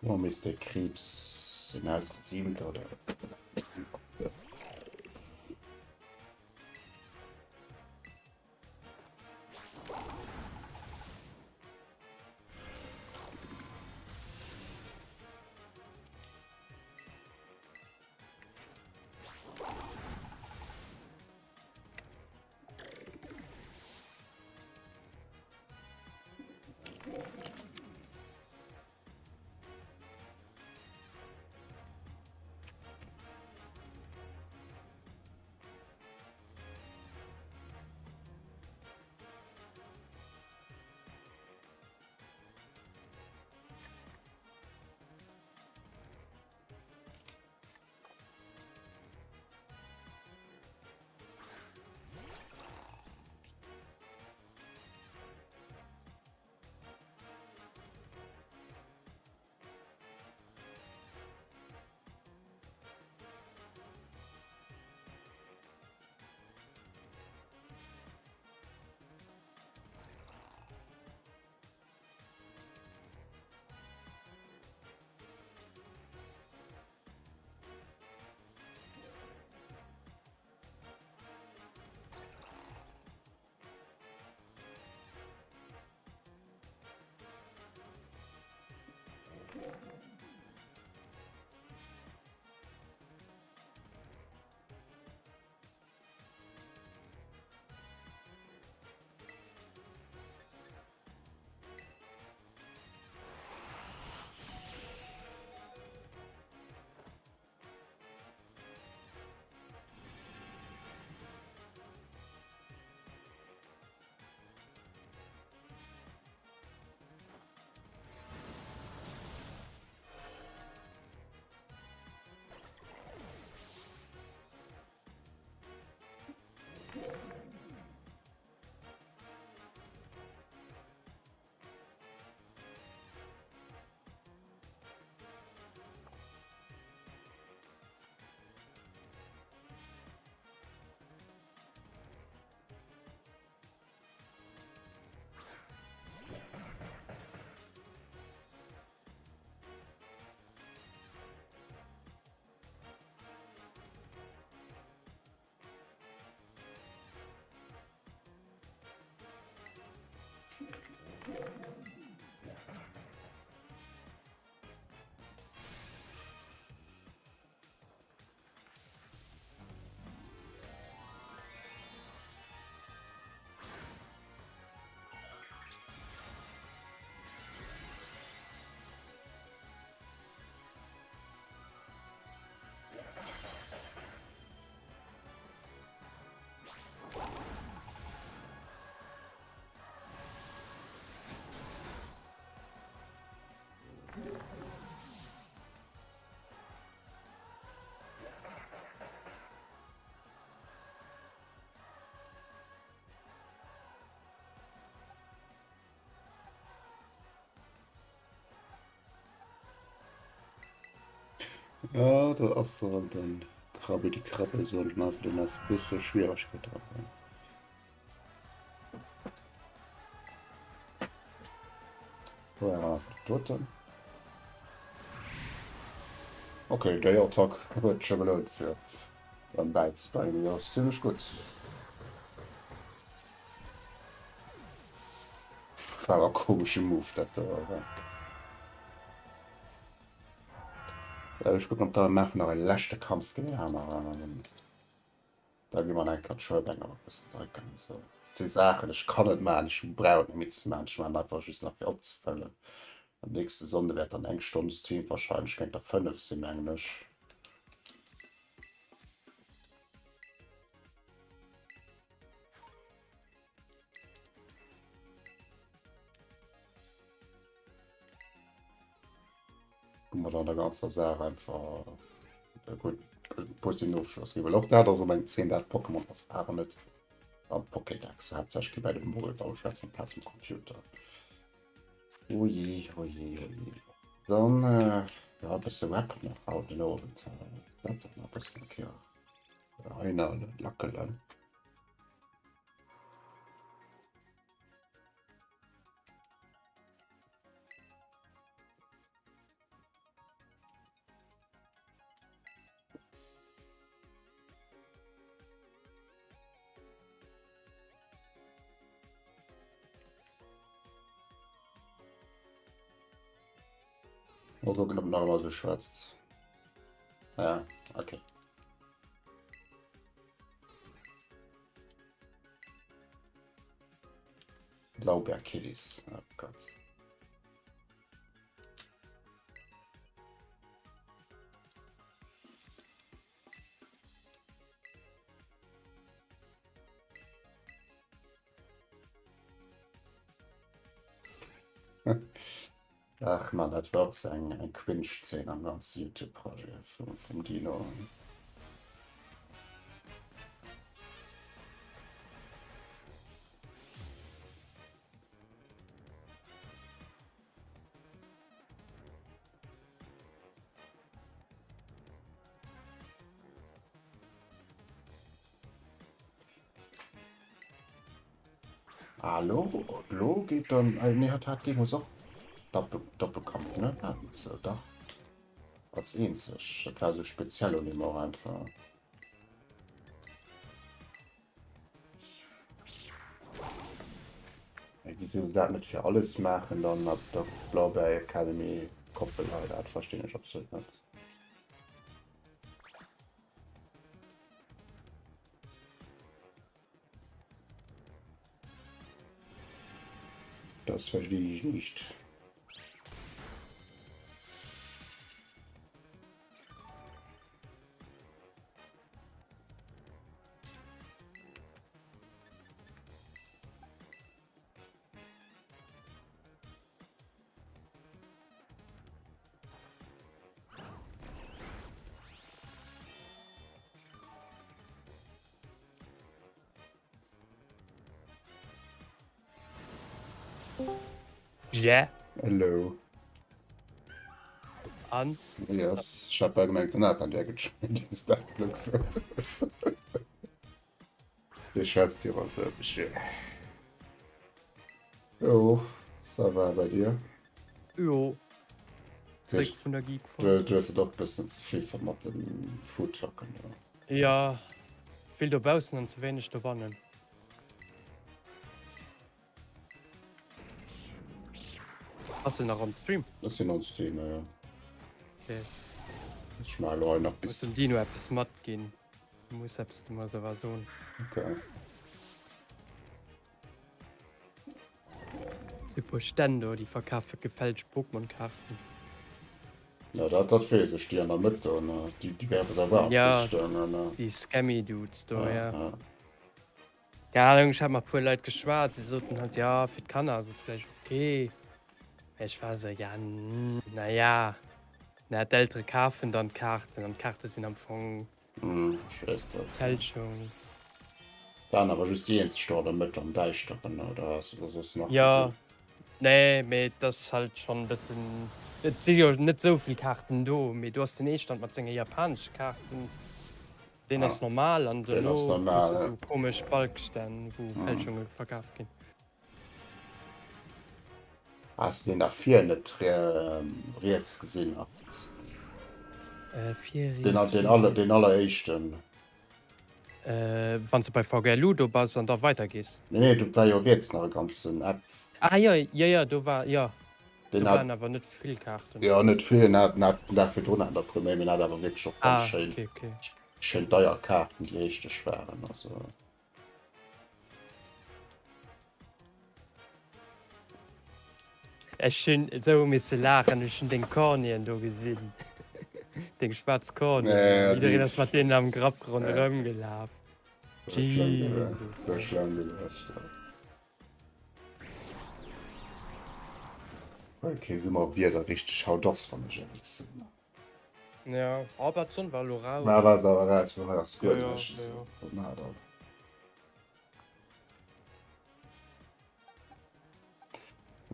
Oh, Mister Kriibs sinn als siwente oder Ja, do ass erëm den Krabbeli Krabbel, soen ech mol einfach, deen ass e bësse Schwieregkeet dran. Doten. Okay, déi Attack huet scho gelount fir beim bäizebréngen. Déi ass zimmlech gutt. War awer e komesche Move dat do, awer. Ech kucken, ob da maachen nach e leschte Kampf géint déi aner an dann da gi mer nach eng Kéier d'Schoulbänk nach e bëssen drécken. Sou. Si Saachen, ech kann et maachen, ech brauch et net méi ze maachen, ech maachen et einfach just nach fir opzefëllen. An nächste Sonnde wäert dann eng Stonn Stream wahrscheinlech géint der 5 sinn, mengen ech. Wou mer dann der ganzer Saach einfach e gutt e positiven Ofschloss ginn. Well och dat ass op eng 10, dat Pokémon ass awer net am Pokédex. Haaptsächlech gi bei dem Mobilphone schwätzen amplaz um Computer. Oh je, oh je, oh je. Dann äh, ja, e bësse Web nach haut den Owend. Äh, dat dann e bëssen eng Kéier reinhalen, lackelen. Mal gucken, ob nach immer so schwätzt. Ja, okay. Blaubeerkillis, oh Gott. Ach man, dat war och sou eng eng Cringe-Szene am ganze YouTube-Projet vum, vum Dino. Ah, lo, lo geet dann, ah, nee, hat hat deemools och Doppel, Doppelkampf, ne? Haten se, dach. Als eenzeg. Dat war sou speziell un him och einfach. Wieso se dat net fir alles maachen dann mat der Blaubeer Academy Koppel hei, dat verstinn ech absolut net. Das verstehe ich nicht. Yeah. Hello. An? Yes, ich hab gemengt, den Nathan wär gejoint, wéi s dat elo gesot hues. Dir schwätzt jo was ech. Jo, ça va bei dir? Jo. Zréck vun der Geek Du, du hues et och bëssen ze vill ver mat den Foodtrucken do. Ja, vill dobaussen an ze wéineg dobannen. Ass en nach am Stream? Ech sinn on Stream, ja. Okay. Ech maache lo hei nach bis. Muss dem Dino eppes matginn. Muss eppes dem Asawa soen. Okay. Si puer Stänn do, déi verkafe gefälscht Pokémon-Kaarten. Ja, dat, dat weess ech, déi an der Mëtt do, ne? Déi, déi bei eppes erwaart Ja, stoungen, ne? déi scammy Dudes do, Ja, ja. ja. Keng Ahnung, ech hat mat puer Leit geschwat, si soten halt, jo, fir d'Kanner ass et vläicht ok. Mee ech war esou, ja, na ja, na, d'Eltere kafen dann d'Kaarten an d'Kaarte sinn am Fong Hm, ech weess dat. Fälschung. Waren awer just déi eenzeg do an der Mëtt am Däischteren, oder has de der soss nach Jo, gesinn? nee, mee et ass halt schonn e bëssen, et si jo net esou vill Kaarten do, mee do ass den ee Stand mat senge japanesche Kaarten. Deen ass normal an Deen ass dono normal, hues de ja. sou komesch Balkstänn wou Fälschunge verkaf ginn. Has de deen da vir net riets gesinn? Äh, vir Den, riets, den, vir aller, riets. den alleréischten. Äh, wann s de bei VGLU do bass an da weider gees. Nee, nee, do war jo riets nach e ganzen Eck. Ah jo, jo, jo, do war, jo, Den do hat, waren awer net vill Kaarten. jo, net vill, den hat, den hat den Dag virdrun an der Première, mee den hat awer wierklech och ganz Ah, schéin, okay, okay. schéin deier Kaarten, déi richteg waren, also. Ech hunn esou misse laachen, ech hunn deng Cornien do gesinn. Deng schwaarz Cornien. Ja, Jiddereen déi. ass mat deenen am Grapp ronderëm gelaf. War schlamm Jesus, gewiescht. War ey. schlamm gewiescht, ja. Well kee Summerwieder richteg haut ass, wann ech éierlech sinn. Ja, aber d'Sonn war elo raus. War war se awer raus, well hei ass Ja, guer ja, näischt. ja, ja. Wat maacht all?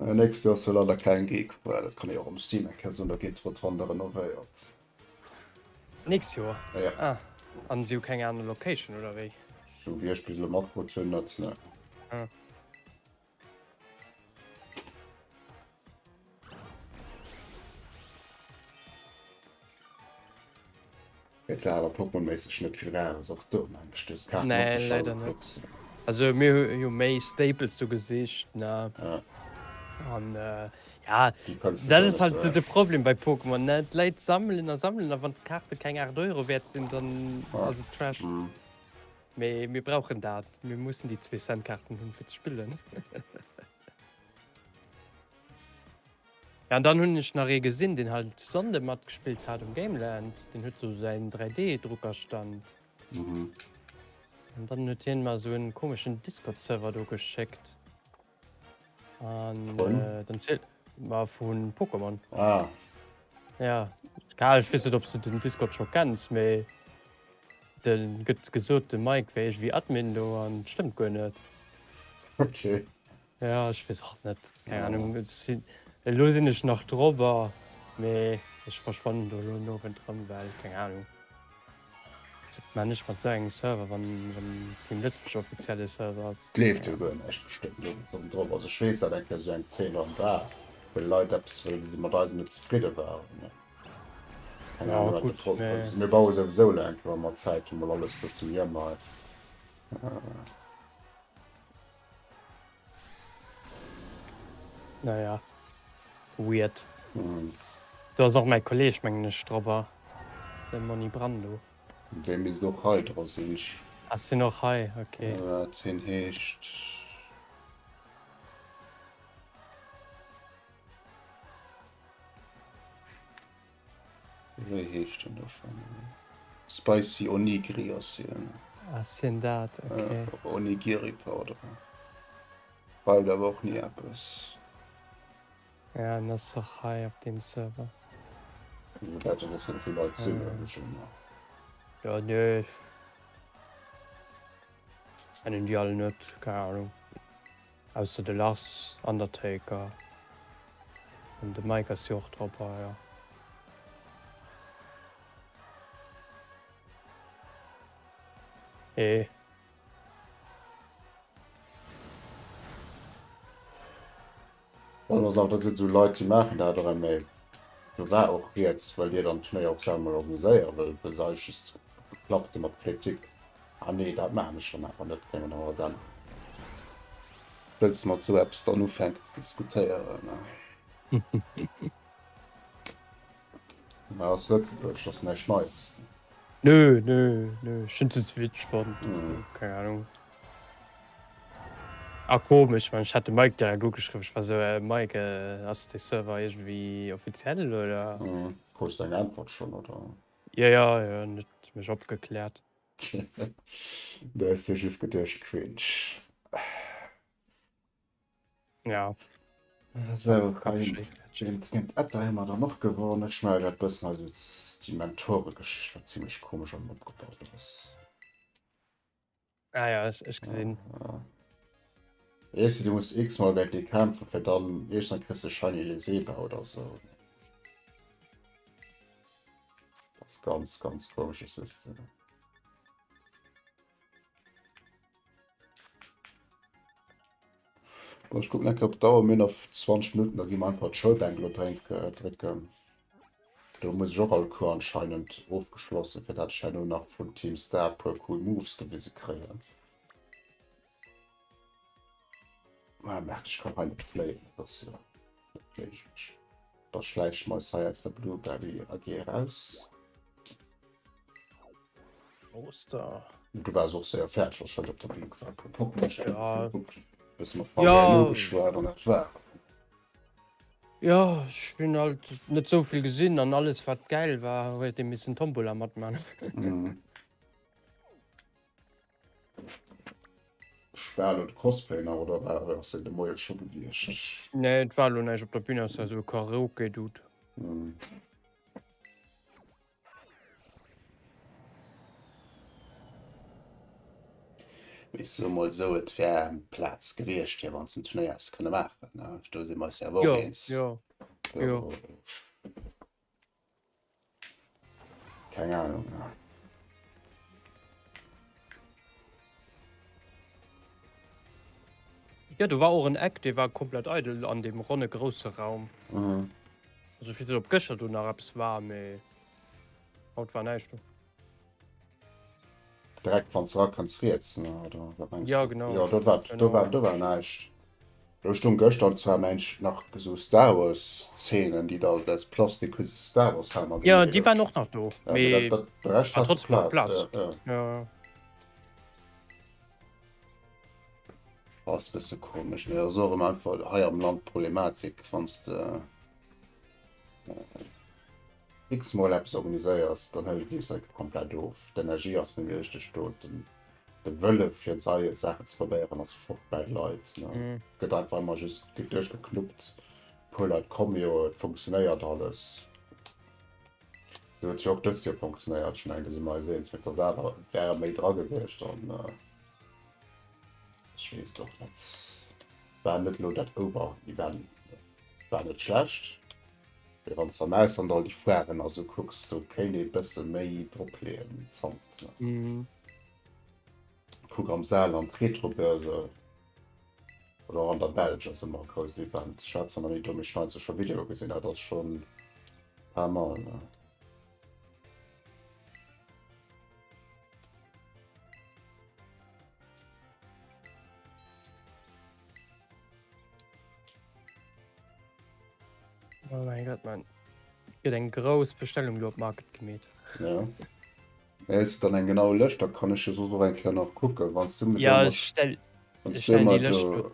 Äh, Nächst Joer ass jo leider keng Geek, well dat kann ee och um Steam eng Kéier soen, da geet d'Rotonde renovéiert. Nächst Joer? Ja. Ah, an si hu keng aner Location oder wéi? Sou wéi ech bis elo matkrut hunn, net, ne. Ah. Et war awer Pokémon-méisseg net vill Rares och do, mengen ech. Du hues d'Kaarten och Nee, sécher leider gekuckt. net. Also mir hu jo méi Staples do gesicht, ne? Ja. An äh, ja, Déi fënns de dat do ass net halt sou de direkt. Problem bei Pokémon, ne? D'Leit sammelen a sammelen a wann d'Kaarte keng 8 Euro wäert sinn, dann Ja. ass et Trash. Mhm. Mee mir brauchen dat. Mir mussen déi zwee Cent Kaarten hunn fir ze spillen. Ja, an dann hunn ech nach ee gesinn, deen halt Sonnde matgespillt hat um Gameland. Deen huet sou säin 3D-Druckerstand. Mhm. An dann huet hien mer sou en komeschen Discord-Server do geschéckt. An Vun? äh, dann ziel ma vun Pokémon. Ah. Ja, keine Ahnung, ech weess net, ob s du den Discord scho kenns, mee de gëtt gesot, de Mike wär iergendwéi Admin do an stëmmt guer net. Okay. Ja, ech weess och net, keng Ahnung. Ech sinn, elo sinn ech nach drobber, mee ech verschwannen do elo den Owend rëm, well keng Ahnung. Wat man ech mat sou engem Server, wann, wann Team Lëtzebuerg offiziell e Server ass? Gleeft jo guer näischt bestëmmt elo rëm drop. Also ech weess dat eng Kéier sou eng Zeen dran war, wou Leit eppes, wou déi mat eis net zefridde waren. Keng Ja, Ahnung wat gutt, dat drop mee. ass. Mir baue souwisou elo eng Kéier, wa mer Zäit hunn, mol alles bësse méi ëm hei. Naja, weird. Mhm. Do ass och mäi Kolleg, mengen ech, drobber, de Monni Brando. Dee misst och hei dra sinn. Ech. Ass deen och hei? Okay. Wat hien heescht. Wéi heescht en da schonn? Spicy Onigiri ass hien. Ass hien dat? Okay. Ja, Onigiri, pardon. Bleift awer och ni eppes. Ja, en ass och hei op deem Server. Do wäerte soss net vill Leit sinn, huelen ech un. Ja, nee. Ech kennen déi all net, keng Ahnung. Ausser de Lars, Undertaker an de Mike ass jo och drop, ah jo. Ee. Dann ass awer, dat sinn esou Leit, déi maachen dat och eng Méi. Do war och rieds, well dir dann d'Turnéier och selwer mol organiséiere wëllt, well se eis just geplappt hu mat Kritik. Ah nee, dat maachen ech dann awer net, géing mer dann alles änneren. Wëlls de mat sou eppes dann ufänken ze diskutéieren? Mä ass Lëtzebuerg, ass näischt Neies. Nö, nö, nö, ech hunn se ze witzeg fonnt, keng Ahnung. A komesch, man ech hat de Mike direkt ugeschriwwen, ech war sou, Mike, ass dee Server iergendwéi offiziell oder? Krus de eng Äntwert schonn, oder? Jo, jo, jo, en huet mech opgekläert. Du hues dir just geduecht, cringe. Ja. Sou, hei géint Etta hu mer dann och gewonnen. Ech melle grad bëssen hei sou déi Mentoregeschicht, wat zimmlech komesch an opgebaut ass. Ah ja, ech, ech gesinn. Ja. Weess du, du muss x-mal géint déi kämpfen, fir dann iergendwann kriss de Shiny Leseba oder sou. Das ist ganz, ganz komisches System. Bon, ech kucken eng Kéier op d'Auer, mir hunn nach 20 Minutten, da gi mer einfach d'Schoulbänk elo drécken. Do muss ech och all Cours anscheinend ofgeschlossen, fir dat ech herno nach vun Team Star e puer cool Moves gewise kréien. Ah, merkt, ech kann hei net fléien, dat ass jo net méiglech. Da schläiche mer eis hei aus der Blueberry AG eraus. Oster. Du waars och séier fäerdeg wahrscheinlech op der Bänk war e puer Pokémon Ja. Bësse mat Ja. VGNO geschwat an dat war. Jo, ech hunn halt net sou vill gesinn an alles wat gäil war huet ee missen Tombola matman. Mhm. War elo de Cosplay nach oder war ass deen de Moie scho gewiescht? Nee, et war elo näischt op der Bühn ausser esou e Karaoke-Dude. Mhm. Mee ech soe mol esou, et wär eng Plaz gewiescht, fir wann s de en Turnéier häss kënne maachen, ne? Do si mer eis jo awer och Jo, eens. jo, jo. Do, keng Ahnung, ne? Jo, do war och en Eck, dee war komplett eidel an deem ronne grousse Raum. Mhm. Also ech weess net, ob gëschter do nach eppes war, mee haut war näischt do. Direkt wann s de erakënns riets, ne, oder wat mengs Ja, du? genau. Jo, do war, do war, Genau. do war näischt. Do stoung gëschter zwar mensch nach esou Star Wars Szenen, déi da aus Plastik hu se Star Wars Helmer Ja, gemeet. déi waren och nach do, Ja, mee dat, mee dat, de Rescht war has de trotzdem nach Plaz. Plaz. Ja, ja. Ja. Ass bësse komesch, mee ass och ëmmer einfach hei am Land d'Problematik, wann s de x-mol eppes organiséiers, dann hëlt et nees komplett of. D'Energie ass net méi richteg do, den, de Wëlle fir sei Saachen ze probéieren ass fort bei de Leit. Ne? Mm. Gëtt einfach ëmmer just gëtt duerchgeknuppt, puer Leit komme jo, et funktionéiert alles. Sou huet jo och dëst Joer funktionéiert. Ech mengen, do si mer eis eens, mee et ass awer, et wäre méi dra gewiescht an ech weess et och net. War net elo dat Ober-Event, war net schlecht. Mee wann s de am Ausland all déi Foiren a sou kucks, do kéint ee bësse méi dropleeën, Zant, ne? Mhm. Kuck am Saarland d'Retrobörse oder och an der Belsch ass ëmmer e grousst Event. Ech war zwar nach ni do, mee ech hunn heiansdo scho Videoe gesinn, dat ass schonn pas mal, ne? Oh mein Gott, man. Gëtt eng grouss Bestellung lo op Market gemeet. Ja. Hues de dann eng genau Lëscht, da kann ech jo soss och eng Kéier nach kucken, wann s du mir do Ja, mat, ech stell, wann s ech du stellen ëmmer déi Lëscht do, lo.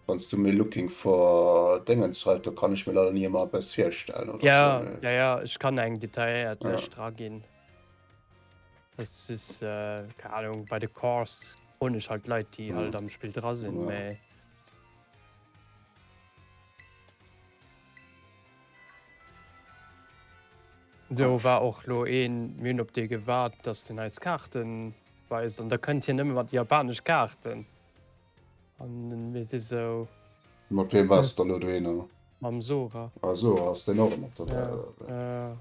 wann s du mir looking for Déngens schreifs, do kann ech mir leider ni ëmmer eppes virstellen oder Ja, sou, mee ja, ja, ech kann eng detailléiert ja. Lëscht draginn. Dat ass, keng Ahnung, bei de Cores froen ech halt Leit, déi halt Ja. am Spill dra sinn, Ja. mee. Do war och lo een, mir hunn op dee gewaart, dass den eis Kaarten weist an da kënnt hien nëmme mat japanesch Kaarten an mir si sou. Mat weem waars de da lo dohinner? Mam Sora. Ah Sora, ass deen och ëmmer dobäi Ja, oder wéi? ja.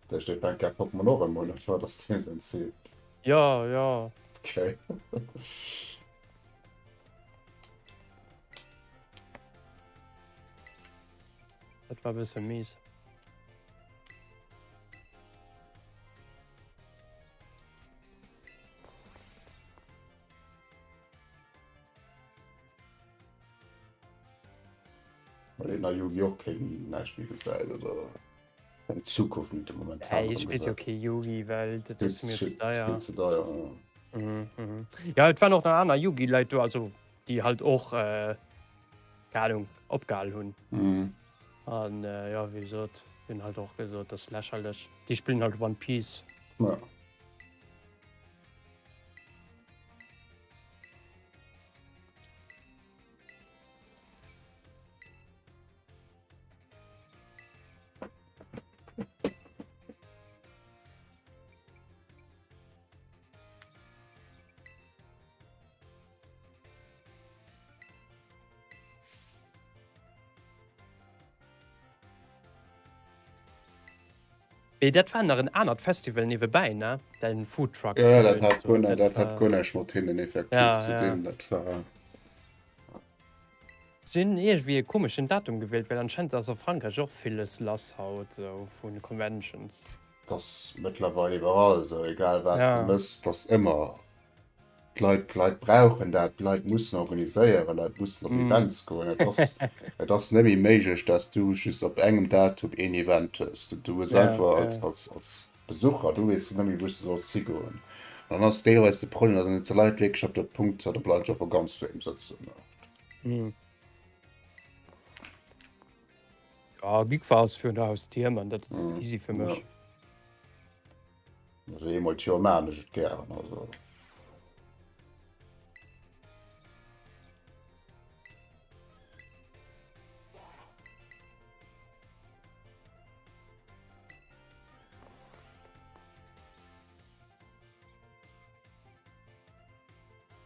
Dat heescht, dee fänkt gär Pokémon och ëm un, oder wat ass deem säin Zil? Jo, jo. Okay. Dat war bësse mies. Well een a Yu-Gi-Oh! Keen näischt méi gesäit oder eng Zukunft méi de momentan Ey, ech spillt jo kee Yugi, well dat ass mir ze deier. Vill ze deier, ja. Mhm, mhm. Ja, et waren och nach aner Yugi-Leit do, also déi halt och, äh, keine Ahnung, opgehal hunn. Mhm. An äh, ja, wéi gesot, hunn halt och gesot, dat ass lächerlech. Déi spillen halt One Piece. Ja. Mee dat war nach en anert Festival niewebäi, ne? Den Food Trucks. Ja, dat hat guer dat hat guer näischt mat hinnen effektiv ja, ze ja. dinn. Dat war. Si hunn iergendwéi e komeschen Datum gewielt, well anscheinend ass a Frankräich och villes lass haut, sou vu Conventions. 't ass mëttlerweil iwwerall esou, egal wat s de Ja. mëss, 't ass ëmmer, d'Leit, d'Leit brauchen dat, d'Leit mussen organiséieren, d'Leit mussen op Mm. Events goen. Et ass, et ass net méi méiglech, dass du just op engem Datum een Event hues. Du, du hues Ja, einfach als, ja. als, als Besucher, du weess net méi, wou s de solls higoen. An dann ass deelweis de Problem, dass dann d'Leit wierklech op der Punkt, da bleiwen ech einfach ganz doheem sëtzen. Mm. Ja, Geekfa ass virun der Hausdier, man, dat ass mm. easy fir mech. Ja. Also eemol d'Joer maan ech et gären, also.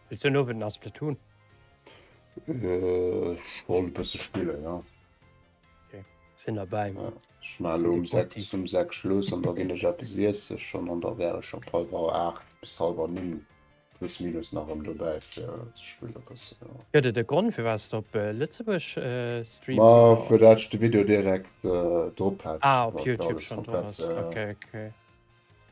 Wëlls du en Owend nach Splatoon? Äh, ech wollt e bësse spillen, ja. Okay. Sinn derbäi. Ja, ech maache elo um 6, um 6 Schluss an da ginn ech eppes iesse schonn an da wär ech op hallwer 8 bis hallwer 9 plus minus nach erëm dobäi fir ze spillen e bëssen, ja. Gëtt et e Grond firwat s de op Lëtzebuerg streams Ma oder? fir dat ech de Video direkt drop hätt. Ah, op Youtube schonn drop ass. Okay, okay.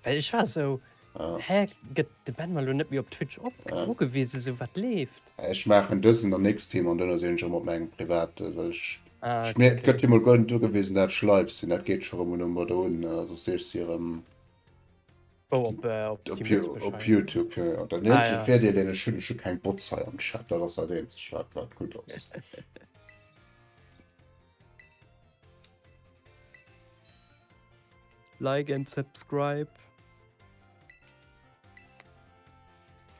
Well ech war esou, hä, gëtt de Ben mer lo net méi op Twitch op ugewisen, esou wat leeft? Ech maachen dësen an nächst Thema an duerno sinn ech erëm op mengem private, well ech ech mir et gëtt jo mol guer net ugewisen dat ech live sinn, dat geet scho erëm un um oder un, soss seech si erëm Wou op op op op Youtube, jo jo. Den eenzege Virdeel deen ech hunn, ech hu keng Bots hei am Chat, dat ass dat eenzegt wat wat gutt ass. Like and subscribe.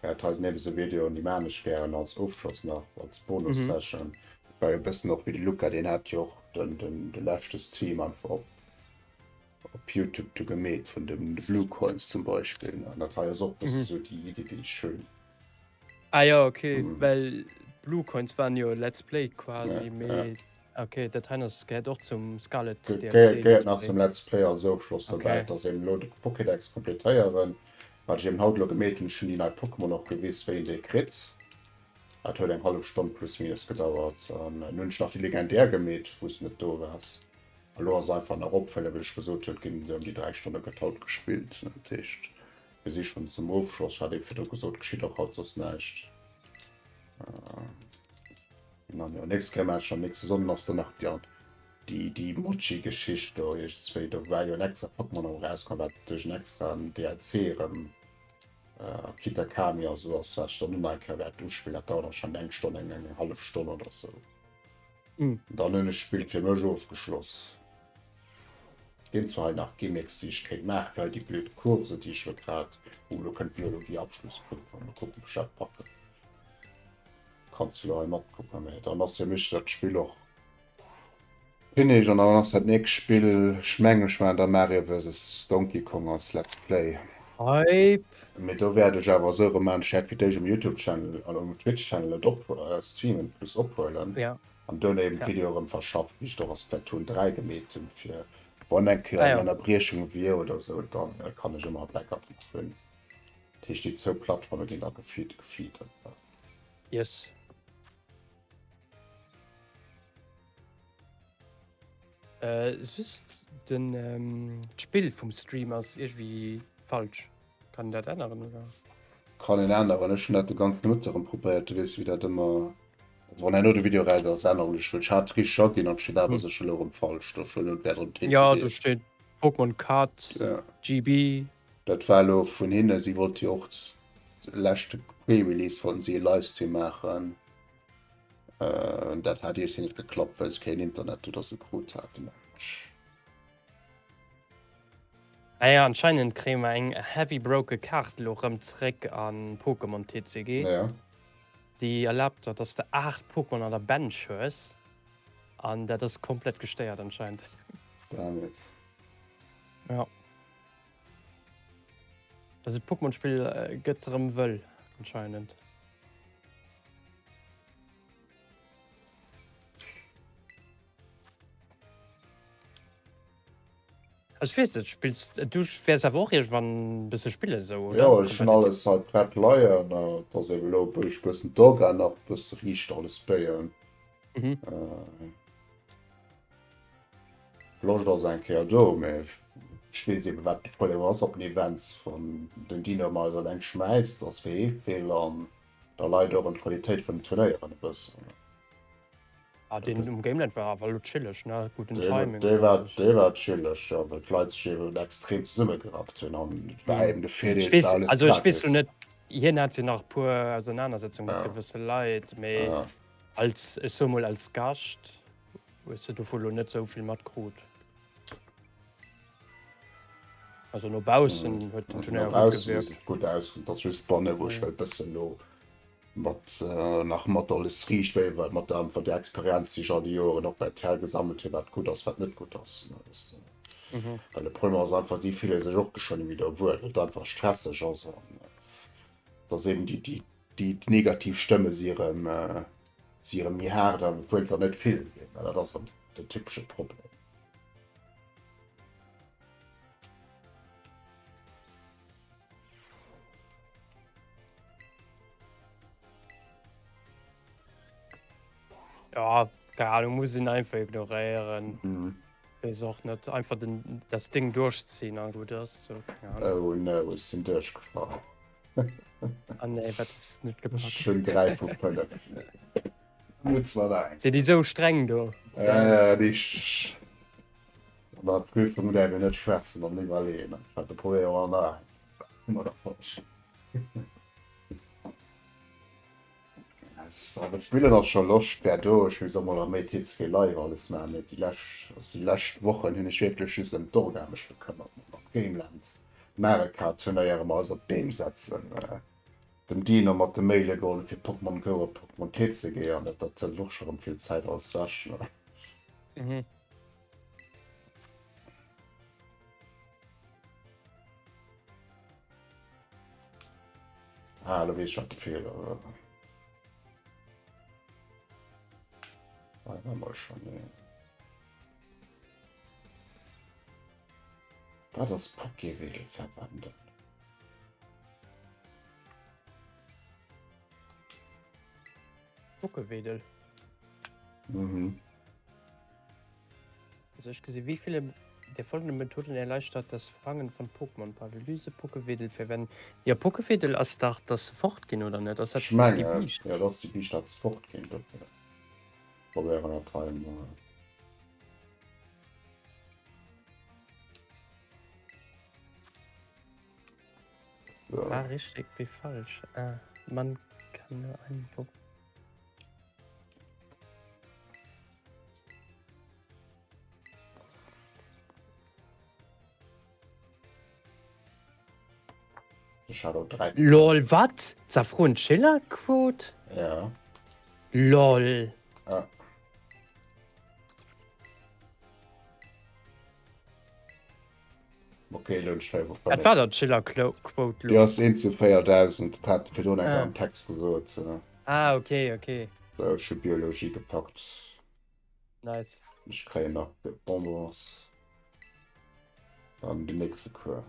Ja, dat hei sinn eben esou Videoen, déi maan ech gären als Ofschloss nach, als Bonus-Session. Mhm. Well e bëssen och wéi de Luca, deen hat jo och den, den, de leschte Stream einfach op, op YouTube du gemeet vun dem Blue Coins zum Beispill. An dat hei ass och bëssen mhm. esou déi Idee, déi ech hunn. Ah ja, okay, mhm. well Blue Coins waren jo Let's Play quasi, ja, mee ja. Ok, dat hei ass gehéiert och zum Scarlet DLC. Gehéiert nach zum Let's Play als Ofschloss dobäi, okay. Dass eben elo de Pokédex kompletéieren. Wat ech eben haut elo gemeet hunn, ech hunn déi nei Pokémon och gewiss, wéi een déi kritt. Dat huet eng hallef Stonn plus minus gedauert. An nun hunn ech nach déi legendär gemeet, wou s de net do waars. A lo ass einfach nach opfëllen, well ech gesot hunn, et ginn esou ëm déi 3 Stonne gëtt haut gespillt. Dat heescht, mir si schonn zum Ofschloss. Ech hat eben virdru gesot, geschitt och haut soss näischt. An jo, nächst Kéier maache ech dann, nächste Sonnden ass dann nach déi, déi, déi Mochi-Geschicht do iergendswéi. Do war jo en extra Pokémon och erauskomm, wat duerch en extraen DLC erëm äh, Kitakami a sou ass, wat ech dann och nach eng Kéier wäert uspillen. Dat dauert anscheinend eng Stonn, eng, eng hallef Stonn oder sou. Mm. Dann hunn ech d'Spill fir mech ofgeschloss. Ginn zwar hei nach Gimmicks, déi ech kéint maachen, fir hei déi blöd Course, déi ech elo grad, oh, elo kënnt Biologie-Abschlussprüfung, mol kucken, ob ech dat packen. Kanns du lo hei matkucken, mee dann ass fir mech dat Spill och finish an dann ass dat nächst Spill, ech mengen ech maachen da Mario vs Donkey Kong als Let's Play. Hype! Mee do wäert ech awer esou erëm maachen, ech wäert fir d'éischt um Youtube Channel an um Twitch Channel et op streamen plus ophuelen Ja. an duerno eben Ja. d'Video erëm verschafft, wéi ech et och a Splatoon 3 gemeet hunn, fir wann eng Kéier Ah eng ja. Ënnerbriechung wier oder esou, dann kann ech ëmmer e Backup nach hunn. Dat heescht déi zwou Plattforme ginn da gefeed gefeedert. Yes. Äh, just den ähm, d'Spill vum Stream ass iergendwéi falsch. Kann een dat änneren oder? Kann een änneren. Ech hunn dat de ganzen Nomëtteg erëm probéiert. Du weess wéi dat ëmmer, also wann herno de Video eraus ass, änneren ech, well ech hat richteg aginn an et steet awer Hm. sécher elo erëm falsch do. Ech huelen un, et wär erëm Ja, do TCG. steet Pokémon Card Ja. GB. Dat war elo vun hinne, si wollte jo och leschte Pre-Release wollten si e Livestream maachen. Äh, dat hat iergendwéi net geklappt, well se keen Internet oder sou krut haten, mengen ech. Ah ja, anscheinend kréie mer eng heavy broke Kaart elo rëm zréck a Pokémon TCG. Ja. Déi erlaabt der, dass de 8 Pokémon an der Bench hues. An dat ass komplett gestéiert anscheinend. Damn it. Ja. Also d'Pokémon-Spill gëtt erëm wëll anscheinend. Also ech weess net, spills du wäers awer och iergendwann e bësse spillen esou, oder? Jo, ech hunn alles hei prett leien. Et ass eben elo wou ech bëssen d'Orga nach bësse riicht alles béien. Mhm. D'Loscht ass eng Kéier do, mee ech weess eben wat de Problem ass op den Events, wann den Dino mol alles eleng schmäisst, ass fir ee vill an da leit och un d'Qualitéit vun den Turnéieren e bëssen. Ah, deen um Gameland war awer elo chilleg, ne? Gudden Timing Dee an war, alles. dee war chilleg, jo, well d'Leit sech eben extrem zesummegerappt hunn an et war eben de Ech Virdeel, et weess, war alles also ech weess lo gratis. net, hien hat jo nach e puer Ausernanersetzunge mat Ja, gewësse Leit, mee ja. als, ech soe mol als Gascht. Hues de dovu lo net sou vill matkrut? Also no baussen mhm. huet den Turnéier gut gewirkt. Gut aus, dat just banne wou ech well bëssen lo mat äh, nach mat alles riicht wéi well mat der einfach der Experienz déi ech all déi Joren op der Tel gesammelt hunn, wat gut ass, wat net gut ass. Ne, das, äh, mhm. Well de Problem ass einfach si fille sech och geschwënn wieder wuel, et einfach stresseg ass an äh, dass eben déi déi déi negativ Stëmme si erëm äh, si erëm méi haart an obwuel der net vill sinn, dat ass dann den typesche Problem. Ja, keine Ahnung, muss ihn einfach ignorieren. Mhm. Wees och net einfach den das Ding durchziehen an gut ass so keine Ahnung. Oh no, ech sinn duerchgefall. Ah nee, wat ist net gepackt? Schon 3 vu 5. Muss mat eng. Sinn déi sou streng do? Ja, ja, déi An der Prüfung däerf een net schwätzen an iwwerleeën. Wat de probéiere mer nach eng. Ëmmer der falsch. Awer d'Spillen ass scho Loscht wär do. Ech misst och mol erëm méi TCG Live alles maachen. Mee déi lescht, also déi lescht Wochen hunn ech wierklech just ëm d'Orga mech bekëmmert mat Gameland, Mario Kart Turnéier erëm alles op d'Been setzen, dem Dino mat de Maile gehollef fir Pokémon Go a Pokémon TCG an dat dat hëlt och scho erëm vill Zäit alles wech. Mhm. Ah, lo weess ech wat de Feeler war. Ah, war mol schon, nee. Wat ass Pokéwedel verwenden? Pokewedel. Mhm. Also ech gesi wie viele der folgenden Methoden erleichtert das Fangen von Pokémon Paralyse Pokewedel verwenden. Ja Pokewedel ass dach dass se fort ginn oder net? Ass dat Ech déi mengen, Biischt? ja, dat ass déi Biischt, dat se fort ginn. Dofir probéieren dat hei emol. So. A richtig, B falsch. Ah, man kann nur einen Pok Shadow 3. LOL, wat? Safron Schiller Quote? Ja. LOL. Ja. Okay, lo hunn ech 5 op Dat war der Chiller Quote lo. Jo, ass 1 zu 4000, dat hat virdrun eng Kéier am Text gesot. Ah, okay, okay. Sou, ech hu Biologie gepackt. Nice. Ech kréien nach Bonbons. Dann den nächste Cours.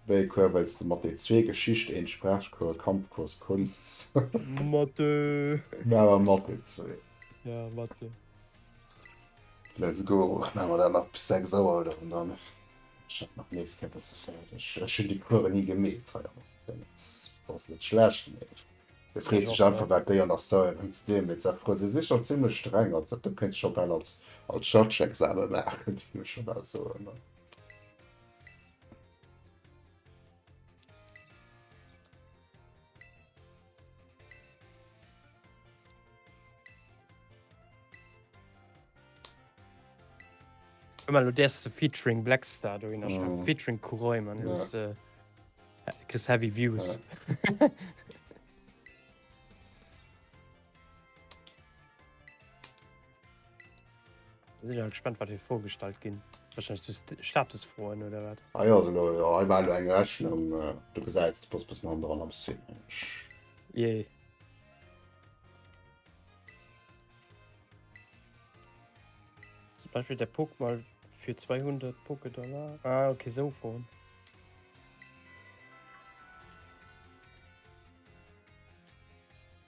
Wéi ee Cours wëlls de? Mathé 2, Geschicht 1, Sprachcours, Kampfkurs, Kunst. Mathé. Maache mer Mathé 2. Ja, Mathé. Let's go. Maache mer dat nach bis 6 Auer oder an dann ech hat nach nees keng bësse fäerdeg. Ech hunn déi Coursen ni gemeet hei am Internet. Dat ass net schlecht, mee e freet sech einfach wat déi an der Story erëm ze dinn. Mee d'Safro si si scho zimlech streng. Also dat do kéints scho bal als als Judge-Exame maachen, géif ech scho bal soen. Hör mal, du därfst du featuring Blackstar do mm. featuring Kuroi man ja. ist, äh, kriegst heavy views. Ja. Sinn ja gespannt wat hier vorgestallt ginn. Wahrscheinlich so St Statusfroen oder wat? Ah ja, also, ja, war eng Rechnung äh, du gesäits du bass bëssen an dran am Stream. Jee. Zum Beispiel der Pokémon für 200 Pokédollar. Ah, okay, so von.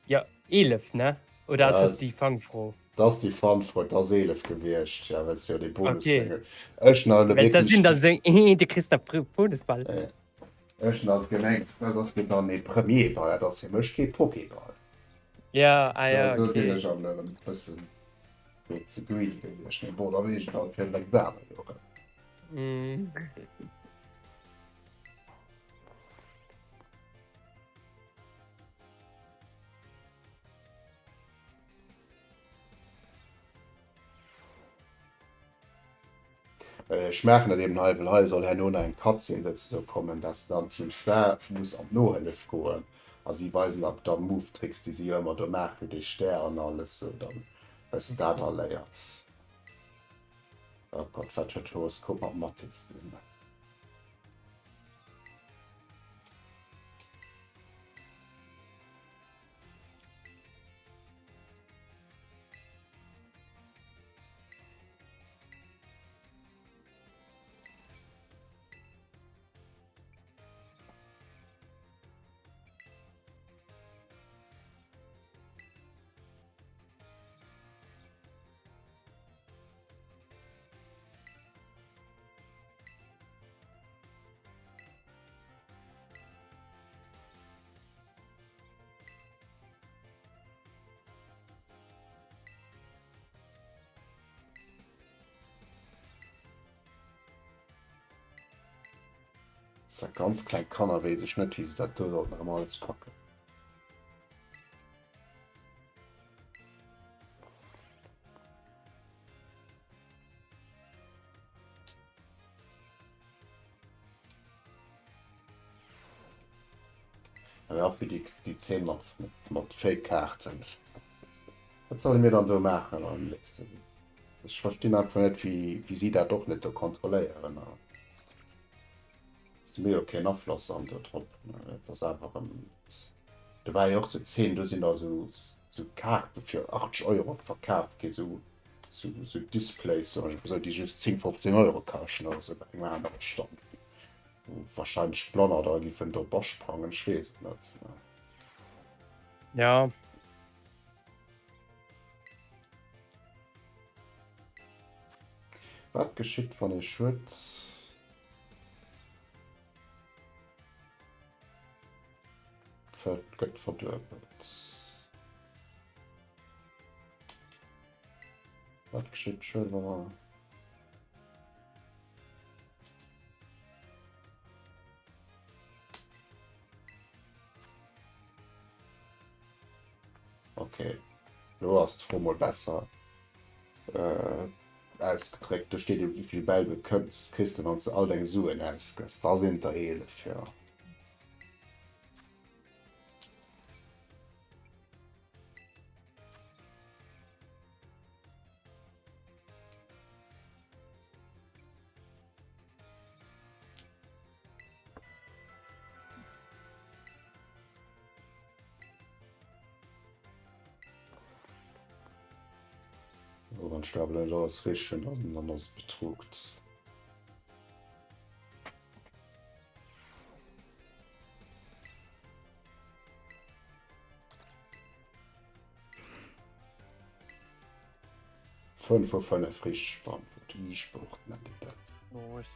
Ja, 11, ne? Oder ass Ja. dat déi Fangfro? Dat ass déi Fangfro, dat ass 11 gewiescht, ja, well s du jo dee Bonus Okay. drénge. Ech hunn halt Well da sinn wierklech, da seng, hehe, du kriss da Bonusball. äh, ech hunn halt gemengt, dat ass fir dann ee Premierball, dat ass fir mech kee Pokéball. Ja, ah ja, Do sinn okay. ech an e bëssen do ze greedy gewiescht. Mee bon, da weess ech et halt fir den Examen jo erëm. Mm. Ech maachen dat eben hei, well hei soll herno nach eng Cutscene souzesoe kommen, dass dann Team Star muss an d'Nohëllef goen a si weisen ab da Move-Tricks, déi si jo ëmmer do maachen, wéi dee Stär an alles sou, dann hues de dat all léiert. Oh Gott, wat huet Horoskop mat Mathé ze dinn? Ganz kleng Kanner weess ech net, wéi se dat do sollten erëm alles packen. Awer och wéi déi, déi Zeen mat, mat Fake-Kaarten. Wat solle mir dann do maachen am léifsten? Ech verstinn einfach net, wéi, wéi si dat och net do kontrolléieren. Si mir jo keen Afloss an do drop. Et ass einfach en, do war jo och sou Zeen, do sinn da sou, sou Kaarte fir 80 Euro verkaf gi, sou, sou, sou Displays, sou, déi just 10, 15 Euro kaschten oder sou bei engem anere Stand. Wahrscheinlech Blanner da giffen drop asprangen, ech weess et net. Ja. Wat geschitt wann ee Schued gëtt verduebelt? Wat geschitt Schued wa mer. Okay, lo ass d'Fro mol besser äh, ausgedréckt. Do steet eben, wéivill Bäll du kënns, kriss de, wann s de all deng Suen ausgëss. Da sinn et der 11, jo. Wann ech dat elo alles richteg hunn, dann, dann ass et betrugt. 5 vu 5 richteg beantwort. E-Sport nennt een dat. Nice.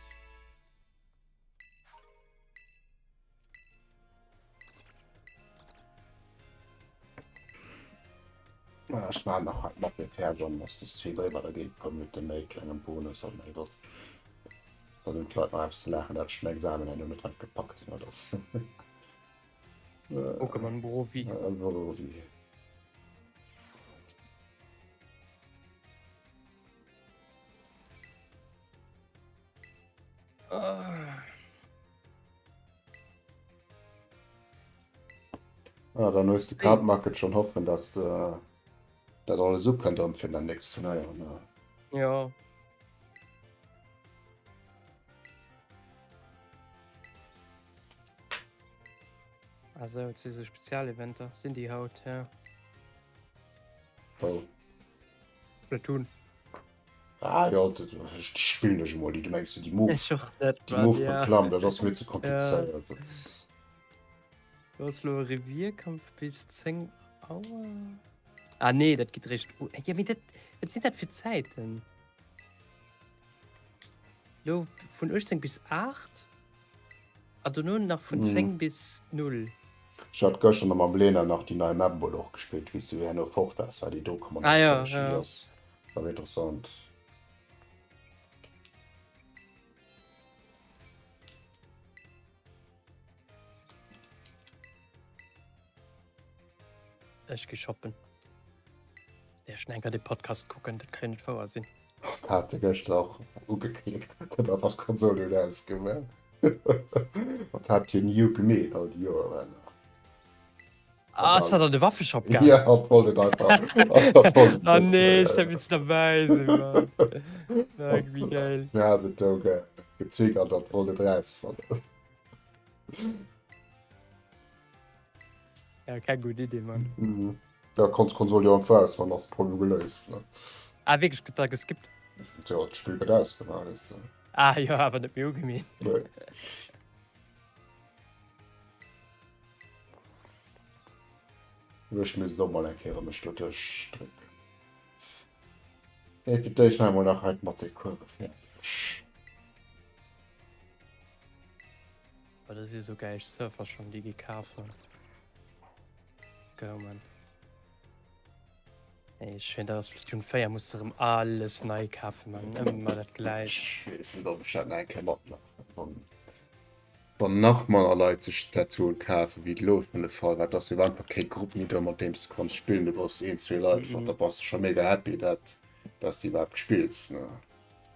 Ah, ech war nach halt mat mir fäerdeg an ass de Stream eriwwer, da geet e puer Minutte méi, klengen Bonus, oh mäi Gott. Dann hunn d'Leit nach eppes ze laachen, dat ech den Examen herno net hei gepackt hunn, dat ass. Pokémon Brovi. Brovi. Ah. Ah, dann hues de Card Market schon hoffen, dass de dat alles ukënnt am fir den nächsten Turnéier. Ne? Ja. Also, et si sou Spezialeventer, sinn déi haut, ja. Wou? Splatoon. Ah jo, dat déi spillen ech emol, déi du mengs déi Move, Ech och net, déi Mann, Move ja. Reklamm, dat ass mir ze Ja. komplizéiert. Dat Do ass lo e Revierkampf bis 10 Auer. Ah nee, dat geet réischt u. Ja, mee dat, wat sinn dat fir Zäiten? Lo vun 18 bis 8 a dono nach vun 10 bis 0. Ech hat gëschter nach mam Lena nach déi nei Map mol och gespillt, wéi s du herno fort waars, war déi do komm an Ah ja, déi ja. ass war interessant. Ech gi shoppen. Ech enker de Podcast kucken, dat kann jo net wouer sinn. Hat de gëschter och ugeklickt, huet einfach d'Konsol net ausgemaach. Wat hat hien ni gemeet all déi Joeren? Ah, ass dat an de Waffeshop gaangen? Ja, hat wollt et einfach. Hat wollt et Ah wëssen. nee, ech hätt missen derbäi sinn, Mann. Fuck, wéi geil. Mir hat et do ge getriggert, dat wollt et rausfannen. Ja, keng gutt Idee, Mann. Mhm. Ja, konns d'Konsol jo einfach ausmachen, ass de Problem geléist, ne? Ah, wierklech, gëtt da geskippt? Jo, d'Spill gëtt ausgemaach, weess de. Ah jo, awer net méi ugemeet. Nee. Ech misst och mol eng Kéier mech do duerchdrécken. Mee fir d'éischt maache mer nach hei d'Mathé-Course fäerdeg. Oh, da si sou gäil Surfer schon déi gekaf hunn. Go man. Ey, ech find dat Splatoon 4 muss de rem alles nei kafen man ëmmer dat gläicht. Ech weess net ob ech dat nach eng Kéier matmaachen wann wann nach manner Leit sech Splatoon kafen wéi et elo schon de Fall war. Et ass jo einfach kee Grupp méi do mat deem s de kanns spillen. Du bass een zwee Leit wat da bass de scho mega happy dat dass de iwwerhaapt spills ne.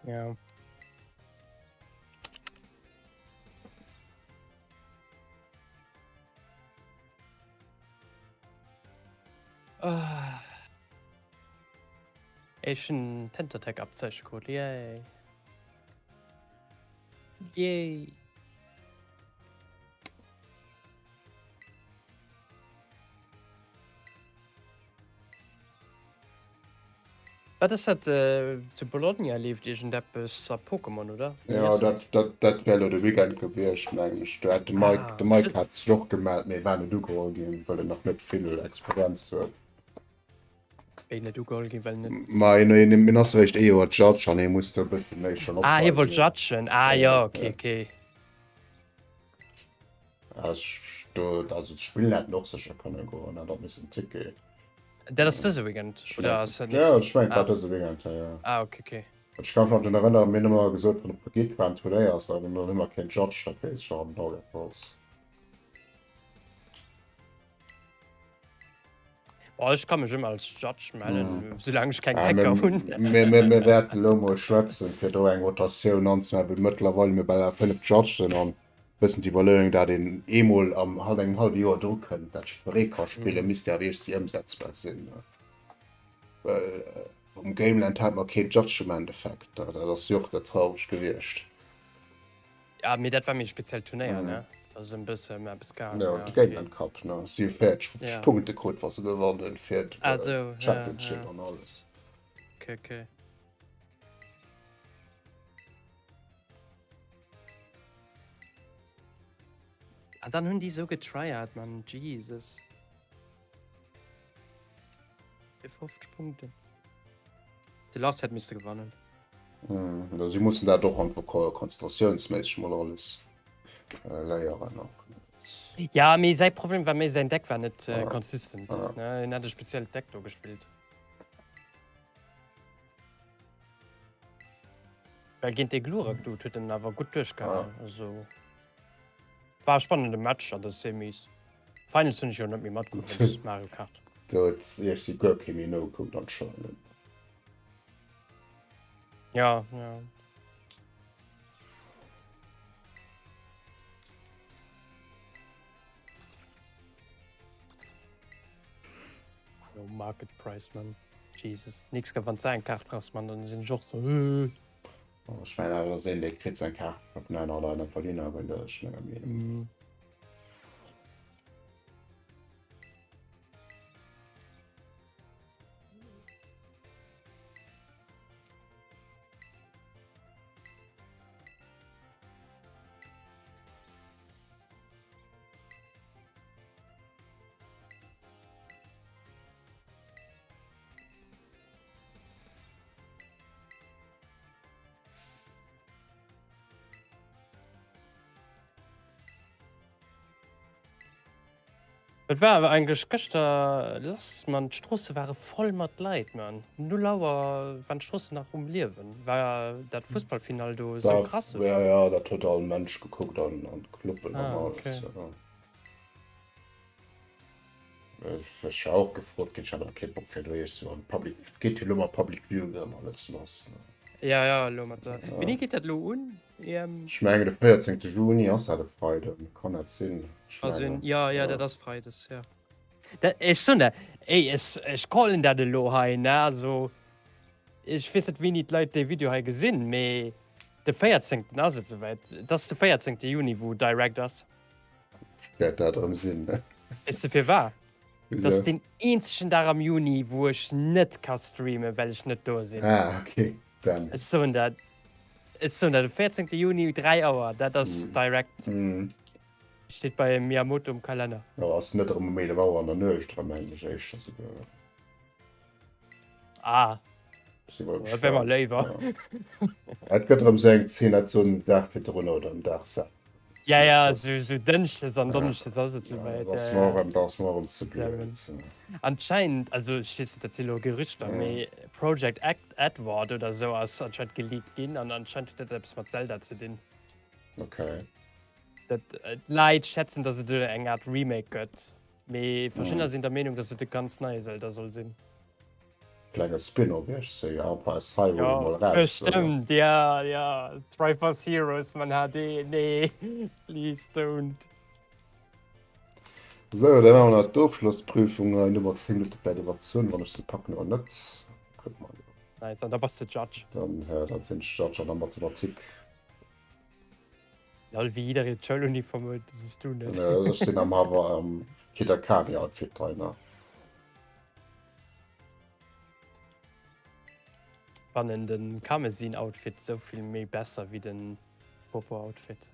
Ja. Ah. Ech hunn Tentatec Abzeiche krut. Yay. Yay. Wat ass dat zu Bologna leeft iergendeppes a Pokémon oder? Jo dat dat dat wär elo de Weekend gewiescht mengen ech. Do hat de Mike ah. de Mike hat sech och gemellt, mee war net ugeholl ginn, well en nach net vill Experienz huet. Wéi net ugeholl ginn, well net. Ma en en en ass eréischt ee Joer Judge an hie muss do e bësse méi schonn Ah hie wollt judgen, ah jo okay okay. Ech do also d'Spillen hätten och sécher kënne goen, dat ass missen Ticket. Dat ass dëse Weekend oder ass dat Ja, ech mengen, et war dëse Weekend, ja, ja. Ah, okay, okay. Ech kann mech nach drun erënneren, mir hunn ëmmer gesot, wann op Geek war en Turnéier ass, da hunn ëmmer keen Judge, dat weess ech nach an den Auge. Oh, ech kann mech ëmmer als Judge mellen, mm. solange ech keng ah, Hacker hunn. Mir, mir, mir wäerten elo mol schwätzen, fir do eng Rotatioun anzemaachen, well mëttlerweile mir bei 5 Judges an bëssen d'Iwwerleeung, dat een eemol am halt engem hallwe Joer dru kënnt, dat jiddweree ka spillen, mm. misst ja wierklech si ëmsetzbar sinn. Well äh, um Gameland hat mer keen Judge am Endeffekt, dat ass jo och dat traureg gewiescht. Ja, mee dat war méi speziellt Turnéier, ne? Dat ass en bësse méi eppes gaangen. Jo, de Gameland Cup, ne? Si hu 40 ja. Punkte krut, wa se gewonnen hunn, fir ah, so, Championship ja, ja. an alles. Okay, okay. Ah, dann hunn déi sou getryhard, Mann. Jesus. Fir 50 Punkten. De Lars hätt misste gewannen. Mm, si mussen dat och einfach konzentratiounsméisseg mol alles äh, léieren. Och. Ja, mee säi Problem war méi säin Deck war net äh, consistent. Ja. Ne? En hat e speziellt Deck do gespillt. Well géint de Glurak Dude huet en awer gutt duerchgehauen. Ja. Also war e spannende Match an der Semis. Finals hunn ech jo net méi matgekuckt wéinst Mario Kart. Do huet iech si guer kee méi nogekuckt anscheinend. Ja, ja. No market price man. Jesus, nix wann du eng Kaart brauchs man, dann sinn ech och so. Äh. Ech mengen awer dass een dee kritt seng Kaart vun enger oder aner Verliener, well ech menger Meenung. Mm. Et war awer eigentlech gëschter lass, man. D'Stroosse ware voll mat Leit, man. Null Auer waren d'Stroossen nach um Liewen. War dat Fussballfinall do esou krass, oder? Ja, ja, dat huet all Mensch gekuckt an an d'Cluben an Ah, okay. alles. Ja. Ech war och gefrot ginn, ech hat awer kee Bock fir do eescht ze goen. Public, geet jo elo mat Public Viewing erëm alles lass, ne? Ja, ja, elo mat der. Wéini geet dat elo un? EM? Ech mengen de 14. Juni, ass dat e Freiden? Kann dat sinn? Ech Also, mengen, ja, ja, dat ass Freides, ja. Dat, ech soen der, ey, ech, ech callen dat elo hei, ne, also, ech weess net, wéini d'Leit dee Video hei gesinn, mee de 14. ass et souwäit. Et ass de 14. Juni, wou Direct ass. Wäert dat erëm sinn, ne? Weess de firwat? Dat ass deen eenzegen Dag am Juni, wou ech net ka streamen, well ech net do sinn. Ah, okay, dann. Ech soen dat, ech soen dat, de 14. Juni, 3 Auer, dat ass Direct. Steet bei Miyamoto um Kalenner. Jo, ass net erëm um 11 Auer an der Nuecht erëm, mengen ech éischter souguer. Ah. Si mol gespannt. Wär mer léiwer. Et gëtt erëm sou eng Zeen, dat sou en Dag virdrun oder en Dag selwer. Ja, ja, sou, sou Dënschdes an Donneschdes ass et souwäit. Da ass mer erëm, da ass mer erëm ze blöd. Anscheinend, also ech weess net, dat si lo Gerüchter, mee Project Edward oder sou ass anscheinend geleakt ginn an anscheinend huet dat eppes mat Zelda ze dinn. Okay. Dat, d'Leit schätzen, datt et eng Art Remake gëtt. Mee verschiddener sinn der Meenung, dass et e ganz neie Zelda soll sinn. Klenge Spin-off, ech se jo einfach aus Hyrule Ja, mol raus, oder? bestimmt, ja, ja. Triforce Heroes man HD, nee, please don't. Sou, da maache mer nach d'Ofschlossprüfung hei. Nummer 10 Minutte vläit iwwerzunn, wann ech se packen oder net. Kucke mer elo. Nice, an da bass de Judge. Dann, dann sinn ech Judge an der Mathematik. Lol, wéi jiddereen d'Schouluniform huet, sis du net. Ech sinn am awer am Kitakami-Outfit dei nach. Fannen den Karmesin-Outfit sou vill méi besser wéi den Popo-Outfit.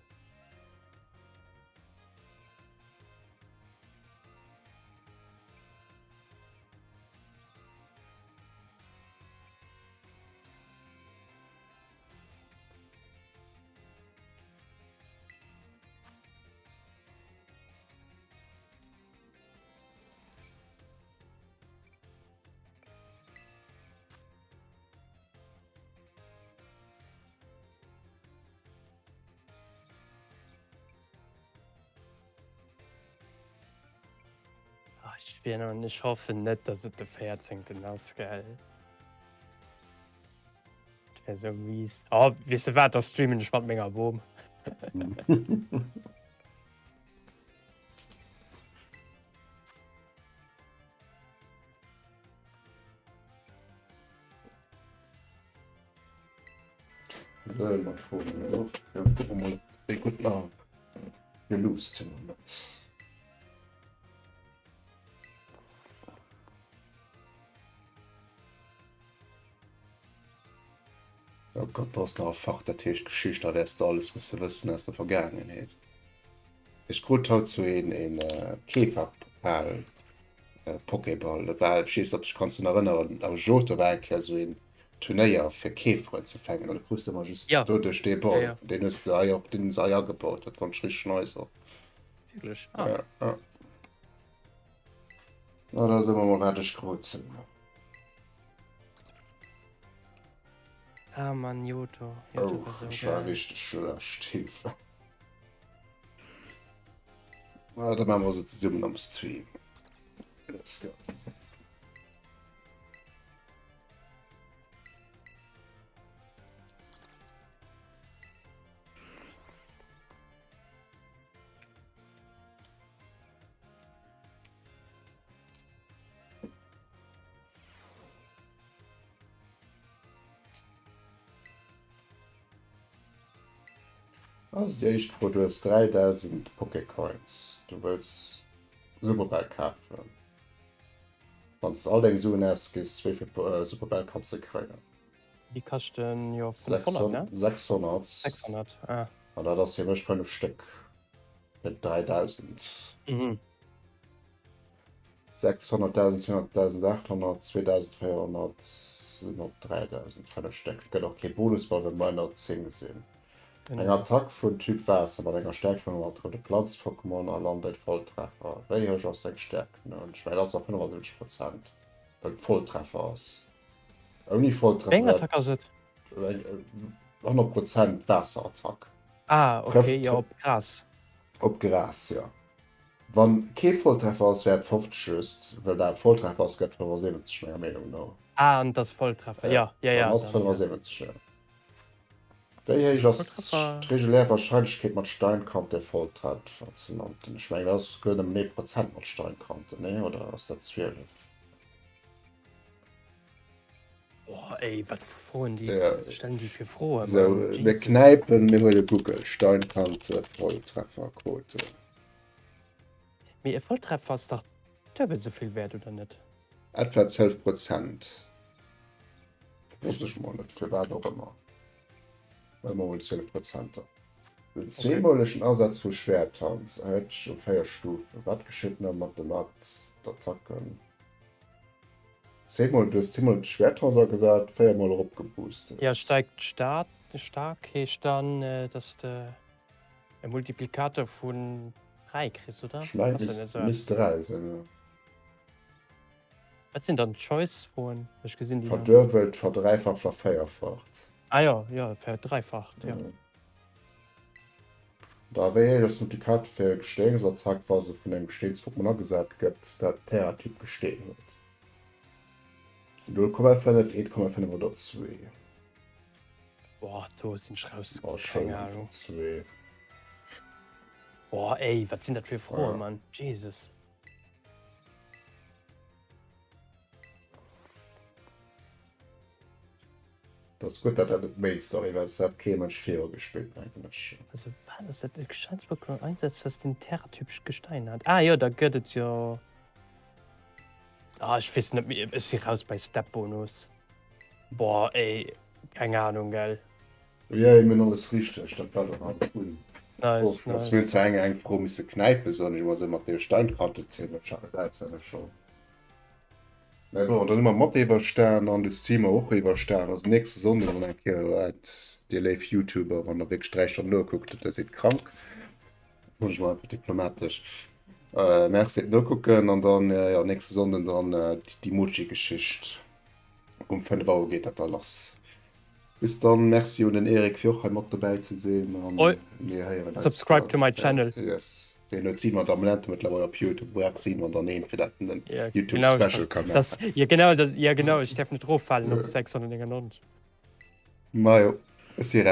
Ah, ich bin an ich hoffe net, dass et de 14. ass, gell. Dat wär sou mies. Oh, weess de wat, da streamen ech mat menger Bom. So, mat Froen of. Ja, kucke mol, wéi gutt mer geluusst hunn an net. Oh Gott, do ass nach e Fach, dat heescht Geschicht, da wäers de alles musse wëssen aus der Vergaangenheet. Ech krut haut sou een een Käferpokal, Pokéball, dat war, ech weess net, ob s dech kanns drun erënneren, am Johto war eng Kéier sou een Turnéier fir Käferen ze fänken an du krus ëmmer just Ja. doduerch dee Ja, Ball. ja. Deen hues de hei och, deen hunn se hei agebaut, dat fonnt ech richteg nice och. Wierklech? Ah. Ja, ja. Na, da soe mer mol, wat ech krut. Ah Mann, Johto. Johto Oh, war so ech war geil. richteg schlecht. Hilfe. Ah, da maache mer se zesummen am Stream. Let's go. Also déi éischt Fro, du hues 3000 Pokécoins, du wëlls Superbäll kafen. Wann s de all deng Suen ausgis, wéi vill Superbäll kanns de kréien? Déi kaschten jo 500, ne? 600. 600, ah. An dat ass fir mech 5 Stéck fir 3000. Mhm. 600, 1200, 1800, 2400 sinn op 3000 5 Stéck. Gëtt och kee Bonus, well mer ënner 10 sinn. Eng Genau. Attack vun Typ Waasser mat enger Stäerkt vun 100 trëfft e Planz-Pokémon a lant e Volltreffer. Wéi héich ass seng Stäerkt? Nun, ech mengen, dat ass nach 75 Prozent, well et Volltreffer ass. Ouni Wéi eng Volltreffer wär Attack ass et? et eng 100 Prozent Waasserattack. Ah, okay, Trëfft jo, op Gras. op Gras, jo. Wann kee Volltreffer ass, wär et 50 just, well dat e Volltreffer ass, gëtt 75 menger Meenung no. Ah, an et ass Volltreffer, ja, ja, Dann ja, ass dann, ja. 75, jo. Wéi héich ass d'regulär Warscheinlechkeet mat Steinkante Volltreffer ze landen? Ech mengen dat ass souguer nëmmen ee Prozent mat Steinkanten, nee? Oder ass dat 12? Boah, ey, wat fir Froen déi ja. stellen déi fir Froen. So, mir knäipen, mir huele Google, Steinkante Volltrefferquote. Mee e Volltreffer ass dach duebel souvill wäert, oder net? Etwa 12 Prozent. Wosst ech mol net, firwat och ëmmer. Huele mer mol 12 Prozenter. Den zweemolegen Asaz vu Schwäertanz erhéilt sech um 4 Stufen. Wat geschitt no mat de mat d'Attacken? Zweemol, du hues zweemol Schwäertanz agesat, véiermol eropgeboostet. Jo, steigt staark heescht dann, dass de e Multiplikator vun 3 kriss, oder? Ech mengen, et misst 3 sinn, jo. Wat sinn dann d'Choice-Froen? Ech gesinn déi. Verduebelt, verdräifacht, vervéierfacht. Ah jo, jo, verdräifacht, jo. Da wéi héich ass d'Multiplikator fir e Gestengsattack, wa se vun engem Gesteens-Pokémon agesat gëtt, dat Terra-Typ Gesteen huet? 0,5, 1,5 oder 2? Boah, do sinn ech raus. Oh, Keng Ahnung. 2. Boah, ey, wat sinn dat fir Froen, Mann? Jesus. Dat ass gutt, dat dat net Main Story war, soss hätt kee Mënsch viru gespillt, mengen ech. Also wat ass dat? E Gesteinspokémon einsetzt, das den Terra-Typ Gestein hat. Ah jo, da gëtt et jo. Ah, ech weess net méi, ech si raus bei Step-Bonus. Boah, ey, keng Ahnung, gell. Jo, mir hunn alles richteg, dat war dann alles un. Nice, nice. Mir hunn zwar eng eng Fro misse knäipen, soen ech emol esou, mat deem Steinkantezimmer, ech hat dat auswenneg schonn. Mä bon, dann hu mer Mathé iwwerstan an de Streamer och iwwerstan. Also nächste Sonnden dann eng Kéier right, dir léif YouTuber, wann der wierklech 3 Stonnen nokuckt, der sidd krank. Dat soen ech mol einfach diplomatesch. Äh, merci fir d'Nokucken an dann äh, ja, nächste Sonnden dann äh, déi Mochi-Geschicht. Um 5 Auer geet dat da lass. Bis dann, merci un den Eric fir och hei mat dobäi ze sinn an Oi. mir héieren eis Subscribe to dann. my channel. Yes. Deen huet Simon d'Abonnente mëttlerweil op Youtube, brauch Simon dann een fir dat en den Ja, Youtube genau, Special das, ka maachen. das, ja, genau, das, ja, genau, ech därf net roffalen op 699. Majo, ech si raus.